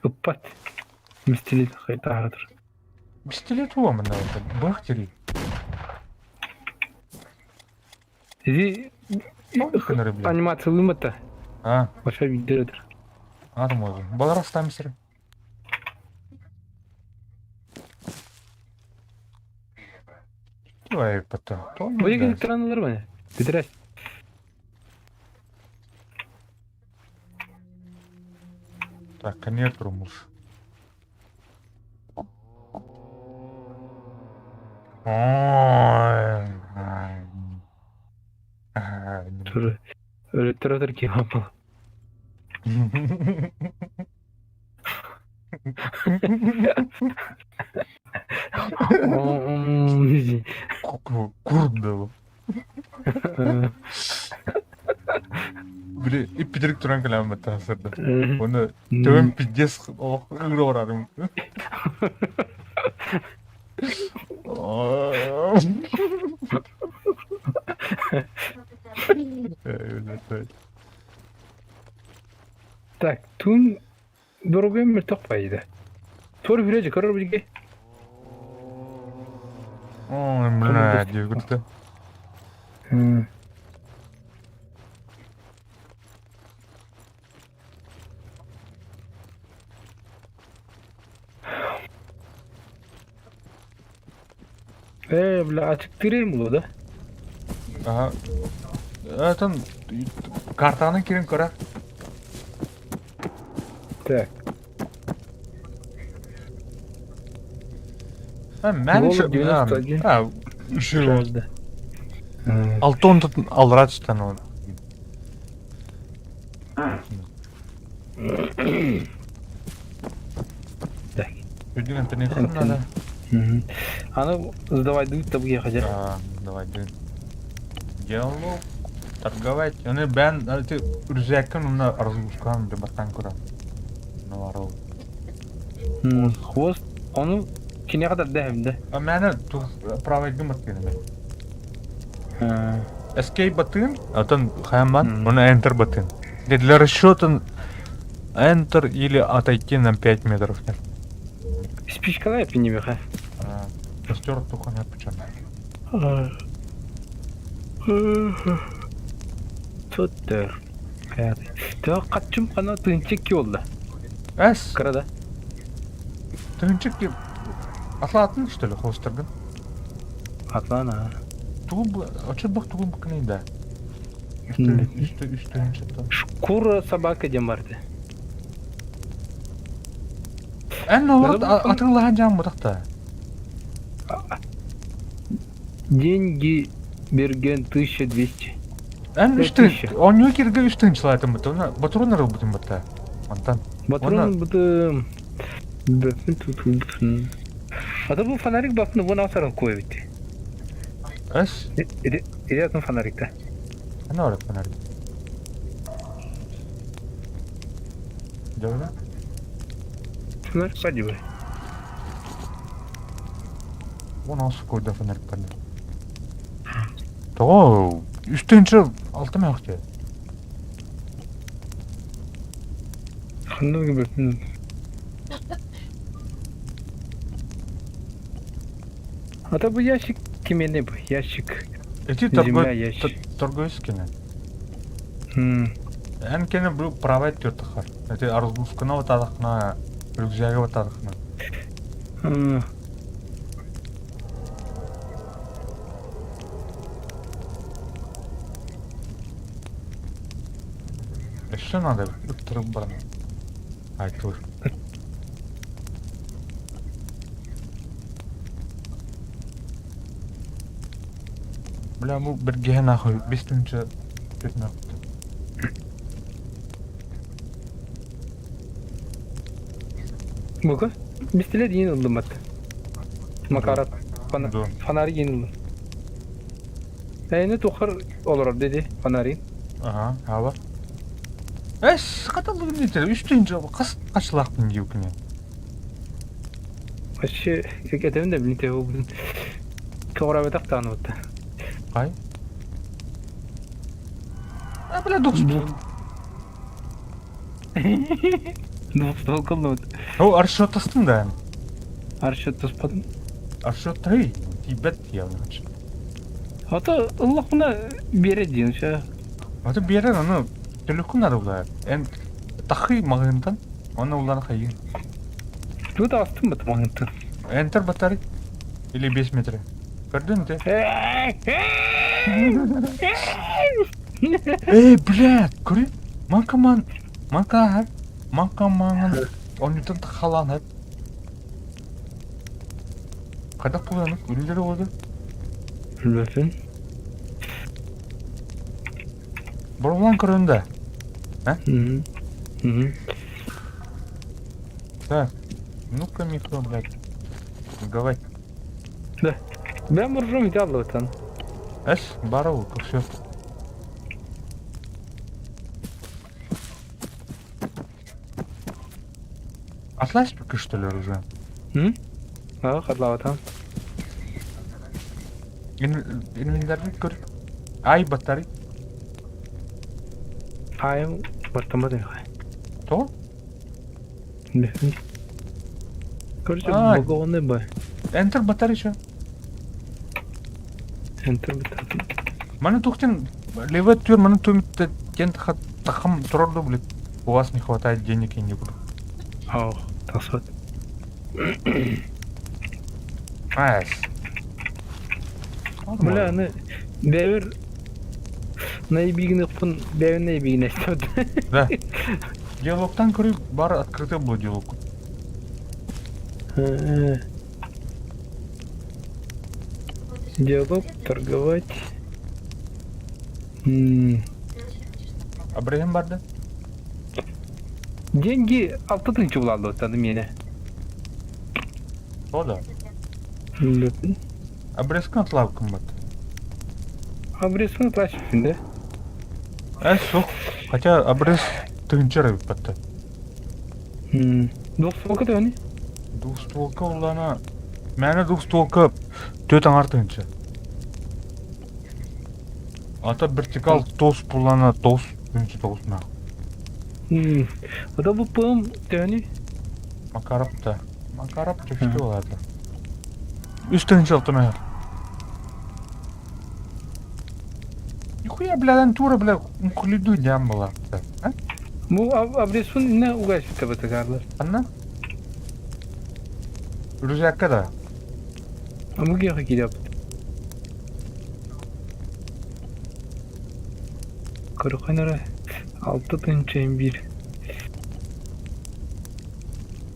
S3: Ыппат. Пистолет таһаратыр.
S1: Пистолет уо манна бах тири.
S3: Иди анимация вымата.
S1: А.
S3: Вообще видео.
S1: А, можно. Балар астамсыр. Давай потом.
S3: Бу электронлар міне. Бедрәс.
S1: Так, конец румуш.
S3: Тур. Өлөттөр киһи
S1: Курдало. Били иппитирик туран кэлэм баттаһасырда. Оны төбөм пиздец ыгырарым.
S3: Так, тун дорогой мөлтөх байда. Тур хүрэж көрөр билге.
S1: Ой, бля, диэбитэ.
S3: Э, бля, ачык тирейм булу да.
S1: Ага. Этон картаны кирин көрө.
S3: Так.
S1: А, меньше.
S3: 91.
S1: А, еще. Алтон тут алрачтан он.
S3: Так.
S1: Үдүн интернет надо.
S3: Аны сдавай дуть табы ехать.
S1: А, давай, дын. Диалог. Торговать. Оны бән, ты рюкзакын уна разгрузкан деп баттан көрө. Ну, арал.
S3: Хвост, оны кине кадар дэхэмдэ.
S1: А мәне ту правый гымат кене. Escape button, атын хайман, оны Enter button. Для расчета Enter или отойти на 5 метров.
S3: Спичкалай пинебеха.
S1: Костер тухана печен.
S3: Туттер. Тө катчым кана тынчык киолла.
S1: Эс.
S3: Кырада.
S1: Тыһыынча Атлаатын что ли хостаргын?
S3: Атлаан аа.
S1: Тугун очурбах тугун буккынай да. Үстө үстө
S3: Шкура собака диэн барды.
S1: Эн олорот атыылаһан дьаам бутахта.
S3: Деньги Берген 1200.
S1: Эн үс тыһын, оонньуу киргэ үс тыһынчалаатым бутта, уна батрон ылбытым бутта. Онтон.
S3: Батрон бутым. Бөппүн тутулбутун. А бу фонарик бапны вон асаран кой бит.
S1: Эс?
S3: Иди атын фонарикта.
S1: Ана бар фонарик. Дьэ
S3: Фонарик падибы.
S1: Вон ас койда фонарик пади. Тоҕо үстүнчү алта мөөхтө.
S3: Ханнык бөппүн. А то бу ящик кимиэнэ бу ящик.
S1: Эти
S3: Земля ящик.
S1: торговец кини. Эн кини бу правай түөртахар. Эти аргускана батадахна, рюкзага батадахна. Өссө надо ыттырып баран. Айтылыр. Бля, бу биргиһэ нахуй бис тыһыынча түөрт
S3: Бука? Бистилет иин ыллым бат. Макарат. Фонарик иин ыллым. Эйни тухар олорор диди фонарик.
S1: Ага, аба. Эс, каталыгын дите, үс тыһыынча хас хачылаахпын диэбиккине.
S3: Вообще, этэбин да билин бу көҕүрээбэтэх даҕаны бутта.
S1: Хай? А, бля, дух.
S3: Двух кыллыбыт.
S1: О, аршоттастың да.
S3: Аршоттаспадым.
S1: Аршоттай, тибет явно.
S3: Ото ыллахпына биэрэ диэн ше.
S1: Ото биэрэр аны төлөккүн надо булар. Эн тахы маҕыынтан, оны улан хайын.
S3: Тут астым бат маҕыынтан.
S1: Энтер батарей или 5 метров. Көрдүн те. Эй, блядь, көрүй. Манка ман, манка хар, манка маңын, оннютан халан хар. Хайдах буланы? Үллери oldu.
S3: Билбэппин.
S1: Борулан көрөн да.
S3: Мгм. Мгм.
S1: Так. Ну-ка, микро, блядь. Давай.
S3: Да. Бэм буржум ити аллыбытан.
S1: Эс, барыл, все. Атлась пока что ли уже?
S3: М? Аа, хадлаабатам.
S1: Инвентарь көр. Ай, батарей.
S3: Айым баттамат
S1: То?
S3: Короче,
S1: А.
S3: богоны бы.
S1: Enter батарей еще.
S3: Enter батарей.
S1: Маны тухтен левый түр, маны түмит тен тахам турорду, блядь. У вас не хватает денег, я не буду.
S3: Ау, тасват.
S1: Ас.
S3: Бля, аны бэбер наибигин бэбер наибигин эстебит.
S1: Да. Диалогтан көрүү бар открытый был диалог.
S3: Диалог, торговать.
S1: Абрахим барды?
S3: Деньги алты тысяча булалды мени.
S1: О да. Абрескан атлап кымбат.
S3: Абрескан атлашып да?
S1: Э, сух. Хотя абрес тыгынчар батта.
S3: Двухстволка төни?
S1: Двухстволка улана. Мәне двухстволка төт аңар тыгынча. Ата вертикал тос пулана тос тыгынча тос на.
S3: Ата бу пым төни?
S1: Макарап та. Макарап чөпчү болады. Үс тыгынча алтымай. Нихуя, бля, антура, бля, мухлиду дям была. А?
S3: Бу абресун не угайсыта батагарлар.
S1: Анна? Рюкзакка да?
S3: Омук киһиэхэ киириэхпит. Көрөххүн эрэ, 6 101.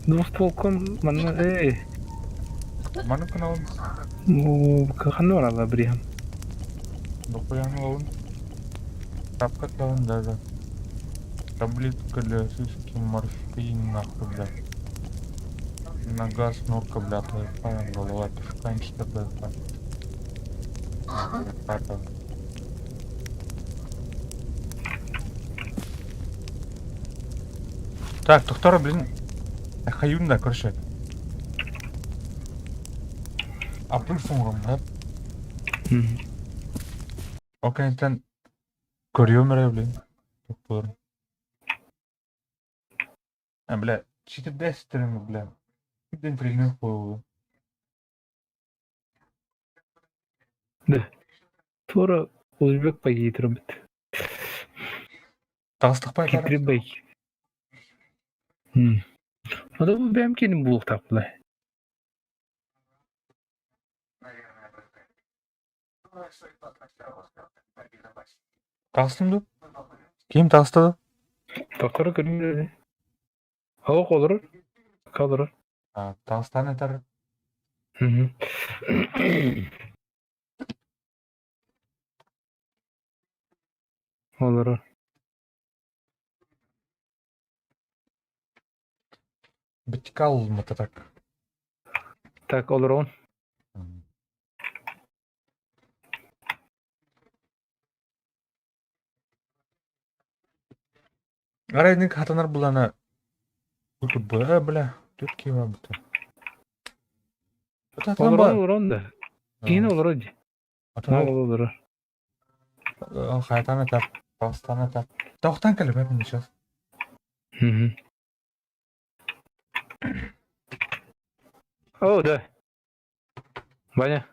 S3: Двустволком манна эй,
S1: Маны кыналын,
S3: ханна бараллар бириһэм?
S1: дохуяны ылабын. Тапка кылын даже. Таблетка для сыски морфин нахуй, бля. Нога снорка, бля, твоя голова, кишка, что такое. Так, доктора, блин, хаюн да, короче. А плюс да? Окей, тен көрүөм эрэ, блин. Тохтоор. А, бля, 4 бля. День тренировку голову.
S3: Да. Туора узбек пагитробит.
S1: Таҕыстахпай
S3: Китрибай. Ода бу бэм кенин булуктапла.
S1: Таҕыстым дуу? Ким таҕыста да?
S3: Доктора көрүҥ Оох олорор. Олорор.
S1: Таҕыстаан этэр.
S3: Олорор.
S1: Битикал так.
S3: Так, олорон.
S1: Арайник хатанар булана бля, бля, тут кима бута.
S3: Олорон, олорон да. Киин олорор ди. Олорор.
S1: Хайтан этап, Пастан этап. Тохтан кэлеп сейчас.
S3: О, да. Ваня.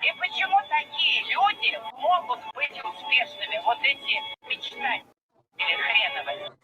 S4: И почему такие люди могут быть успешными? Вот эти мечтатели хреновы.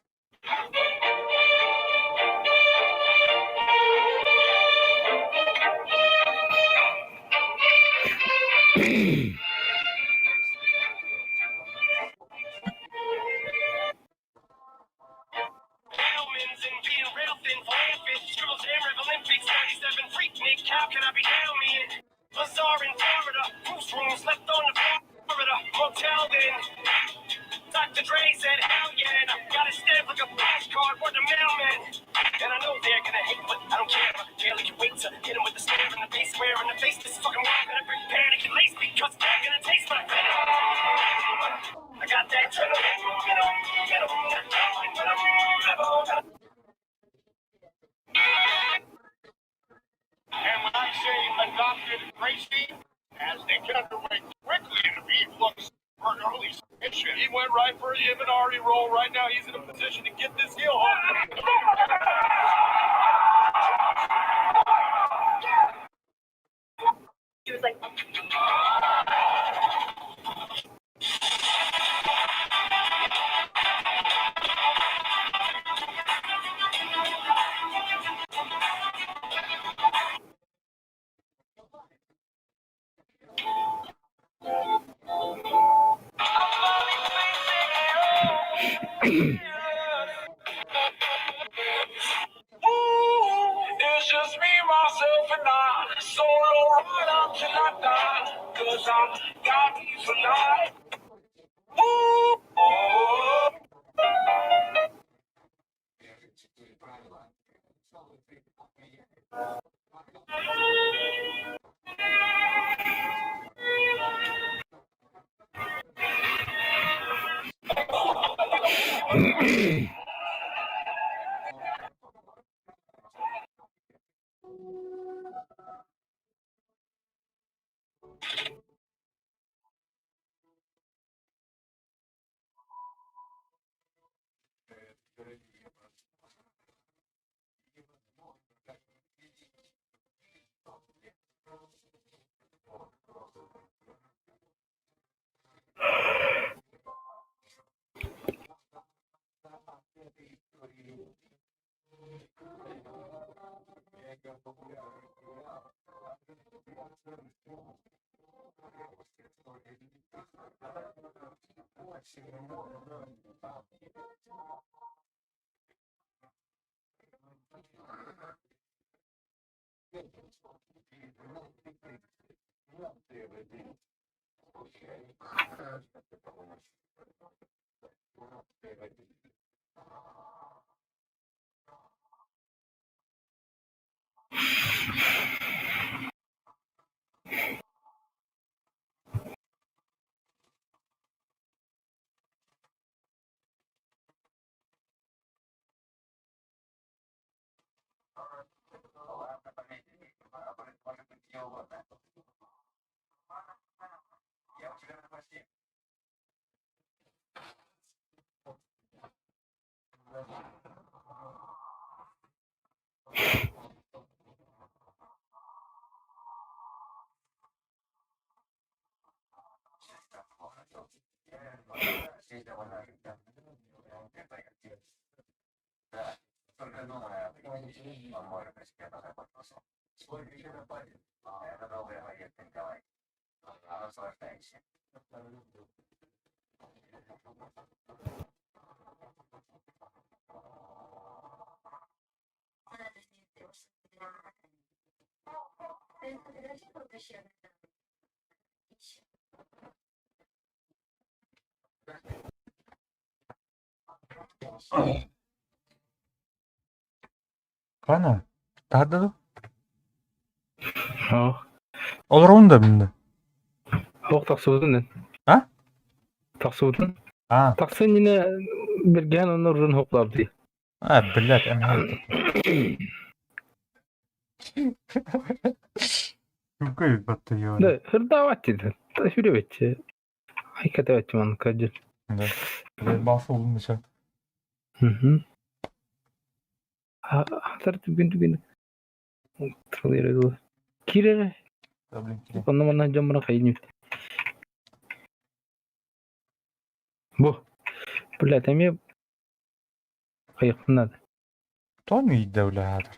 S1: Хана? Таһырда дуу?
S3: Суох.
S1: Олоробун да билиннэ.
S3: Суох тахсыбытын эн.
S1: А?
S3: Тахсыбытын.
S1: А.
S3: Тахсан иннинэ бэргэһэн онно урун хоплаабытый.
S1: А, блядь, эмиэ Какой батальон?
S3: Да, сырдаабат дии. Сүрүбэччи. Айкатабаччы маннык дьыл.
S1: Да. Заебался улыбнуться.
S3: Угу. Хатар түгэн түгэн Троллейры Киирэрэ.
S1: Да, блин, киирэ.
S3: Онно манна дьон баран хайын Бу. Блядь, эмиэ хайыахпын наада.
S1: Тони идэвлээтэр.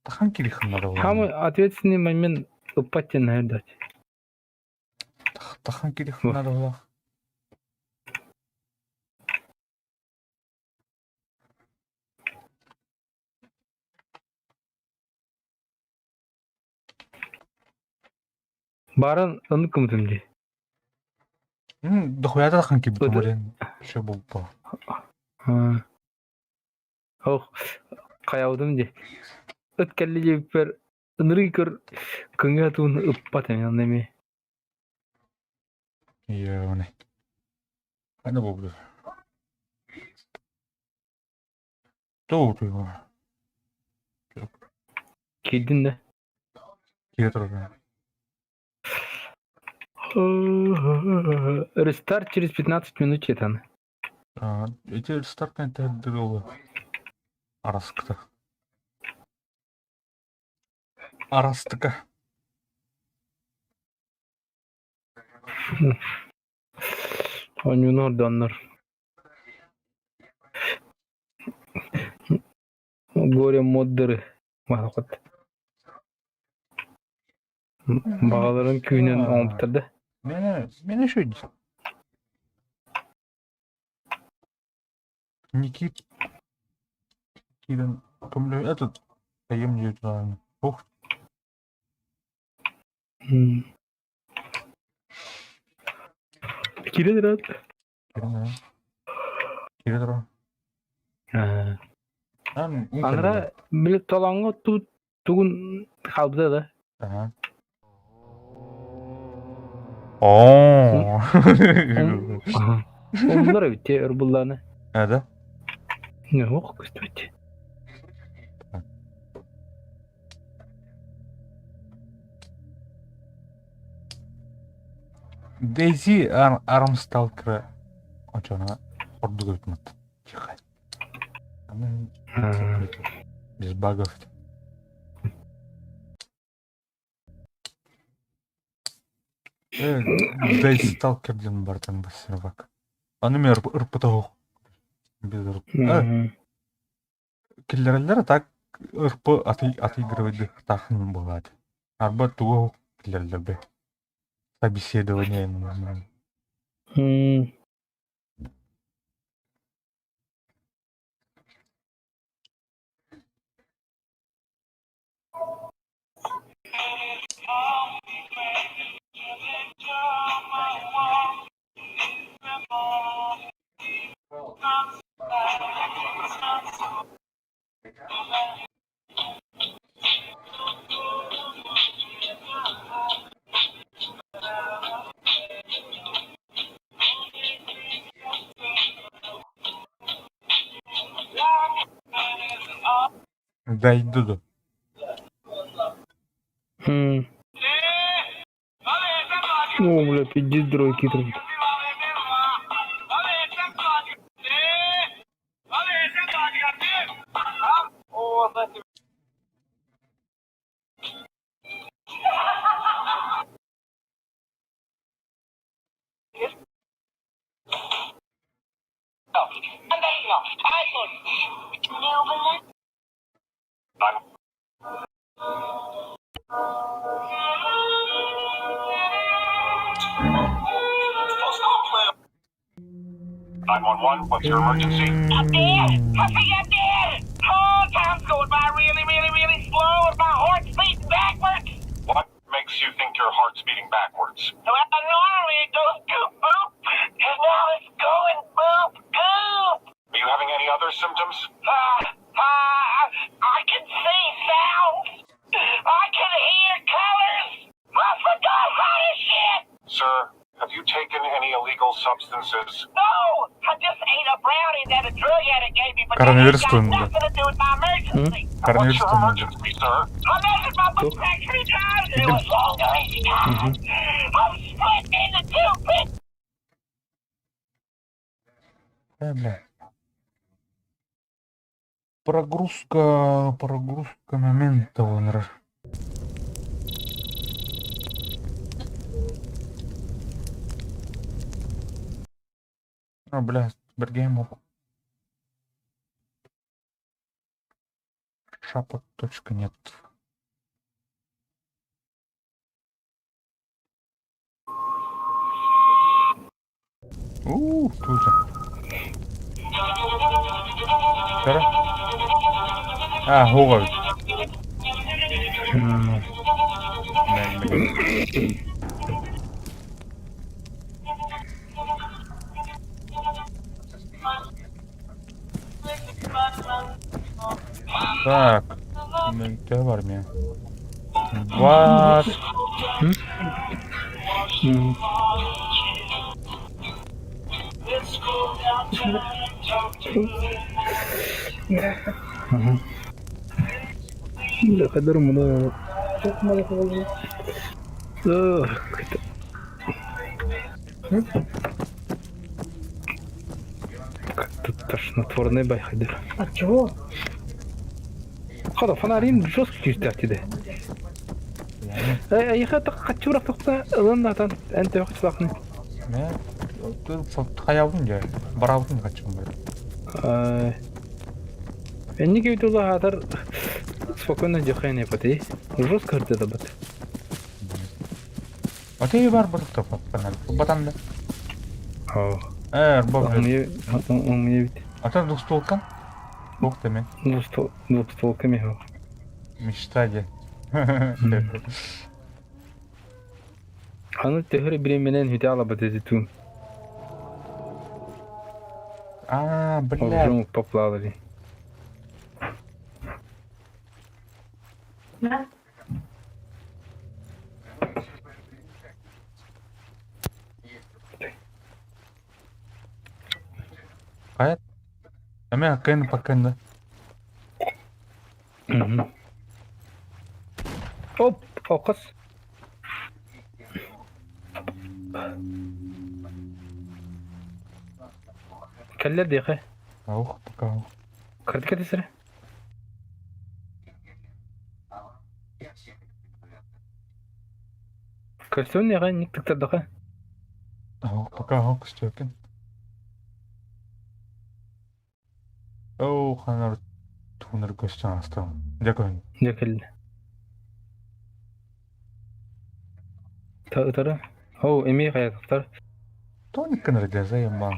S1: Тахан кирихын
S3: Самый ответственный момент ыппат диэн наһаа
S1: Тахан кирихын надо
S3: Баарын оннук гыммытым дии.
S1: Дохуя тахан кибит блин. Все булпа.
S3: Ох. Хайаабытым дии. Ыт кэллэ диэбиппэр ынырыы көр кыҥыы туун ыппат эмиэ онно эмиэ.
S1: Ёбаный. Аны буолбут. Тоҕо
S3: Киирдин да?
S1: Киирэ турар.
S3: Рестарт через 15 минут четан.
S1: Эти рестартан тэһэрдэр Араскыта. Арастыка.
S3: Оонньууну ордоннор. Горе моддары маһахат. Баҕаларын күүнэн оҥоптор да.
S1: Мене, мене еще Никит Кирин көмлө этот кайым диэн Ух.
S3: Кирин рад.
S1: Кирин Кирин рад.
S3: Анара били толоҥҥо тугун хаалбыта да.
S1: Ага. Оо.
S3: Оннор эбит өр буллааны.
S1: А, да?
S3: Ох, көстүбэт.
S1: Дейзи Армсталкера очона ордук эбит Тихо. Без багов. Дейзи Сталкер диэн бартан бас сервак. Аны мен ырпыта без Киллэрэллэр так ырпы отыгрывать тахын бывает. Арба тугу киллэрэллэр бэ. Собеседование. Дойду до.
S3: О, бля, пиздец, дройки тут.
S4: I'm dead! Puffy, I'm dead! Oh, time's going by really, really, really slow and my heart's beating backwards!
S5: What makes you think your heart's beating backwards?
S4: Well, normally it goes goop boop, and now it's going boop goop!
S5: Are you having any other symptoms?
S4: I can see sounds! I can hear colors! I forgot how to shit!
S5: Sir, have you taken any illegal substances?
S4: No! I just ate a brownie that a drug addict gave me, but that ain't
S1: Коронавирус
S4: got
S1: туһунан.
S4: nothing to do with my emergency!
S5: What's
S1: Коронавирус
S5: your
S1: туһунан.
S5: emergency, sir?
S4: I measured my butt crack three times and it was longer each time. I'm split into two pieces.
S1: Бля. Прогрузка, прогрузка момента вон. А, бля, Бергейм Шапок точка нет. У, тут же. Кара? А, Гугл. Так, төһө бар миэ? What?
S3: Kadar bunu Тут тошнотворный байхадыр.
S6: От чего?
S3: Хада фонарин жестко күүстээх Эйиэхэ хаччыбырах тохта ылан атан эн төһө хаччылаахны?
S1: Хайабын дьэ, барабытын хаччым бар.
S3: Энник эбит аатар спокойно дьахайын эпати. Жестко ырдыдабыт.
S1: Аты бар бутукта фонарь. Батан да.
S3: Оо.
S1: Эр, боб.
S3: Умне бит.
S1: Ата двухстволка? Бог ты мен.
S3: Двухстволка мехо.
S1: Мечта де.
S3: Аны төһөр бирименен хүтэ алабат этитун.
S1: А, блядь.
S3: Оружие поплавали.
S6: Да?
S1: Хайа? Эме кын пакын да.
S3: Оп, окос. Кэллэр диэхэ.
S1: Аух, пока аух.
S3: Кырдыка тесere. Көстөн яга ник тыктардаха.
S1: Аух, пока аух, көстөкүн. Оу, ханар тунар көстөн астам. Дякую.
S3: Дьэ Тара. Оу, эмиэ хайатахтар.
S1: Тоник кынар заебал.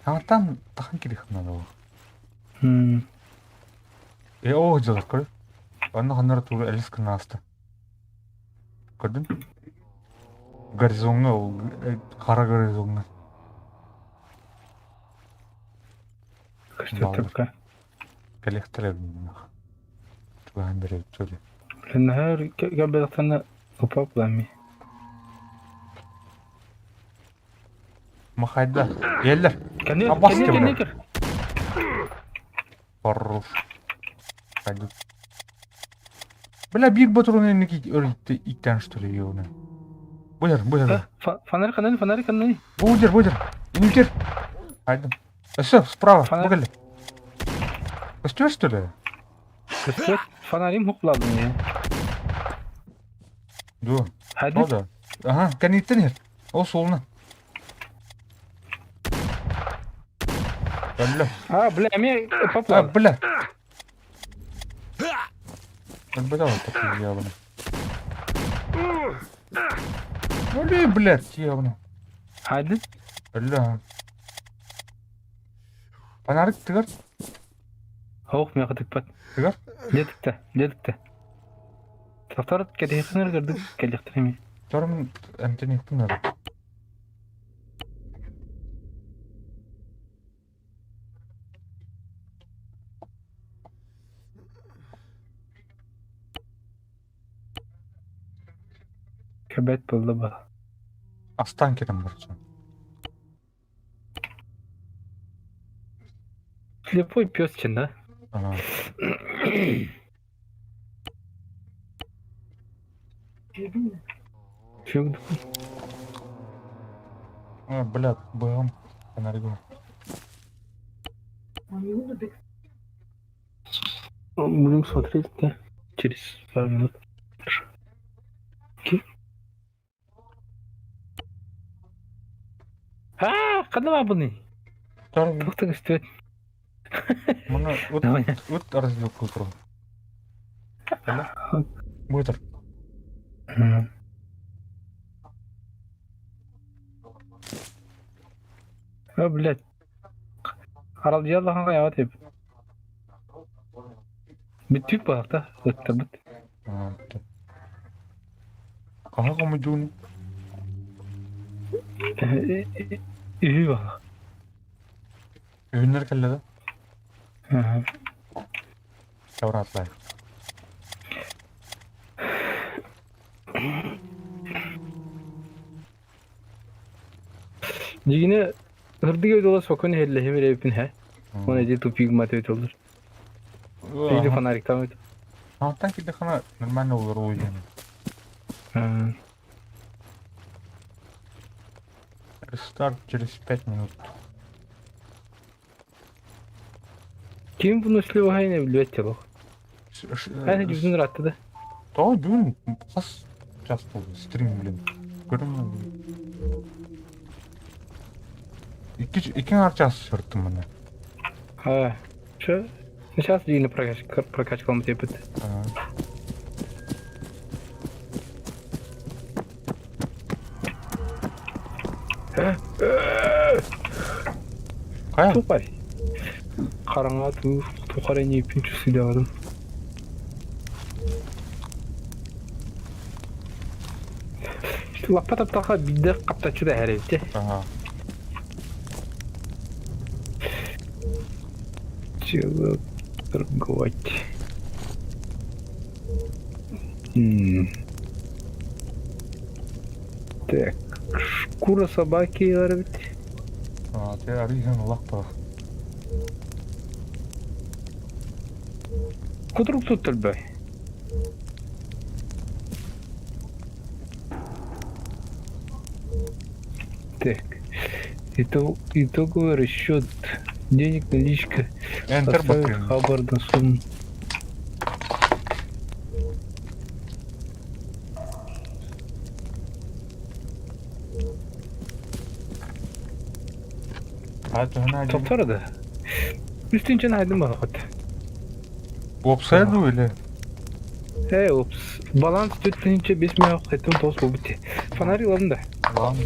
S1: Аңтан тахан кирих надо. Э, оо, дьылар көр. Онно ханар тугу элис кынаста. Көрдүн? Горизонга ол хара горизонга.
S3: Көстөттөркө.
S1: Коллекторы Тугаан бере төле.
S3: Нахар кабелтана упап лами.
S1: Махайда. Еллер.
S3: Кәне
S1: Абас
S3: кәне
S1: кем
S3: кәне
S1: бу?
S3: кер.
S1: Хорош. Пойдут. Бля, бир батрон эники өрүтте иттен что ли ёбаный. Буйдер, буйдер.
S3: Фонарь кананы, фонарь кананы.
S1: Буйдер, буйдер. Инкер. Пойдем. Все, справа,
S3: Фонарь.
S1: бугали. Костер, что ли?
S3: Көстөт фонарим хукладым я.
S1: Да.
S3: Хadi.
S1: Да. Ага, кәниттен ер. Ол солына. Бля.
S3: А, бля, эми
S1: А,
S3: поплады.
S1: бля. Бля, вот такой ебаный. Бля, блядь, ебаный.
S3: Хadi.
S1: Бля. Фонарик тыгар?
S3: Хоох миэхэ тыкпат.
S1: Тыгар?
S3: Дьэ тыкта, дьэ тыкта. Тохтор кэтэһиэххин көрдүк кэллэхтэр эми.
S1: Вторым Антони надо.
S3: Кэбэт буолла ба.
S1: Останкиным барча.
S3: Слепой пес чин, да?
S1: Ага.
S3: Чүг.
S1: А, бля, бэм. Фонарик.
S3: Будем смотреть, да? Через пару минут. Хорошо. Окей. А, ханна бабыный?
S1: Вторым
S3: Туох да көстүбэт.
S1: Мына вот
S3: Давай.
S1: вот разделку туру. Бля. Буйдер.
S3: О, блядь. Аралдьяллахан хайаҕа тип. Бүттүүк баахта, ыттабыт.
S1: А, да. Каха комедюн.
S3: Үһү баах.
S1: Үйүннер келле да.
S3: Ага.
S1: Тавратлай.
S3: Дьигинэ ырдык өйдолор сокон иһэллэһим эрэбиппин һэ. Оны эти тупик мат өйтолор. Или фонариктан өйт.
S1: Алтан кидехана нормально olur уйден. Рестарт через 5 минут.
S3: Ким буну сливайны билбэт телох. Эн жүзүн ыратты да.
S1: То бүгүн хас час болды стрим, блин. Көрүм. Икки ар час сырттым мына.
S3: А, что? Сейчас дигини прокачкалам тепит.
S1: Кая?
S3: Тупай. Хараҥа туу тухары ньииппин чувствуйдаабатым. Лаппа таптаха биирдэ хаптаччы да эһэр эбит
S1: Ага.
S3: Тело торговать. М. Так, шкура собаки эбит.
S1: А, ты арыйхан улахпа.
S3: Кутурук туттарбай. Так. Итоговый расчет денег наличка
S1: Enter
S3: составит
S1: баттым.
S3: хабар на сумму.
S1: А, это она один.
S3: Топтар да. Үстүнчен айдын балақыт.
S1: Веб-сайду или?
S3: Эй, опс. Баланс 4 5 миллион хеттен тоғыз болып бітті. Фонарь ладым да.
S1: Ладно.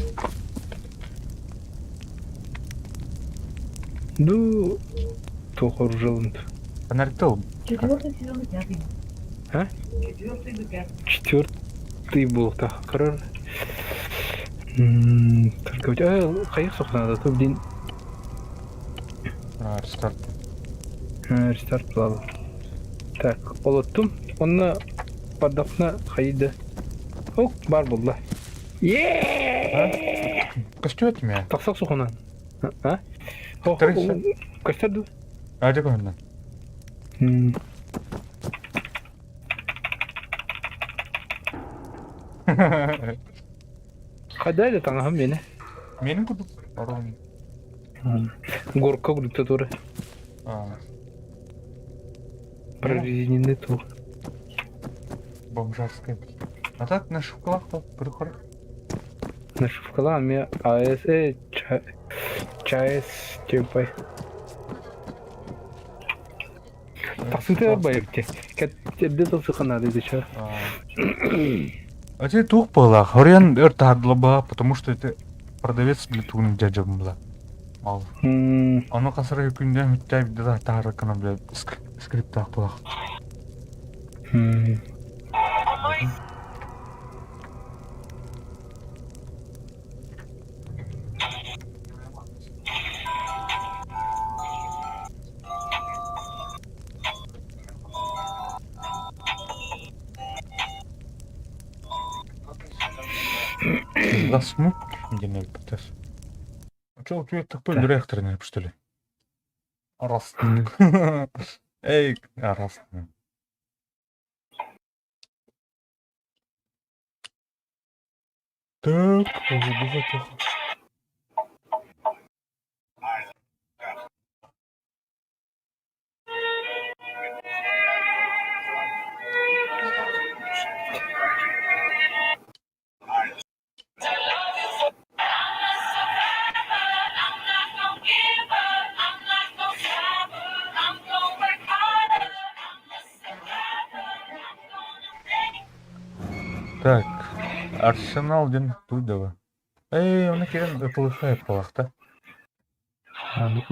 S3: Ду тоқор жылынды.
S1: Фонарик тыл.
S6: Четвертый сезон и пятый.
S3: А?
S6: Четвертый и пятый.
S3: Четвертый был так. Қарар. Торговать. Қайық соқнады. То блин.
S1: А, рестарт.
S3: Рестарт плавал. Так, олоттум. Онна бардақна қайды. Ок, бар болды. Е!
S1: Костюм меня.
S3: Тақсақ соқынан. А?
S1: Трыся.
S3: Костюм.
S1: А, где он?
S3: Қайда әлі таңағым мені?
S1: Менің кудук. Орон.
S3: Горка диктатура.
S1: А,
S3: Прорезиненный тур.
S1: бомжарская. А так на шоколад прихор.
S3: На шоколад АС ЧАЭС типа. Тақсынты байыпте. Кәттерде тосықана деді ча.
S1: А тебе тух была, хрен была, потому что это продавец, блядь, тугун дядя была. Мал. Аны касыр күндә мүттә да тарыкына, блядь, скриптах была. Засмук, где процесс. А чё, у тебя такой директор, наверное, что ли? Раз. Эй, раз. Так, было Так, Арсенал ден Тудова. Эй, он керен полыхает полахта.
S3: А, ну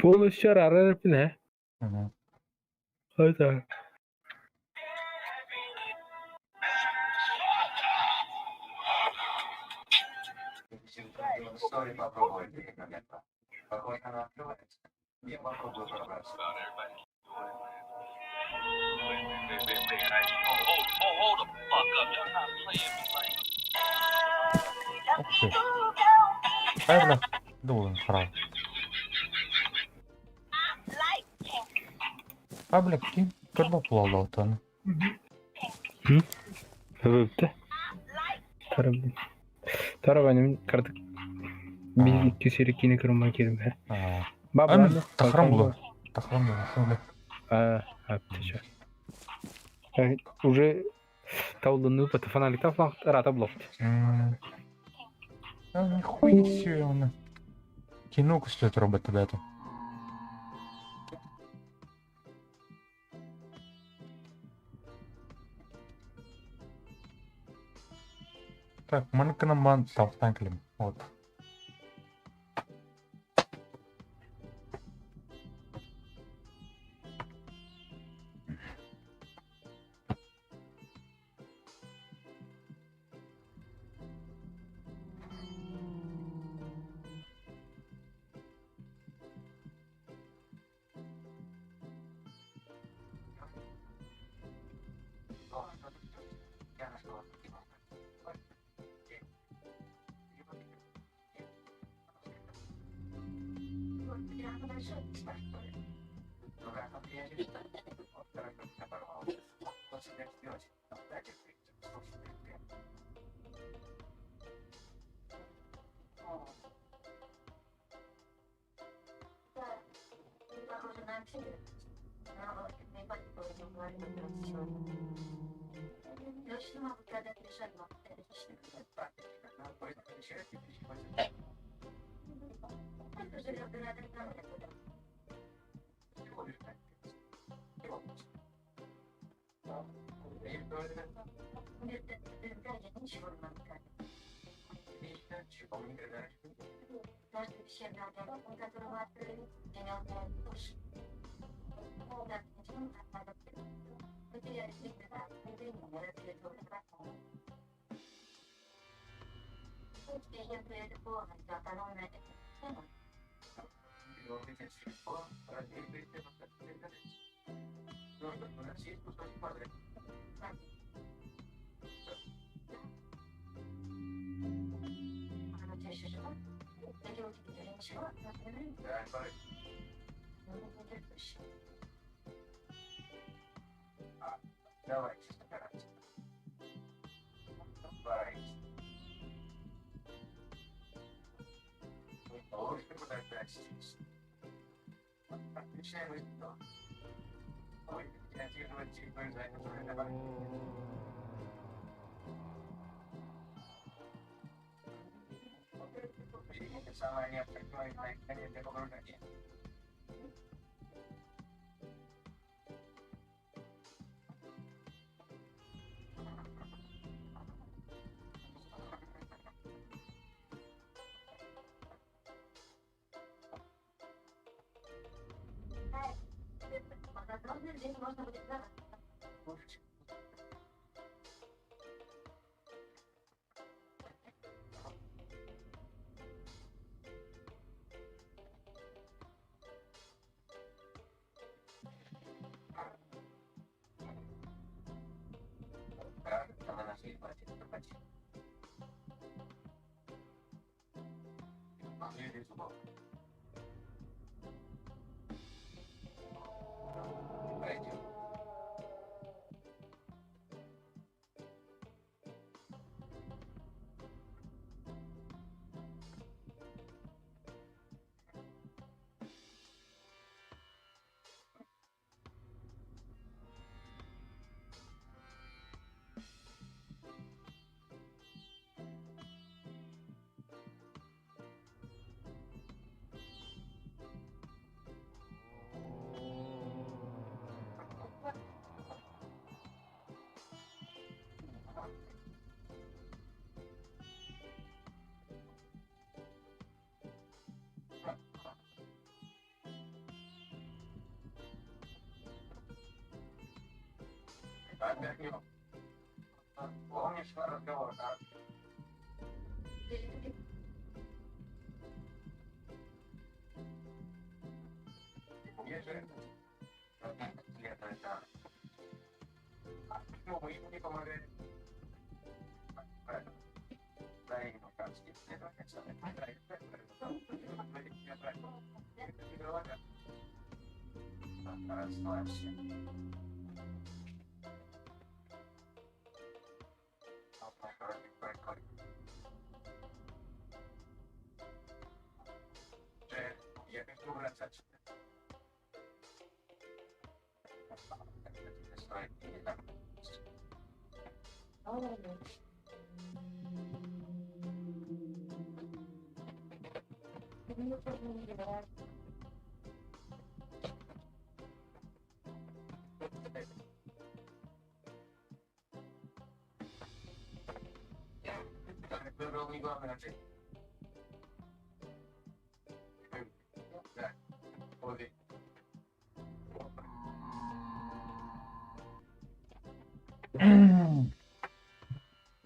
S3: Полностью арар не? Это.
S1: Ух ты. Хайа, бля, должен сразу. А, бля, ким көрбөт буолла
S3: Өбүттэ. Тарабын. Тарабаным кардык. Биир икки сири киинэ көрүммэ киирбэ.
S1: Баба тахарам булу. Тахарам булу.
S3: А, аптеча. Уже таулыны пата фонарик флаг рата блок.
S1: Нихуя себе он. Кино кстати робот ребята. Так, манканаман тавтан кэлим. Вот.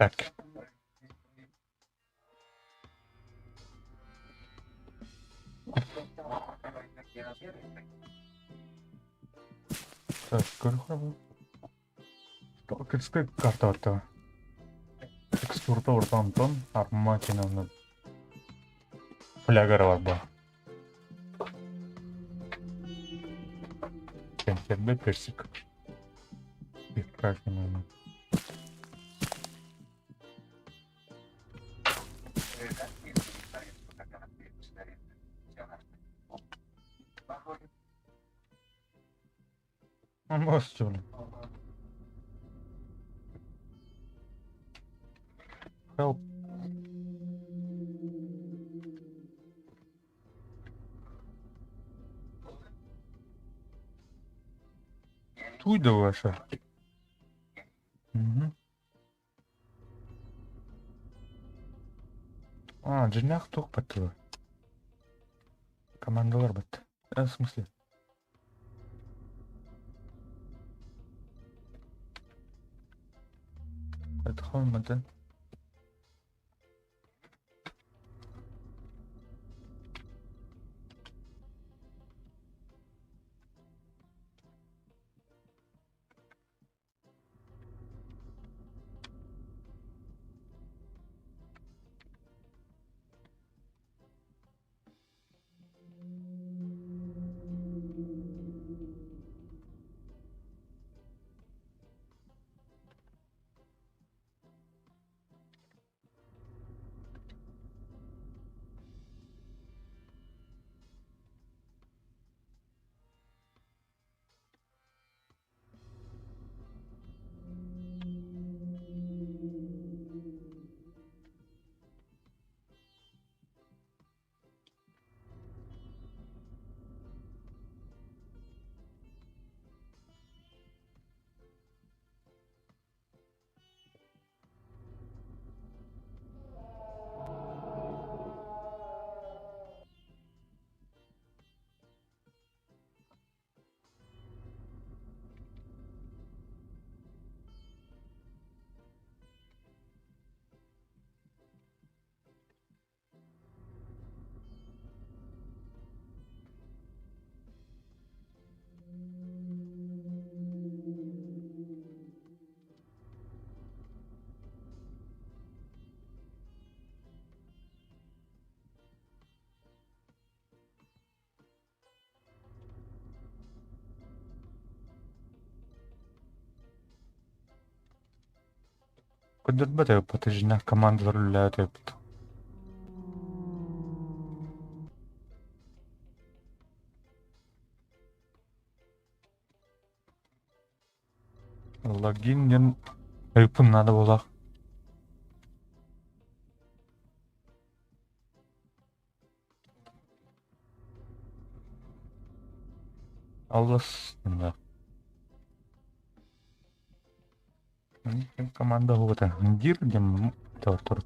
S1: Так. Так, көрөхөр. Сталкерская карта. Текстурата орто онтон арма киноны флягара бар ба. Кентербе персик. Прекрасно. Блин. Help. Туй да ваша. Угу. А, дьиҥнээх туох баттылар? Командалар бат. В смысле? Это хон. Көрдөрбөт эбиппит дьиҥнээх командалар үлэлээбит эбиппит. Логин диэн ыйыппын наада буоллах. Аллас да. Команда буолбута. Дир диэн тур.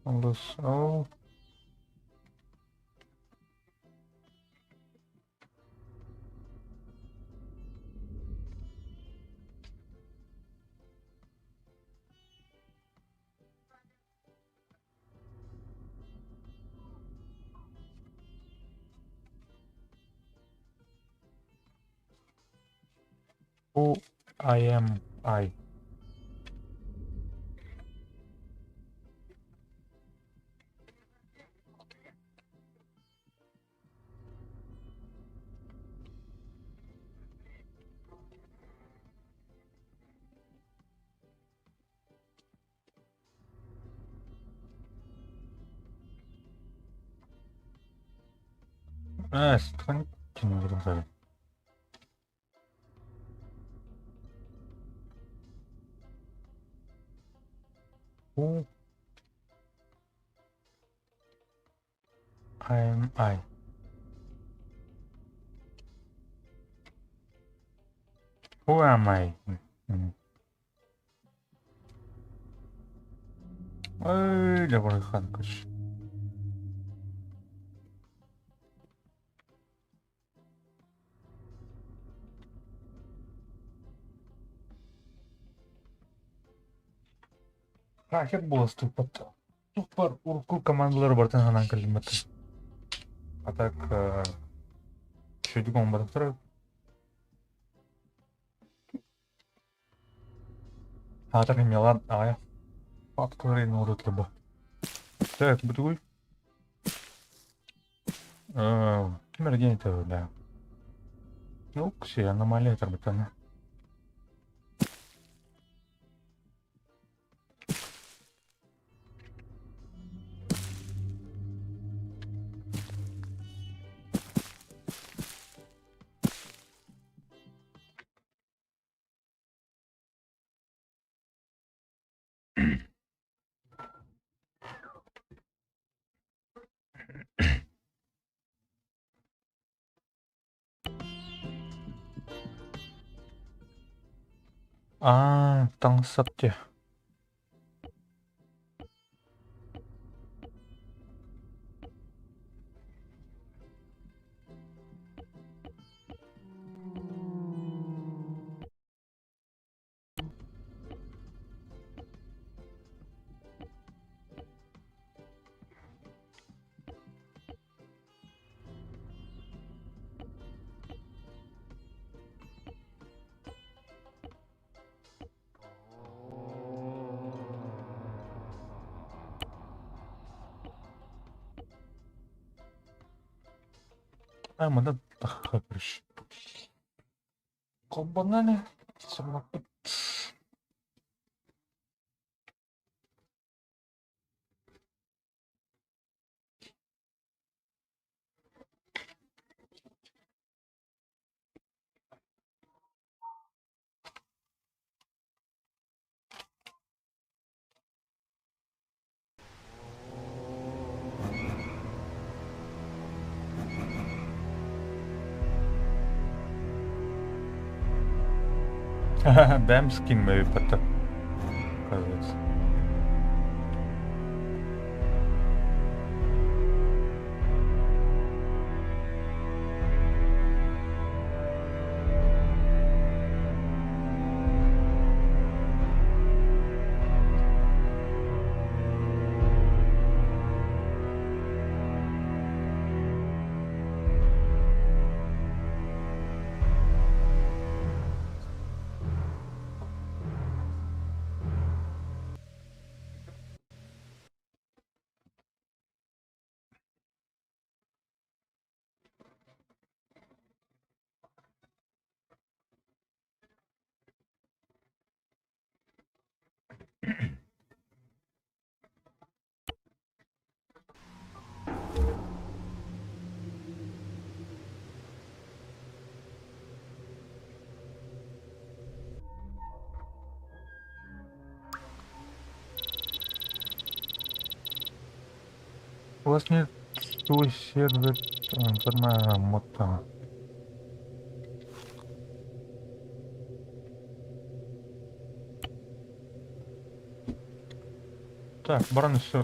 S1: Аллас ол. Who I am I? А, сохранить. Who am I? Who am I? Ой, Левый короче. Ракет буола ступат. Супер урукку командалар барытын санаан кэллим. А так үчүгэйдик оҥорботохтор. Аатар Милан аҕай Открой либо. Так, бутугуй. Ким эрэ диэн этэ да. Ну, кси, аномалия тарбытана. Аа, таҥас-сап дии. Аа, манна короче. Холбонон сыммаппыт. Бэм скин потом, оказывается. У вас нет свой сервер мото. Так, баран все.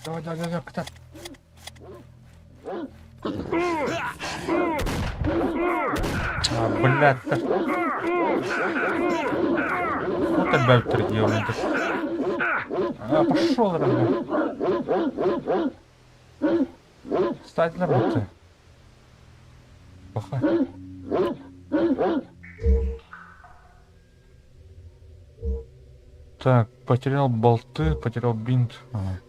S1: Давай, давай, давай, кытат. А, блядь, да. Вот опять делает. А, пошел, дорогой. Встать на работу. Плохо. Так, потерял болты, потерял бинт. Ага.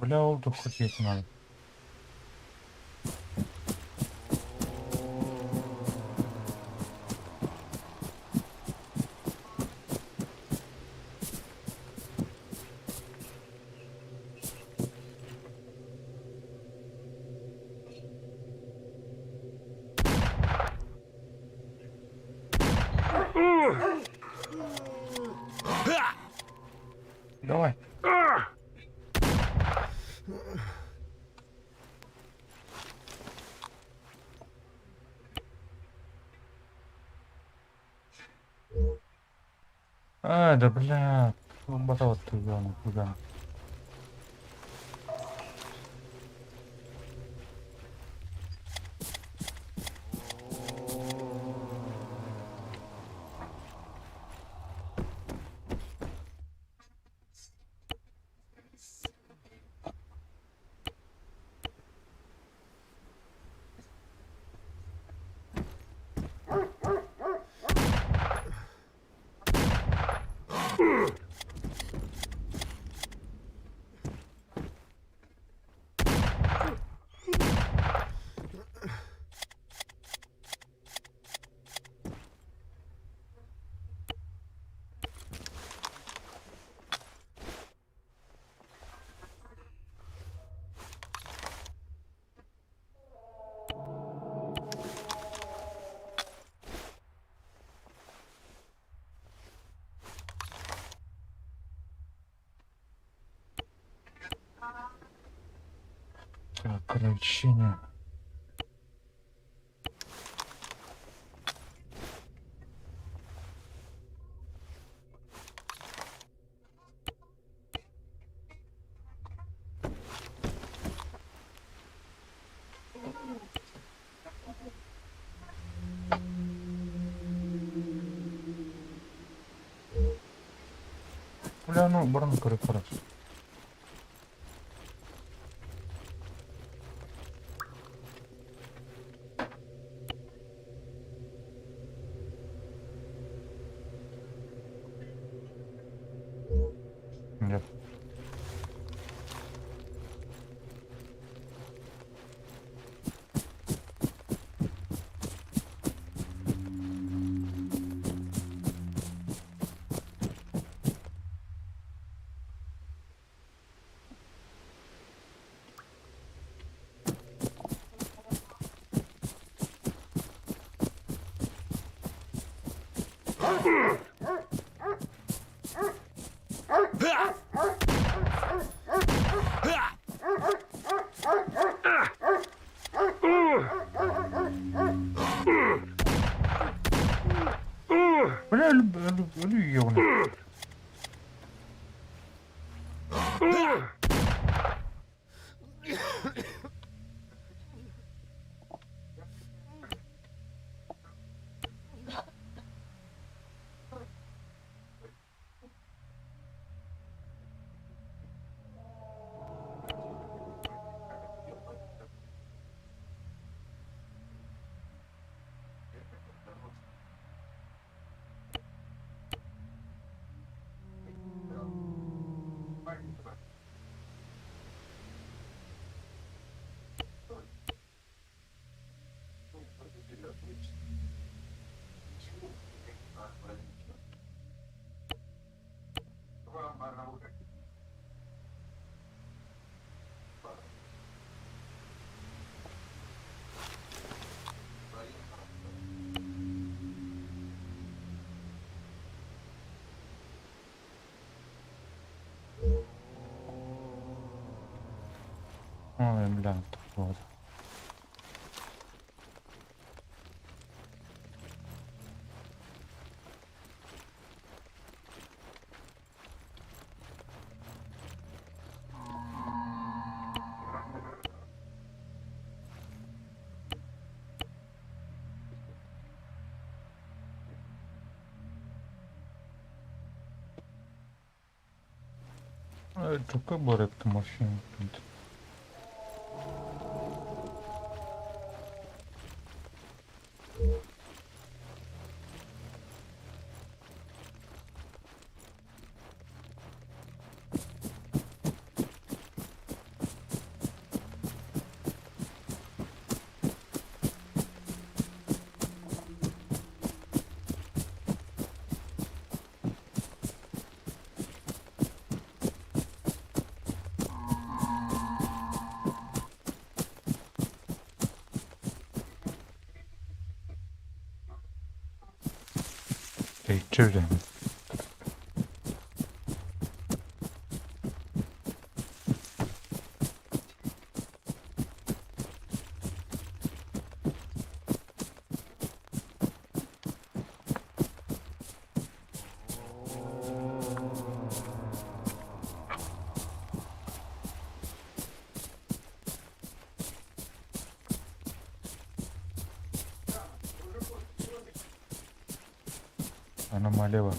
S1: Бля, ол туохха тиийэн надо. Давай. А, да бля, батал туда, куда. Так, ограничение. Бля, ну, баран көрө Нет. Бля, өлүү Ой, бля, вот. Только барып машина тут. Тэйиччи үлэһит. Аномалия бар.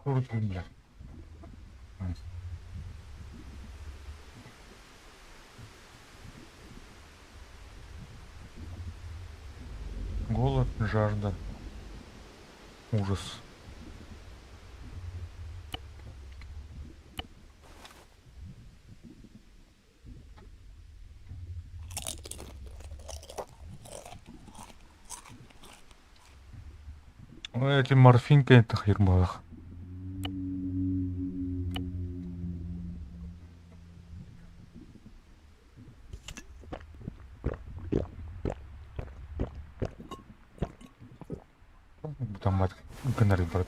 S1: Курдук бля. Голод, жажда, ужас. Ой, эти морфин это хермалах. Там гынар бар.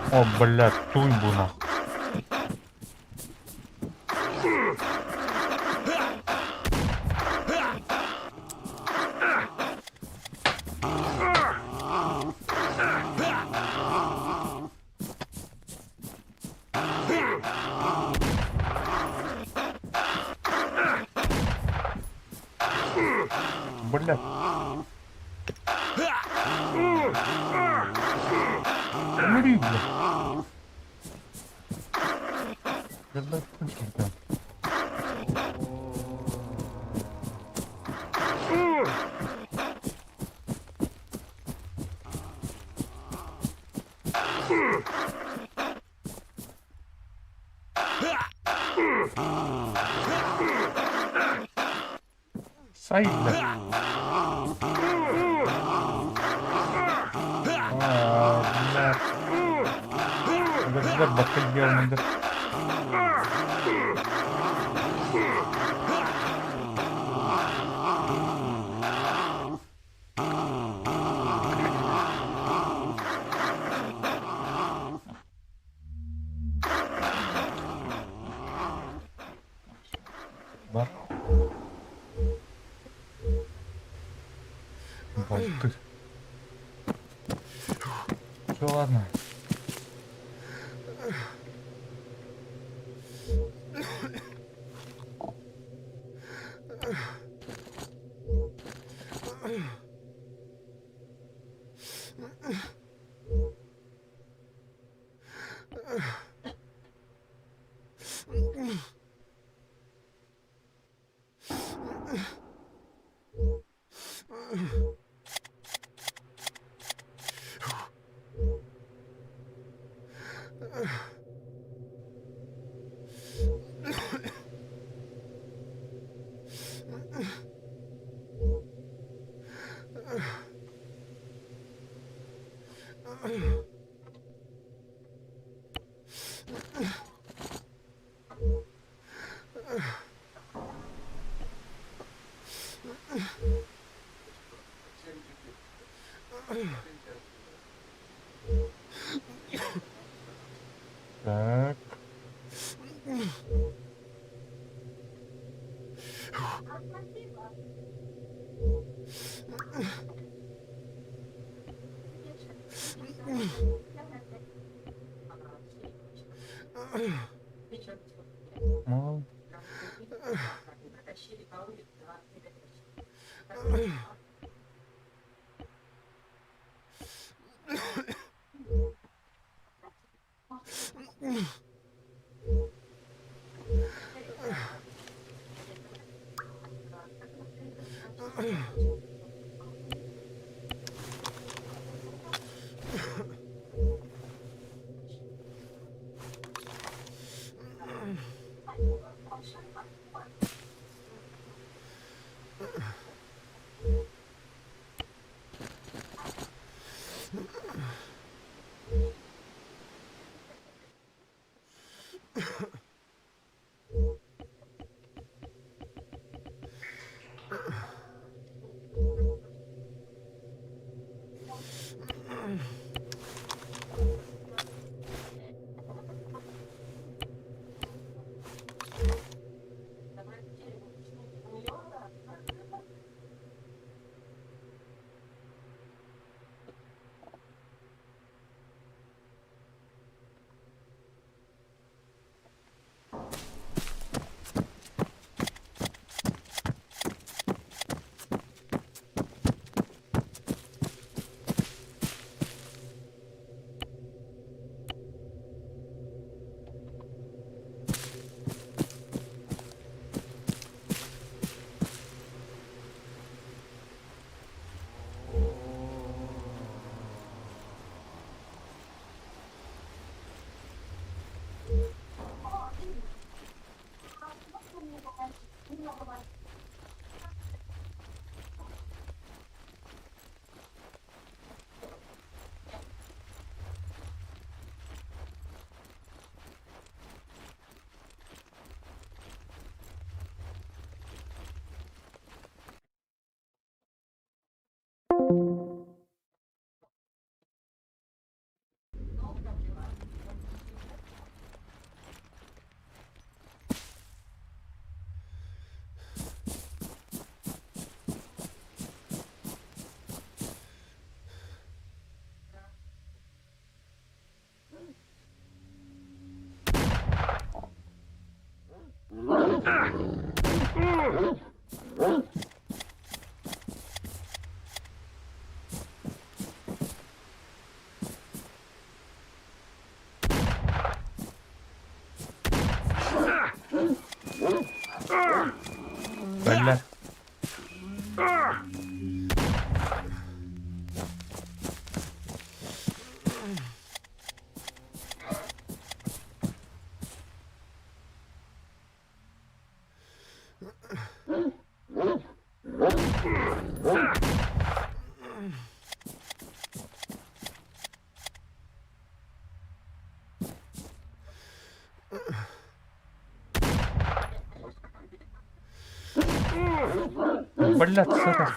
S1: О, блядь, туйбу нахуй. Блядь. Умри, блядь. Я закончил, блядь. Сай, блядь. А, блядь. Блядь, батальон, да. Бар. Болты. Все, ладно. Так. Мол. Бля. Блядь, сука.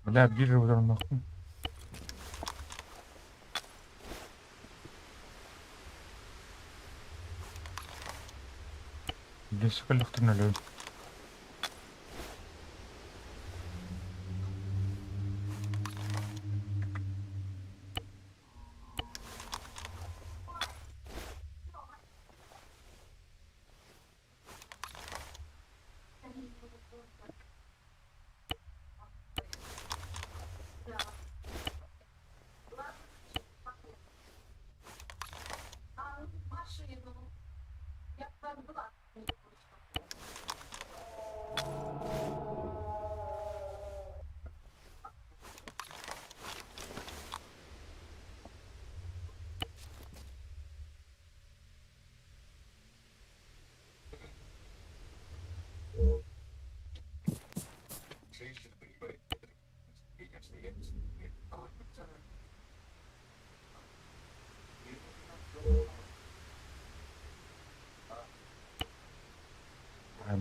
S1: Бля, биржа удар нахуй. Здесь коллекторный.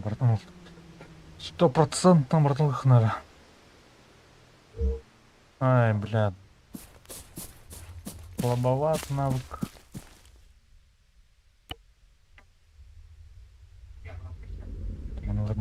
S1: Барытын 100% барытын ылыаххына. Ай, бля. Слабоват навык. Манылар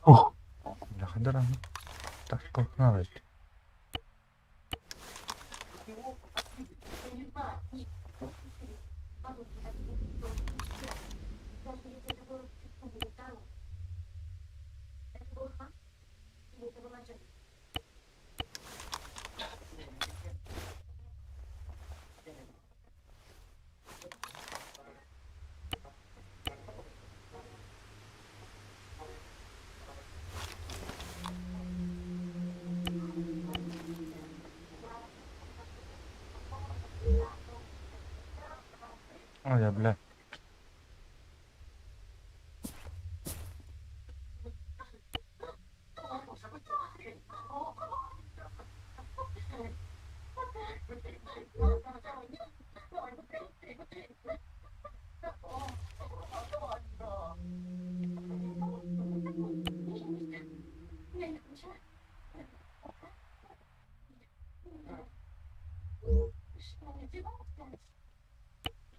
S1: Ух, бляха, Так, как надо. Ой, я, бля.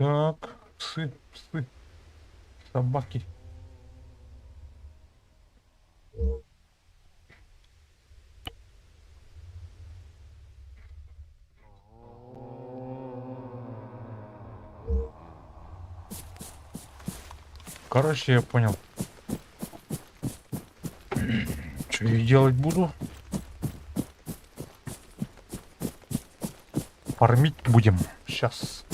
S1: Так, псы, псы, собаки. Короче, я понял. Что я делать буду? Фармить будем. Сейчас.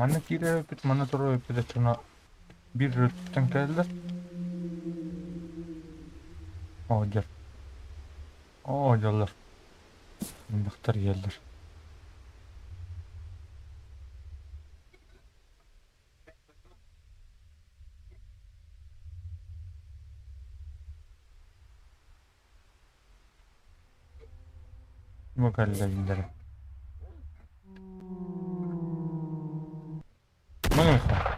S1: Манна киирэр эбиппит, манна турар эбиппит оччоҕуна биир өрүттэн кэлэллэр. Оо дьэ. Оо дьоллор. Мунньахтар иһэллэр. Бу кэллэллэр. Маныаха.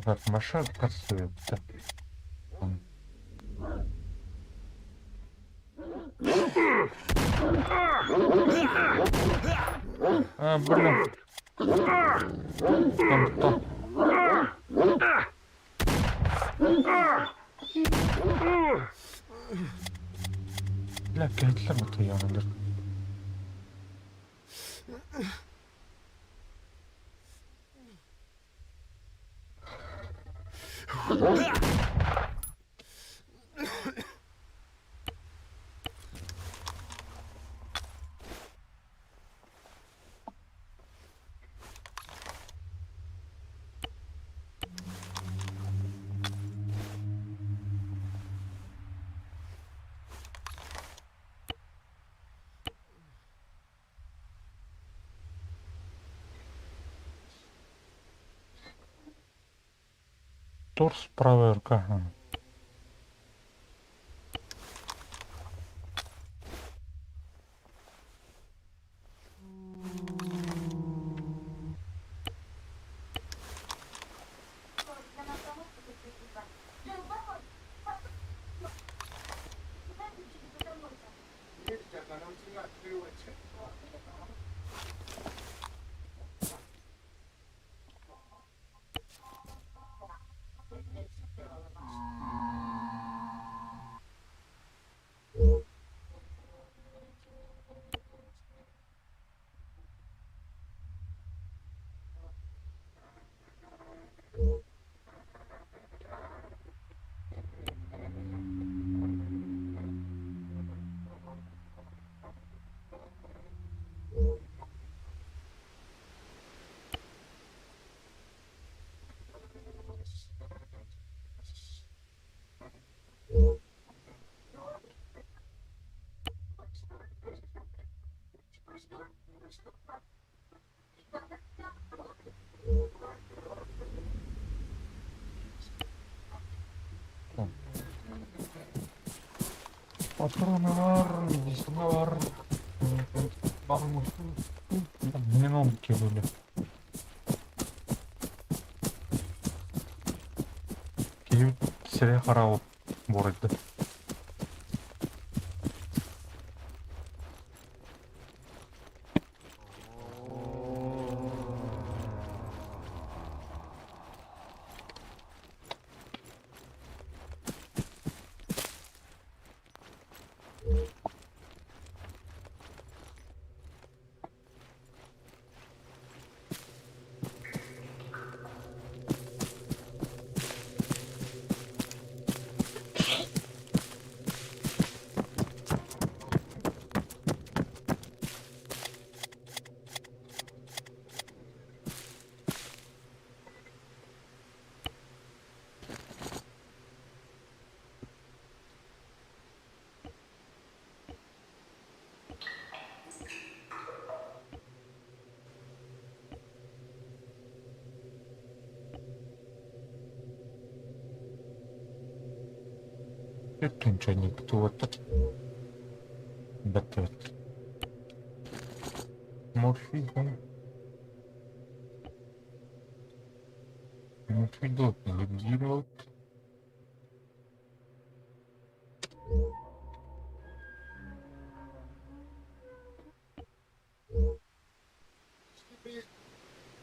S1: Так, Маша красуется. А, блин. Там кто? Бля, кэллэ матыйаанылар. Торс правая рука. Ага. Патроны бар, медицина бар. Минутки были. Киһи сире хараабыт буорайда. Ничего кто-то. Бэт. Морфий. Морфий не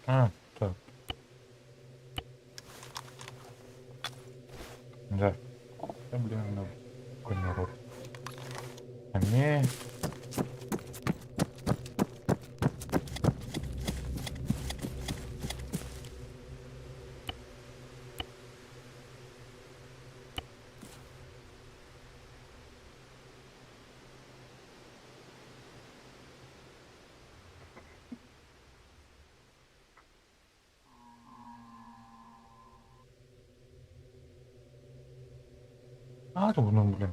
S1: А, так. Да. Да, блин, ну, какой народ. А мне... А, тугунан блин.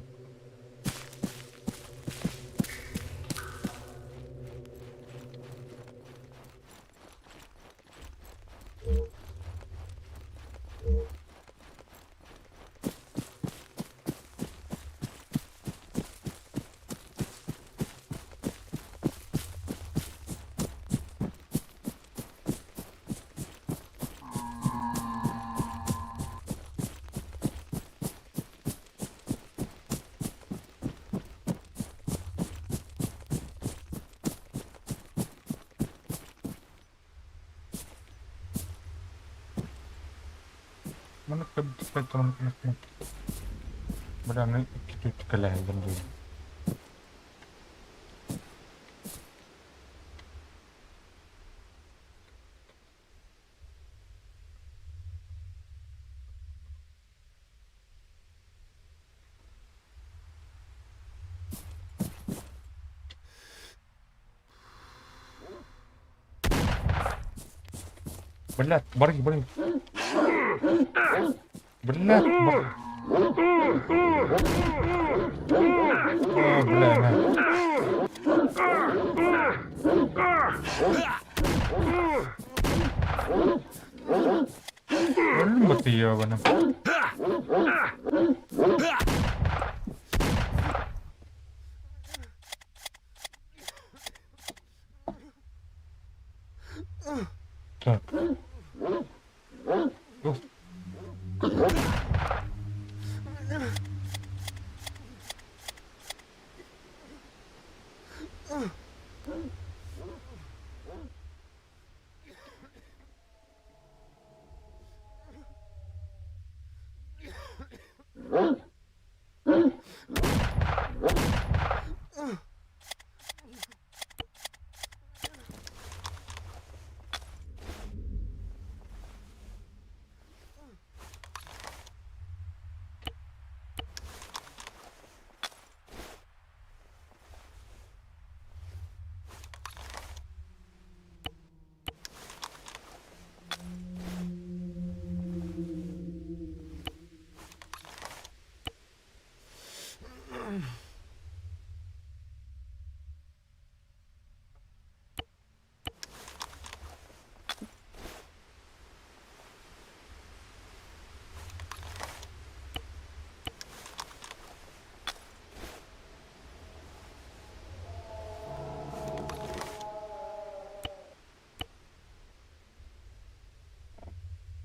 S1: Бля, ну икки түттүкэлэһэллэр дии. Блядь, барги, барги. Блядь, бар... О, бля, на. Блин, вот ты ебаный. Так. Уф.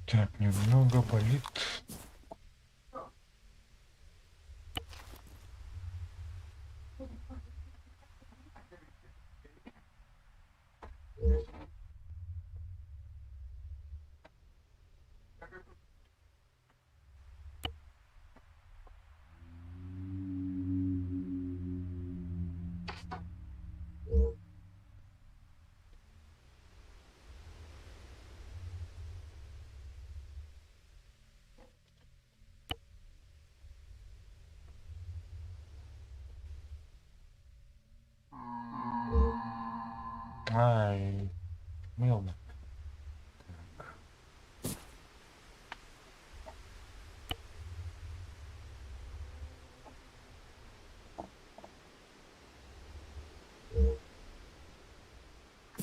S1: Так, немного болит. Ай, мыло. Так.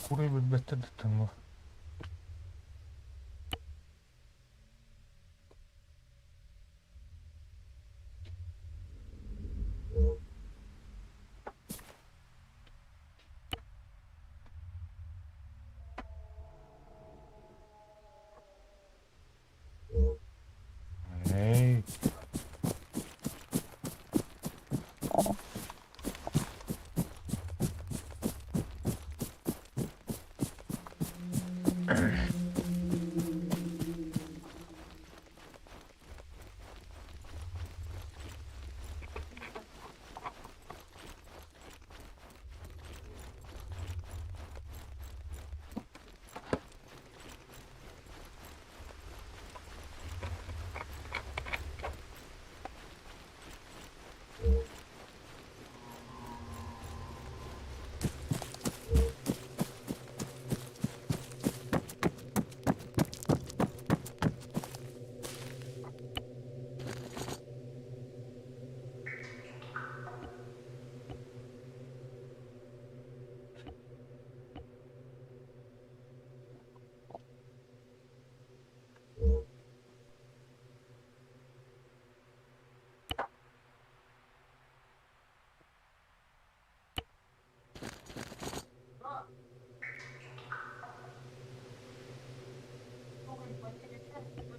S1: Куры билбэттэр да тыммы. Эй.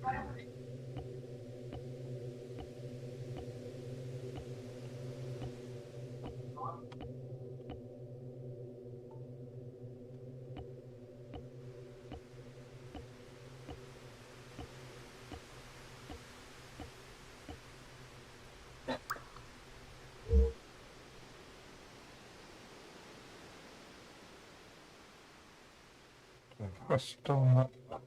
S1: Так, Осталось. Так.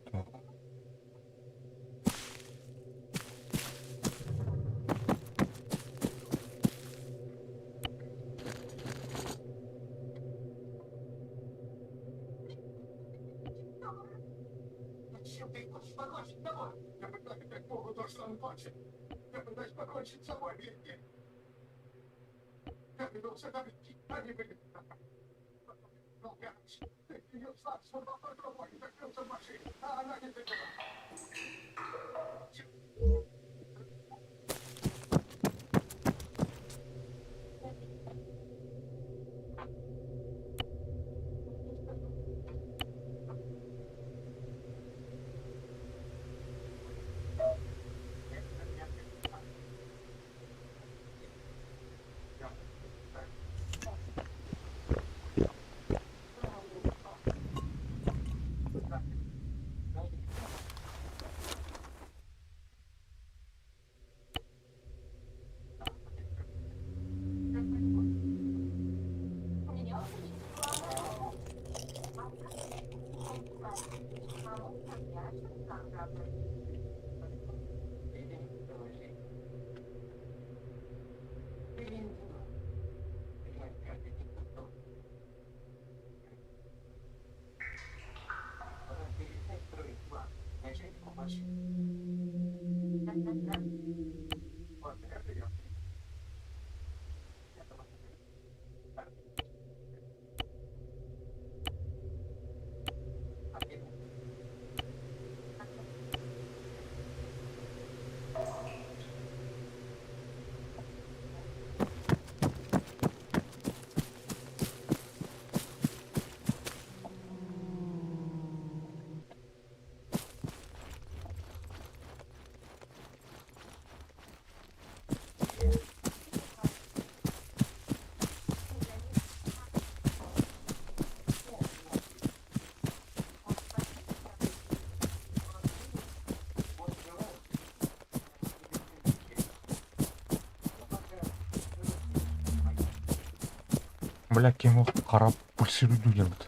S1: Бля, кем харап пульсирует делать.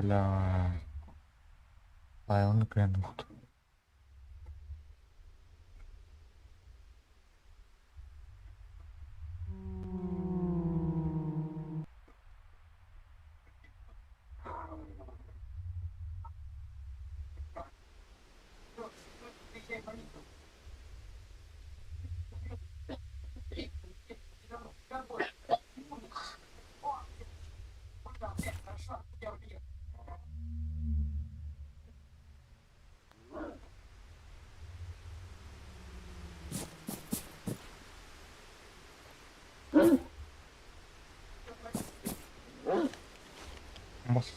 S1: Бля. Айылны кыян бут. Бас.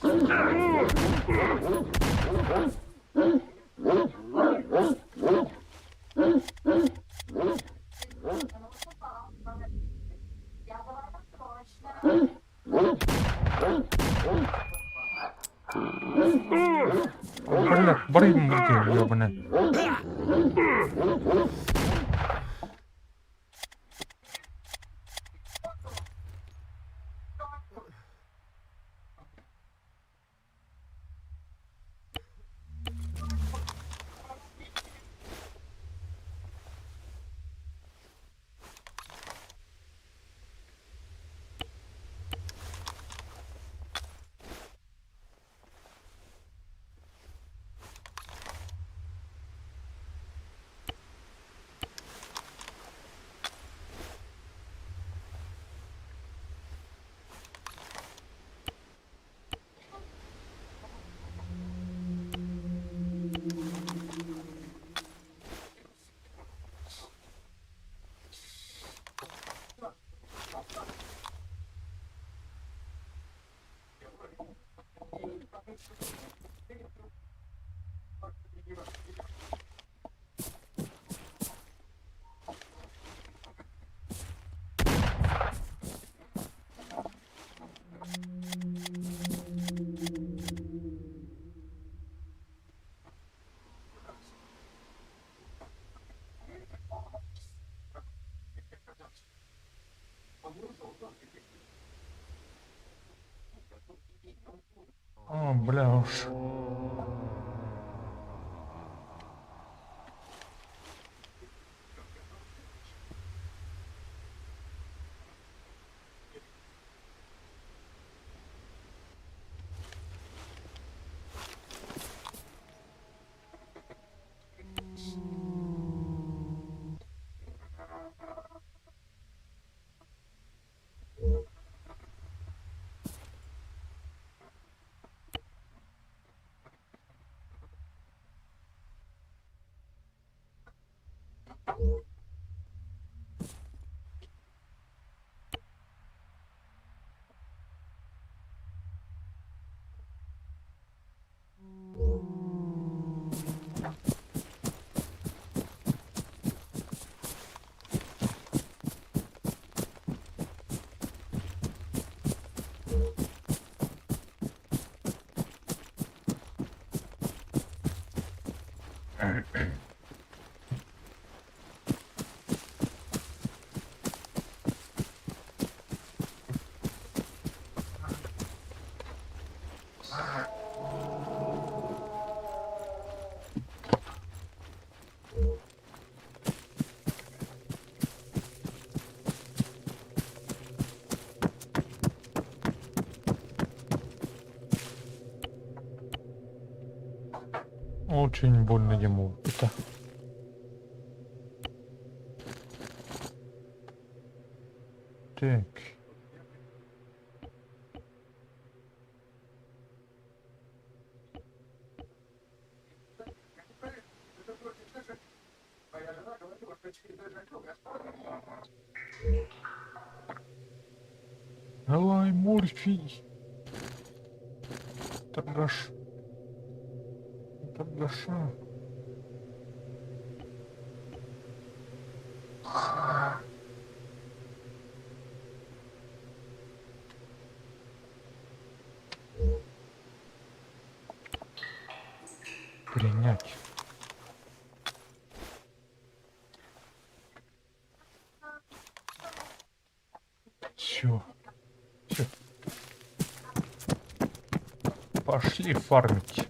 S1: Бля, барыйм бутын, ёбаный. О, бля уж. Очень больно ему. Это. Так. Давай, морфий. Торгаш. Торгаша. Принять. Все. Все. Пошли фармить.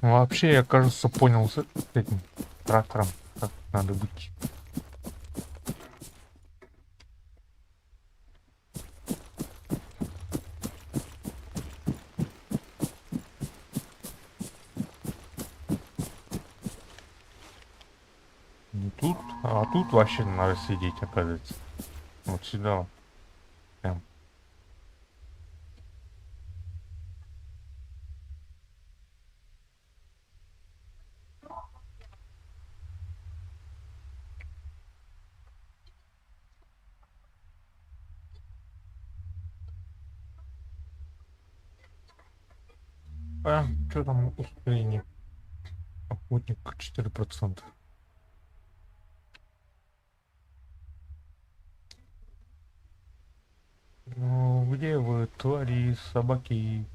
S1: Вообще, я, кажется, понял с этим трактором, как надо быть. Не тут, а тут вообще надо сидеть, оказывается. Вот сюда. вот. Прям. А, что там ускорение? Охотник 4%. Ну, где вы, твари, собаки?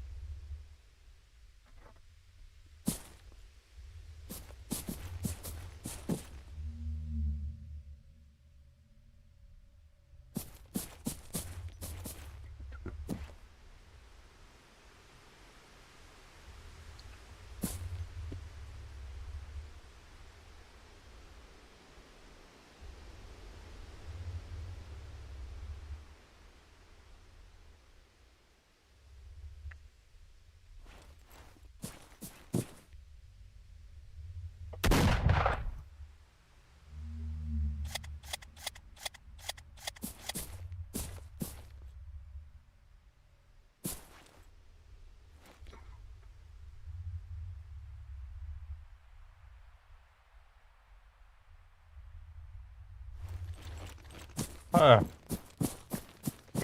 S1: А,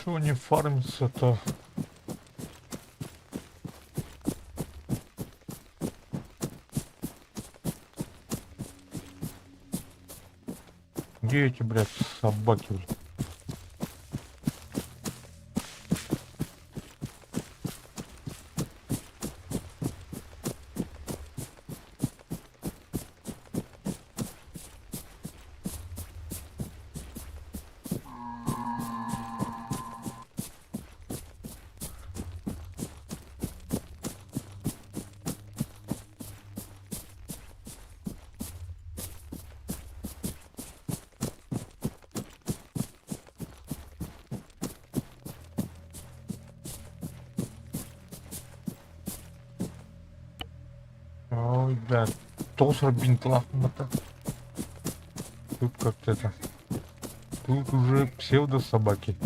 S1: чего не фармится-то? Где эти, блядь, собаки, блядь? Ой, блядь, тоҕус бинтлаах это. Тут как-то это. Тут уже псевдо-собаки.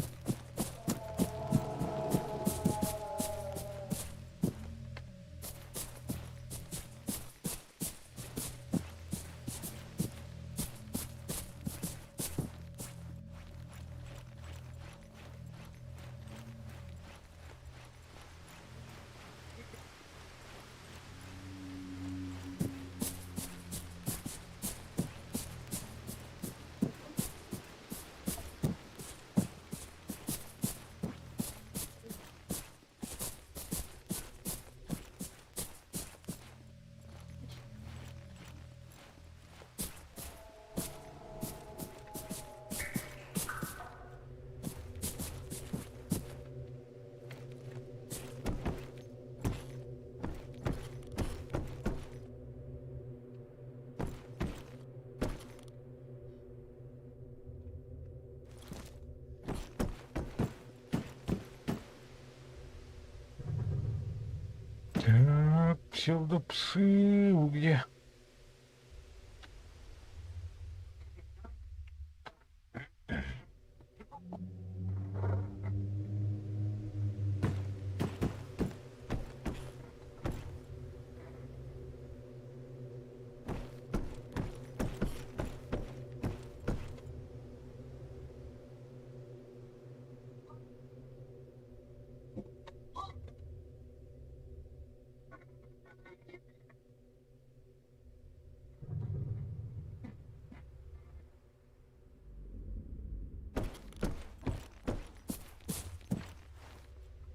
S1: Так, псевдопсы, вы где?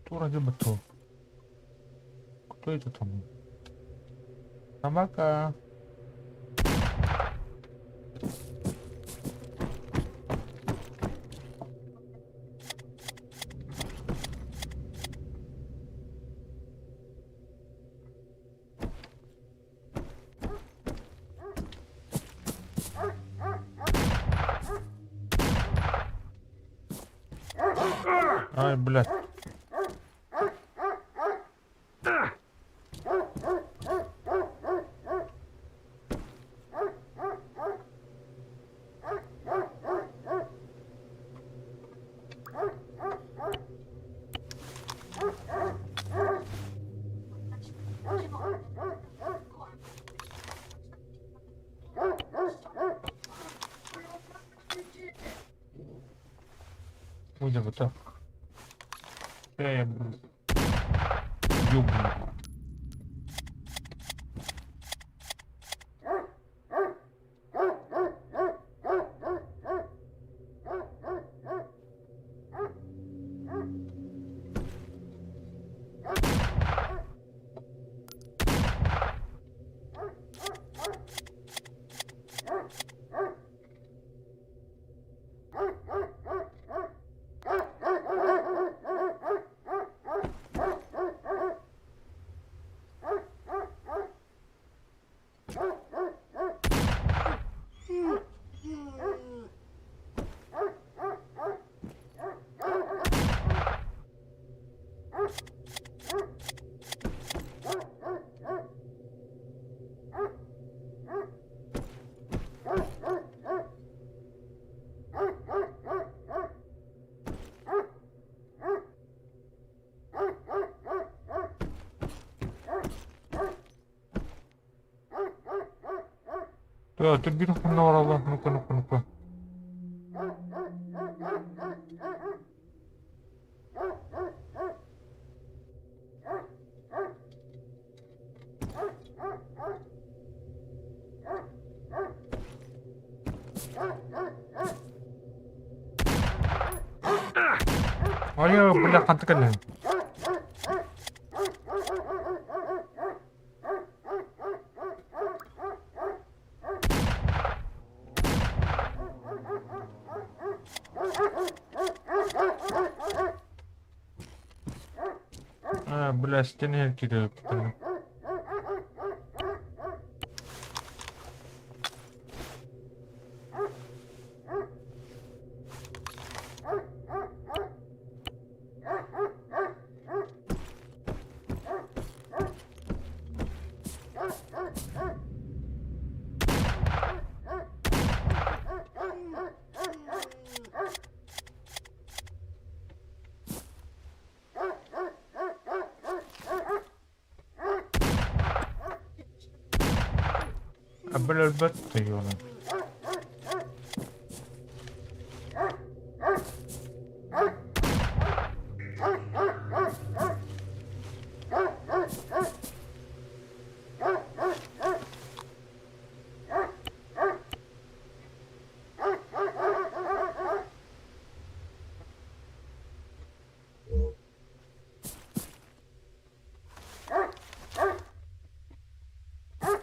S1: Кто вроде бы то? Кто это там? Собака. Ай, блядь. Уйди вот так. Я буду. Ёбаный. Да, ты бир хонно. Ну-ка, ну-ка, ну-ка. Айа, бля, ханта кэллиҥ? А, бля, стене кириэптин. А, бля, өлбөт тойону.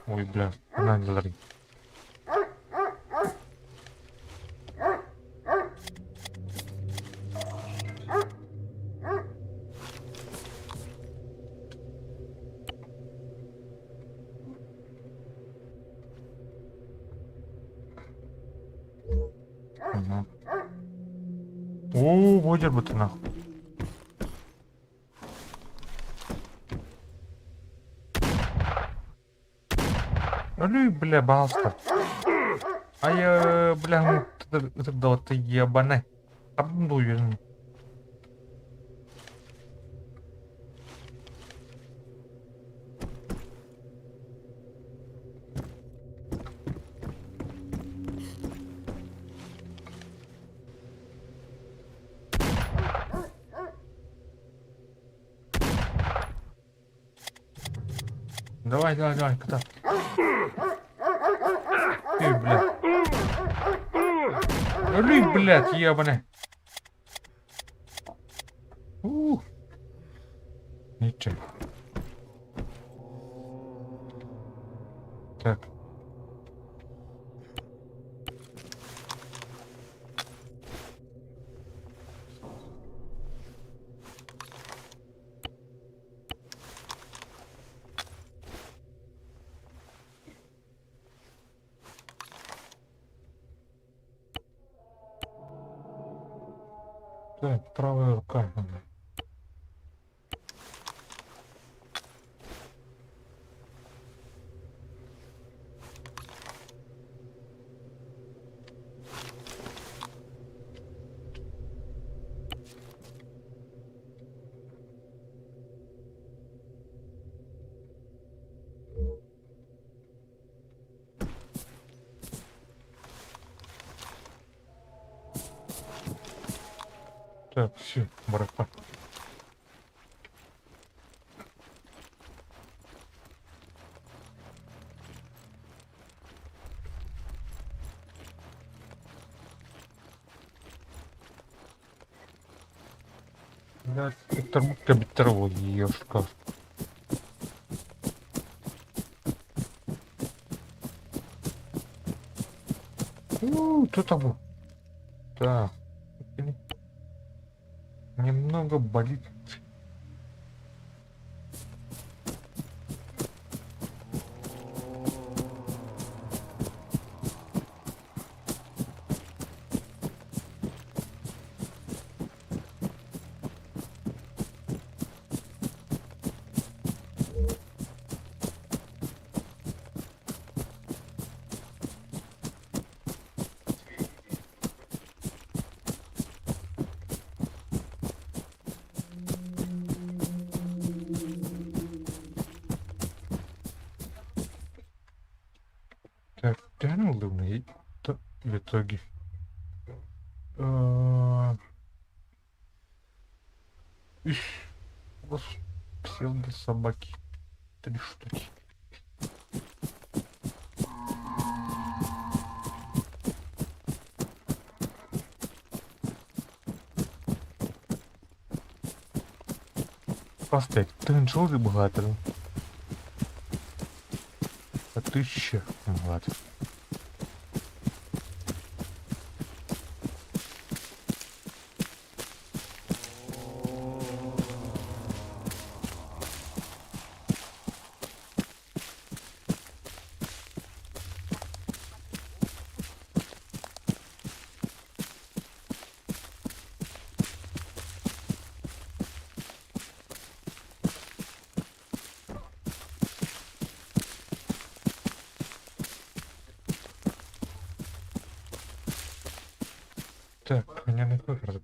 S1: Ой, бля, надо. Ага. Оо, выдербыты нахуй. Өлүй, бля, баҕаста. Айа, бля, ытырдалатта ебаный. Абым дуйун. Давай, давай, давай, кота. Ты, блядь. Өлүй, блядь, ебаный. Ух. Ничего. Так. Так, правая рука. Так, все, братва. Блядь, это кабитровый ешка. У, кто там? Так. Немного болит. Так, тянули в итоге. Иш, псевдо-собаки. Три штуки. Хас тыһыынча быһаатырын. Тысяча быһаатыр. Так, меня на выход.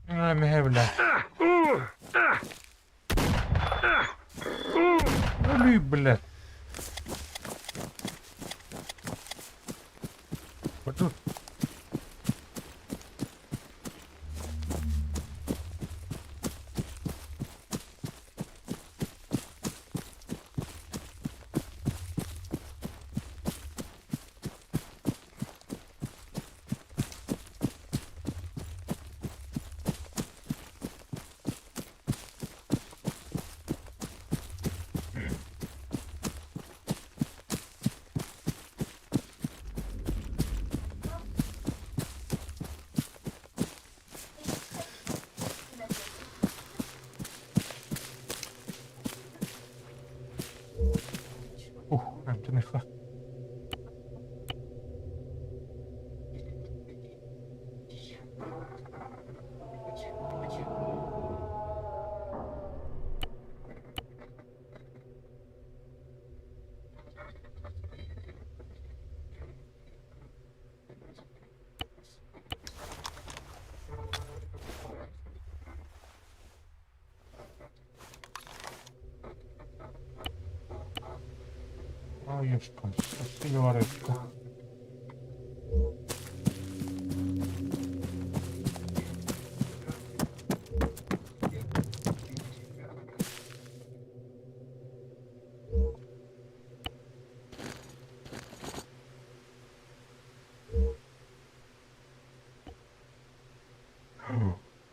S1: Миһэ бля. Өлүй, блядь. Вот тут. Ух, эмтэниххэ. Аюшка, сигаретка.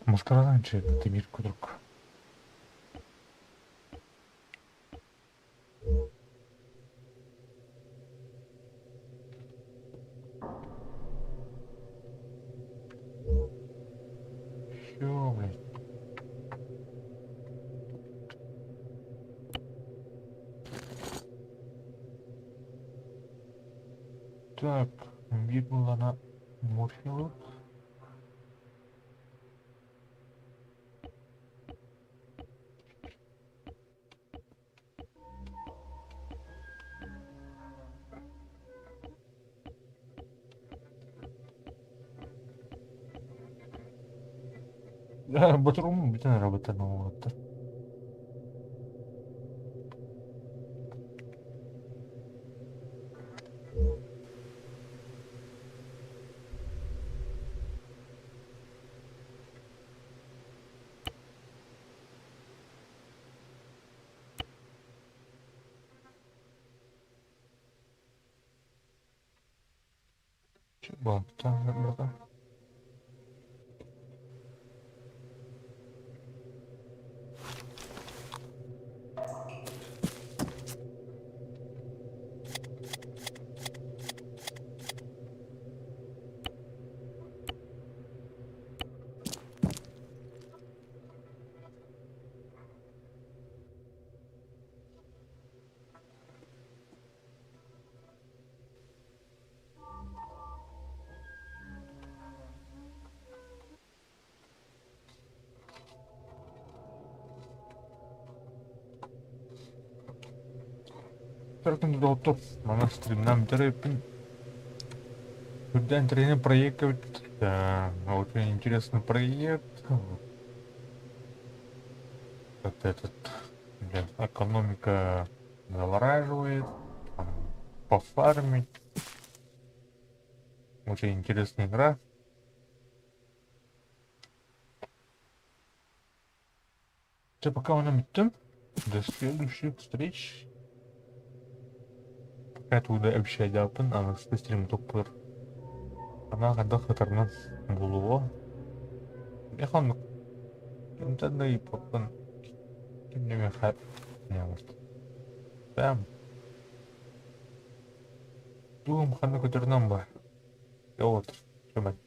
S1: Маскарадан тимир кудрук. Всё, блядь. Так, биир буоллаҕына морфилот. Ботурум бүтэн работа оҥоруоттар. Братан. Доҕоттор, манан стримнам бүтэрээппин. Үрдээн тренер проект очень интересный проект. Вот этот, блин, экономика завораживает, там, пофармить. Очень интересная игра. Чэ, пока онон бүттүм. До следующих встреч. Пока туда общайдааппын, аныгыскы стрим туппар. Ана хайдах ытарынан булуо. Миэхэ оннук. Кимтэн да ыйыппаппын. Ким да миэхэ Бэм. Тугум ханна көтөрүнэн бар. Вот, көмөн.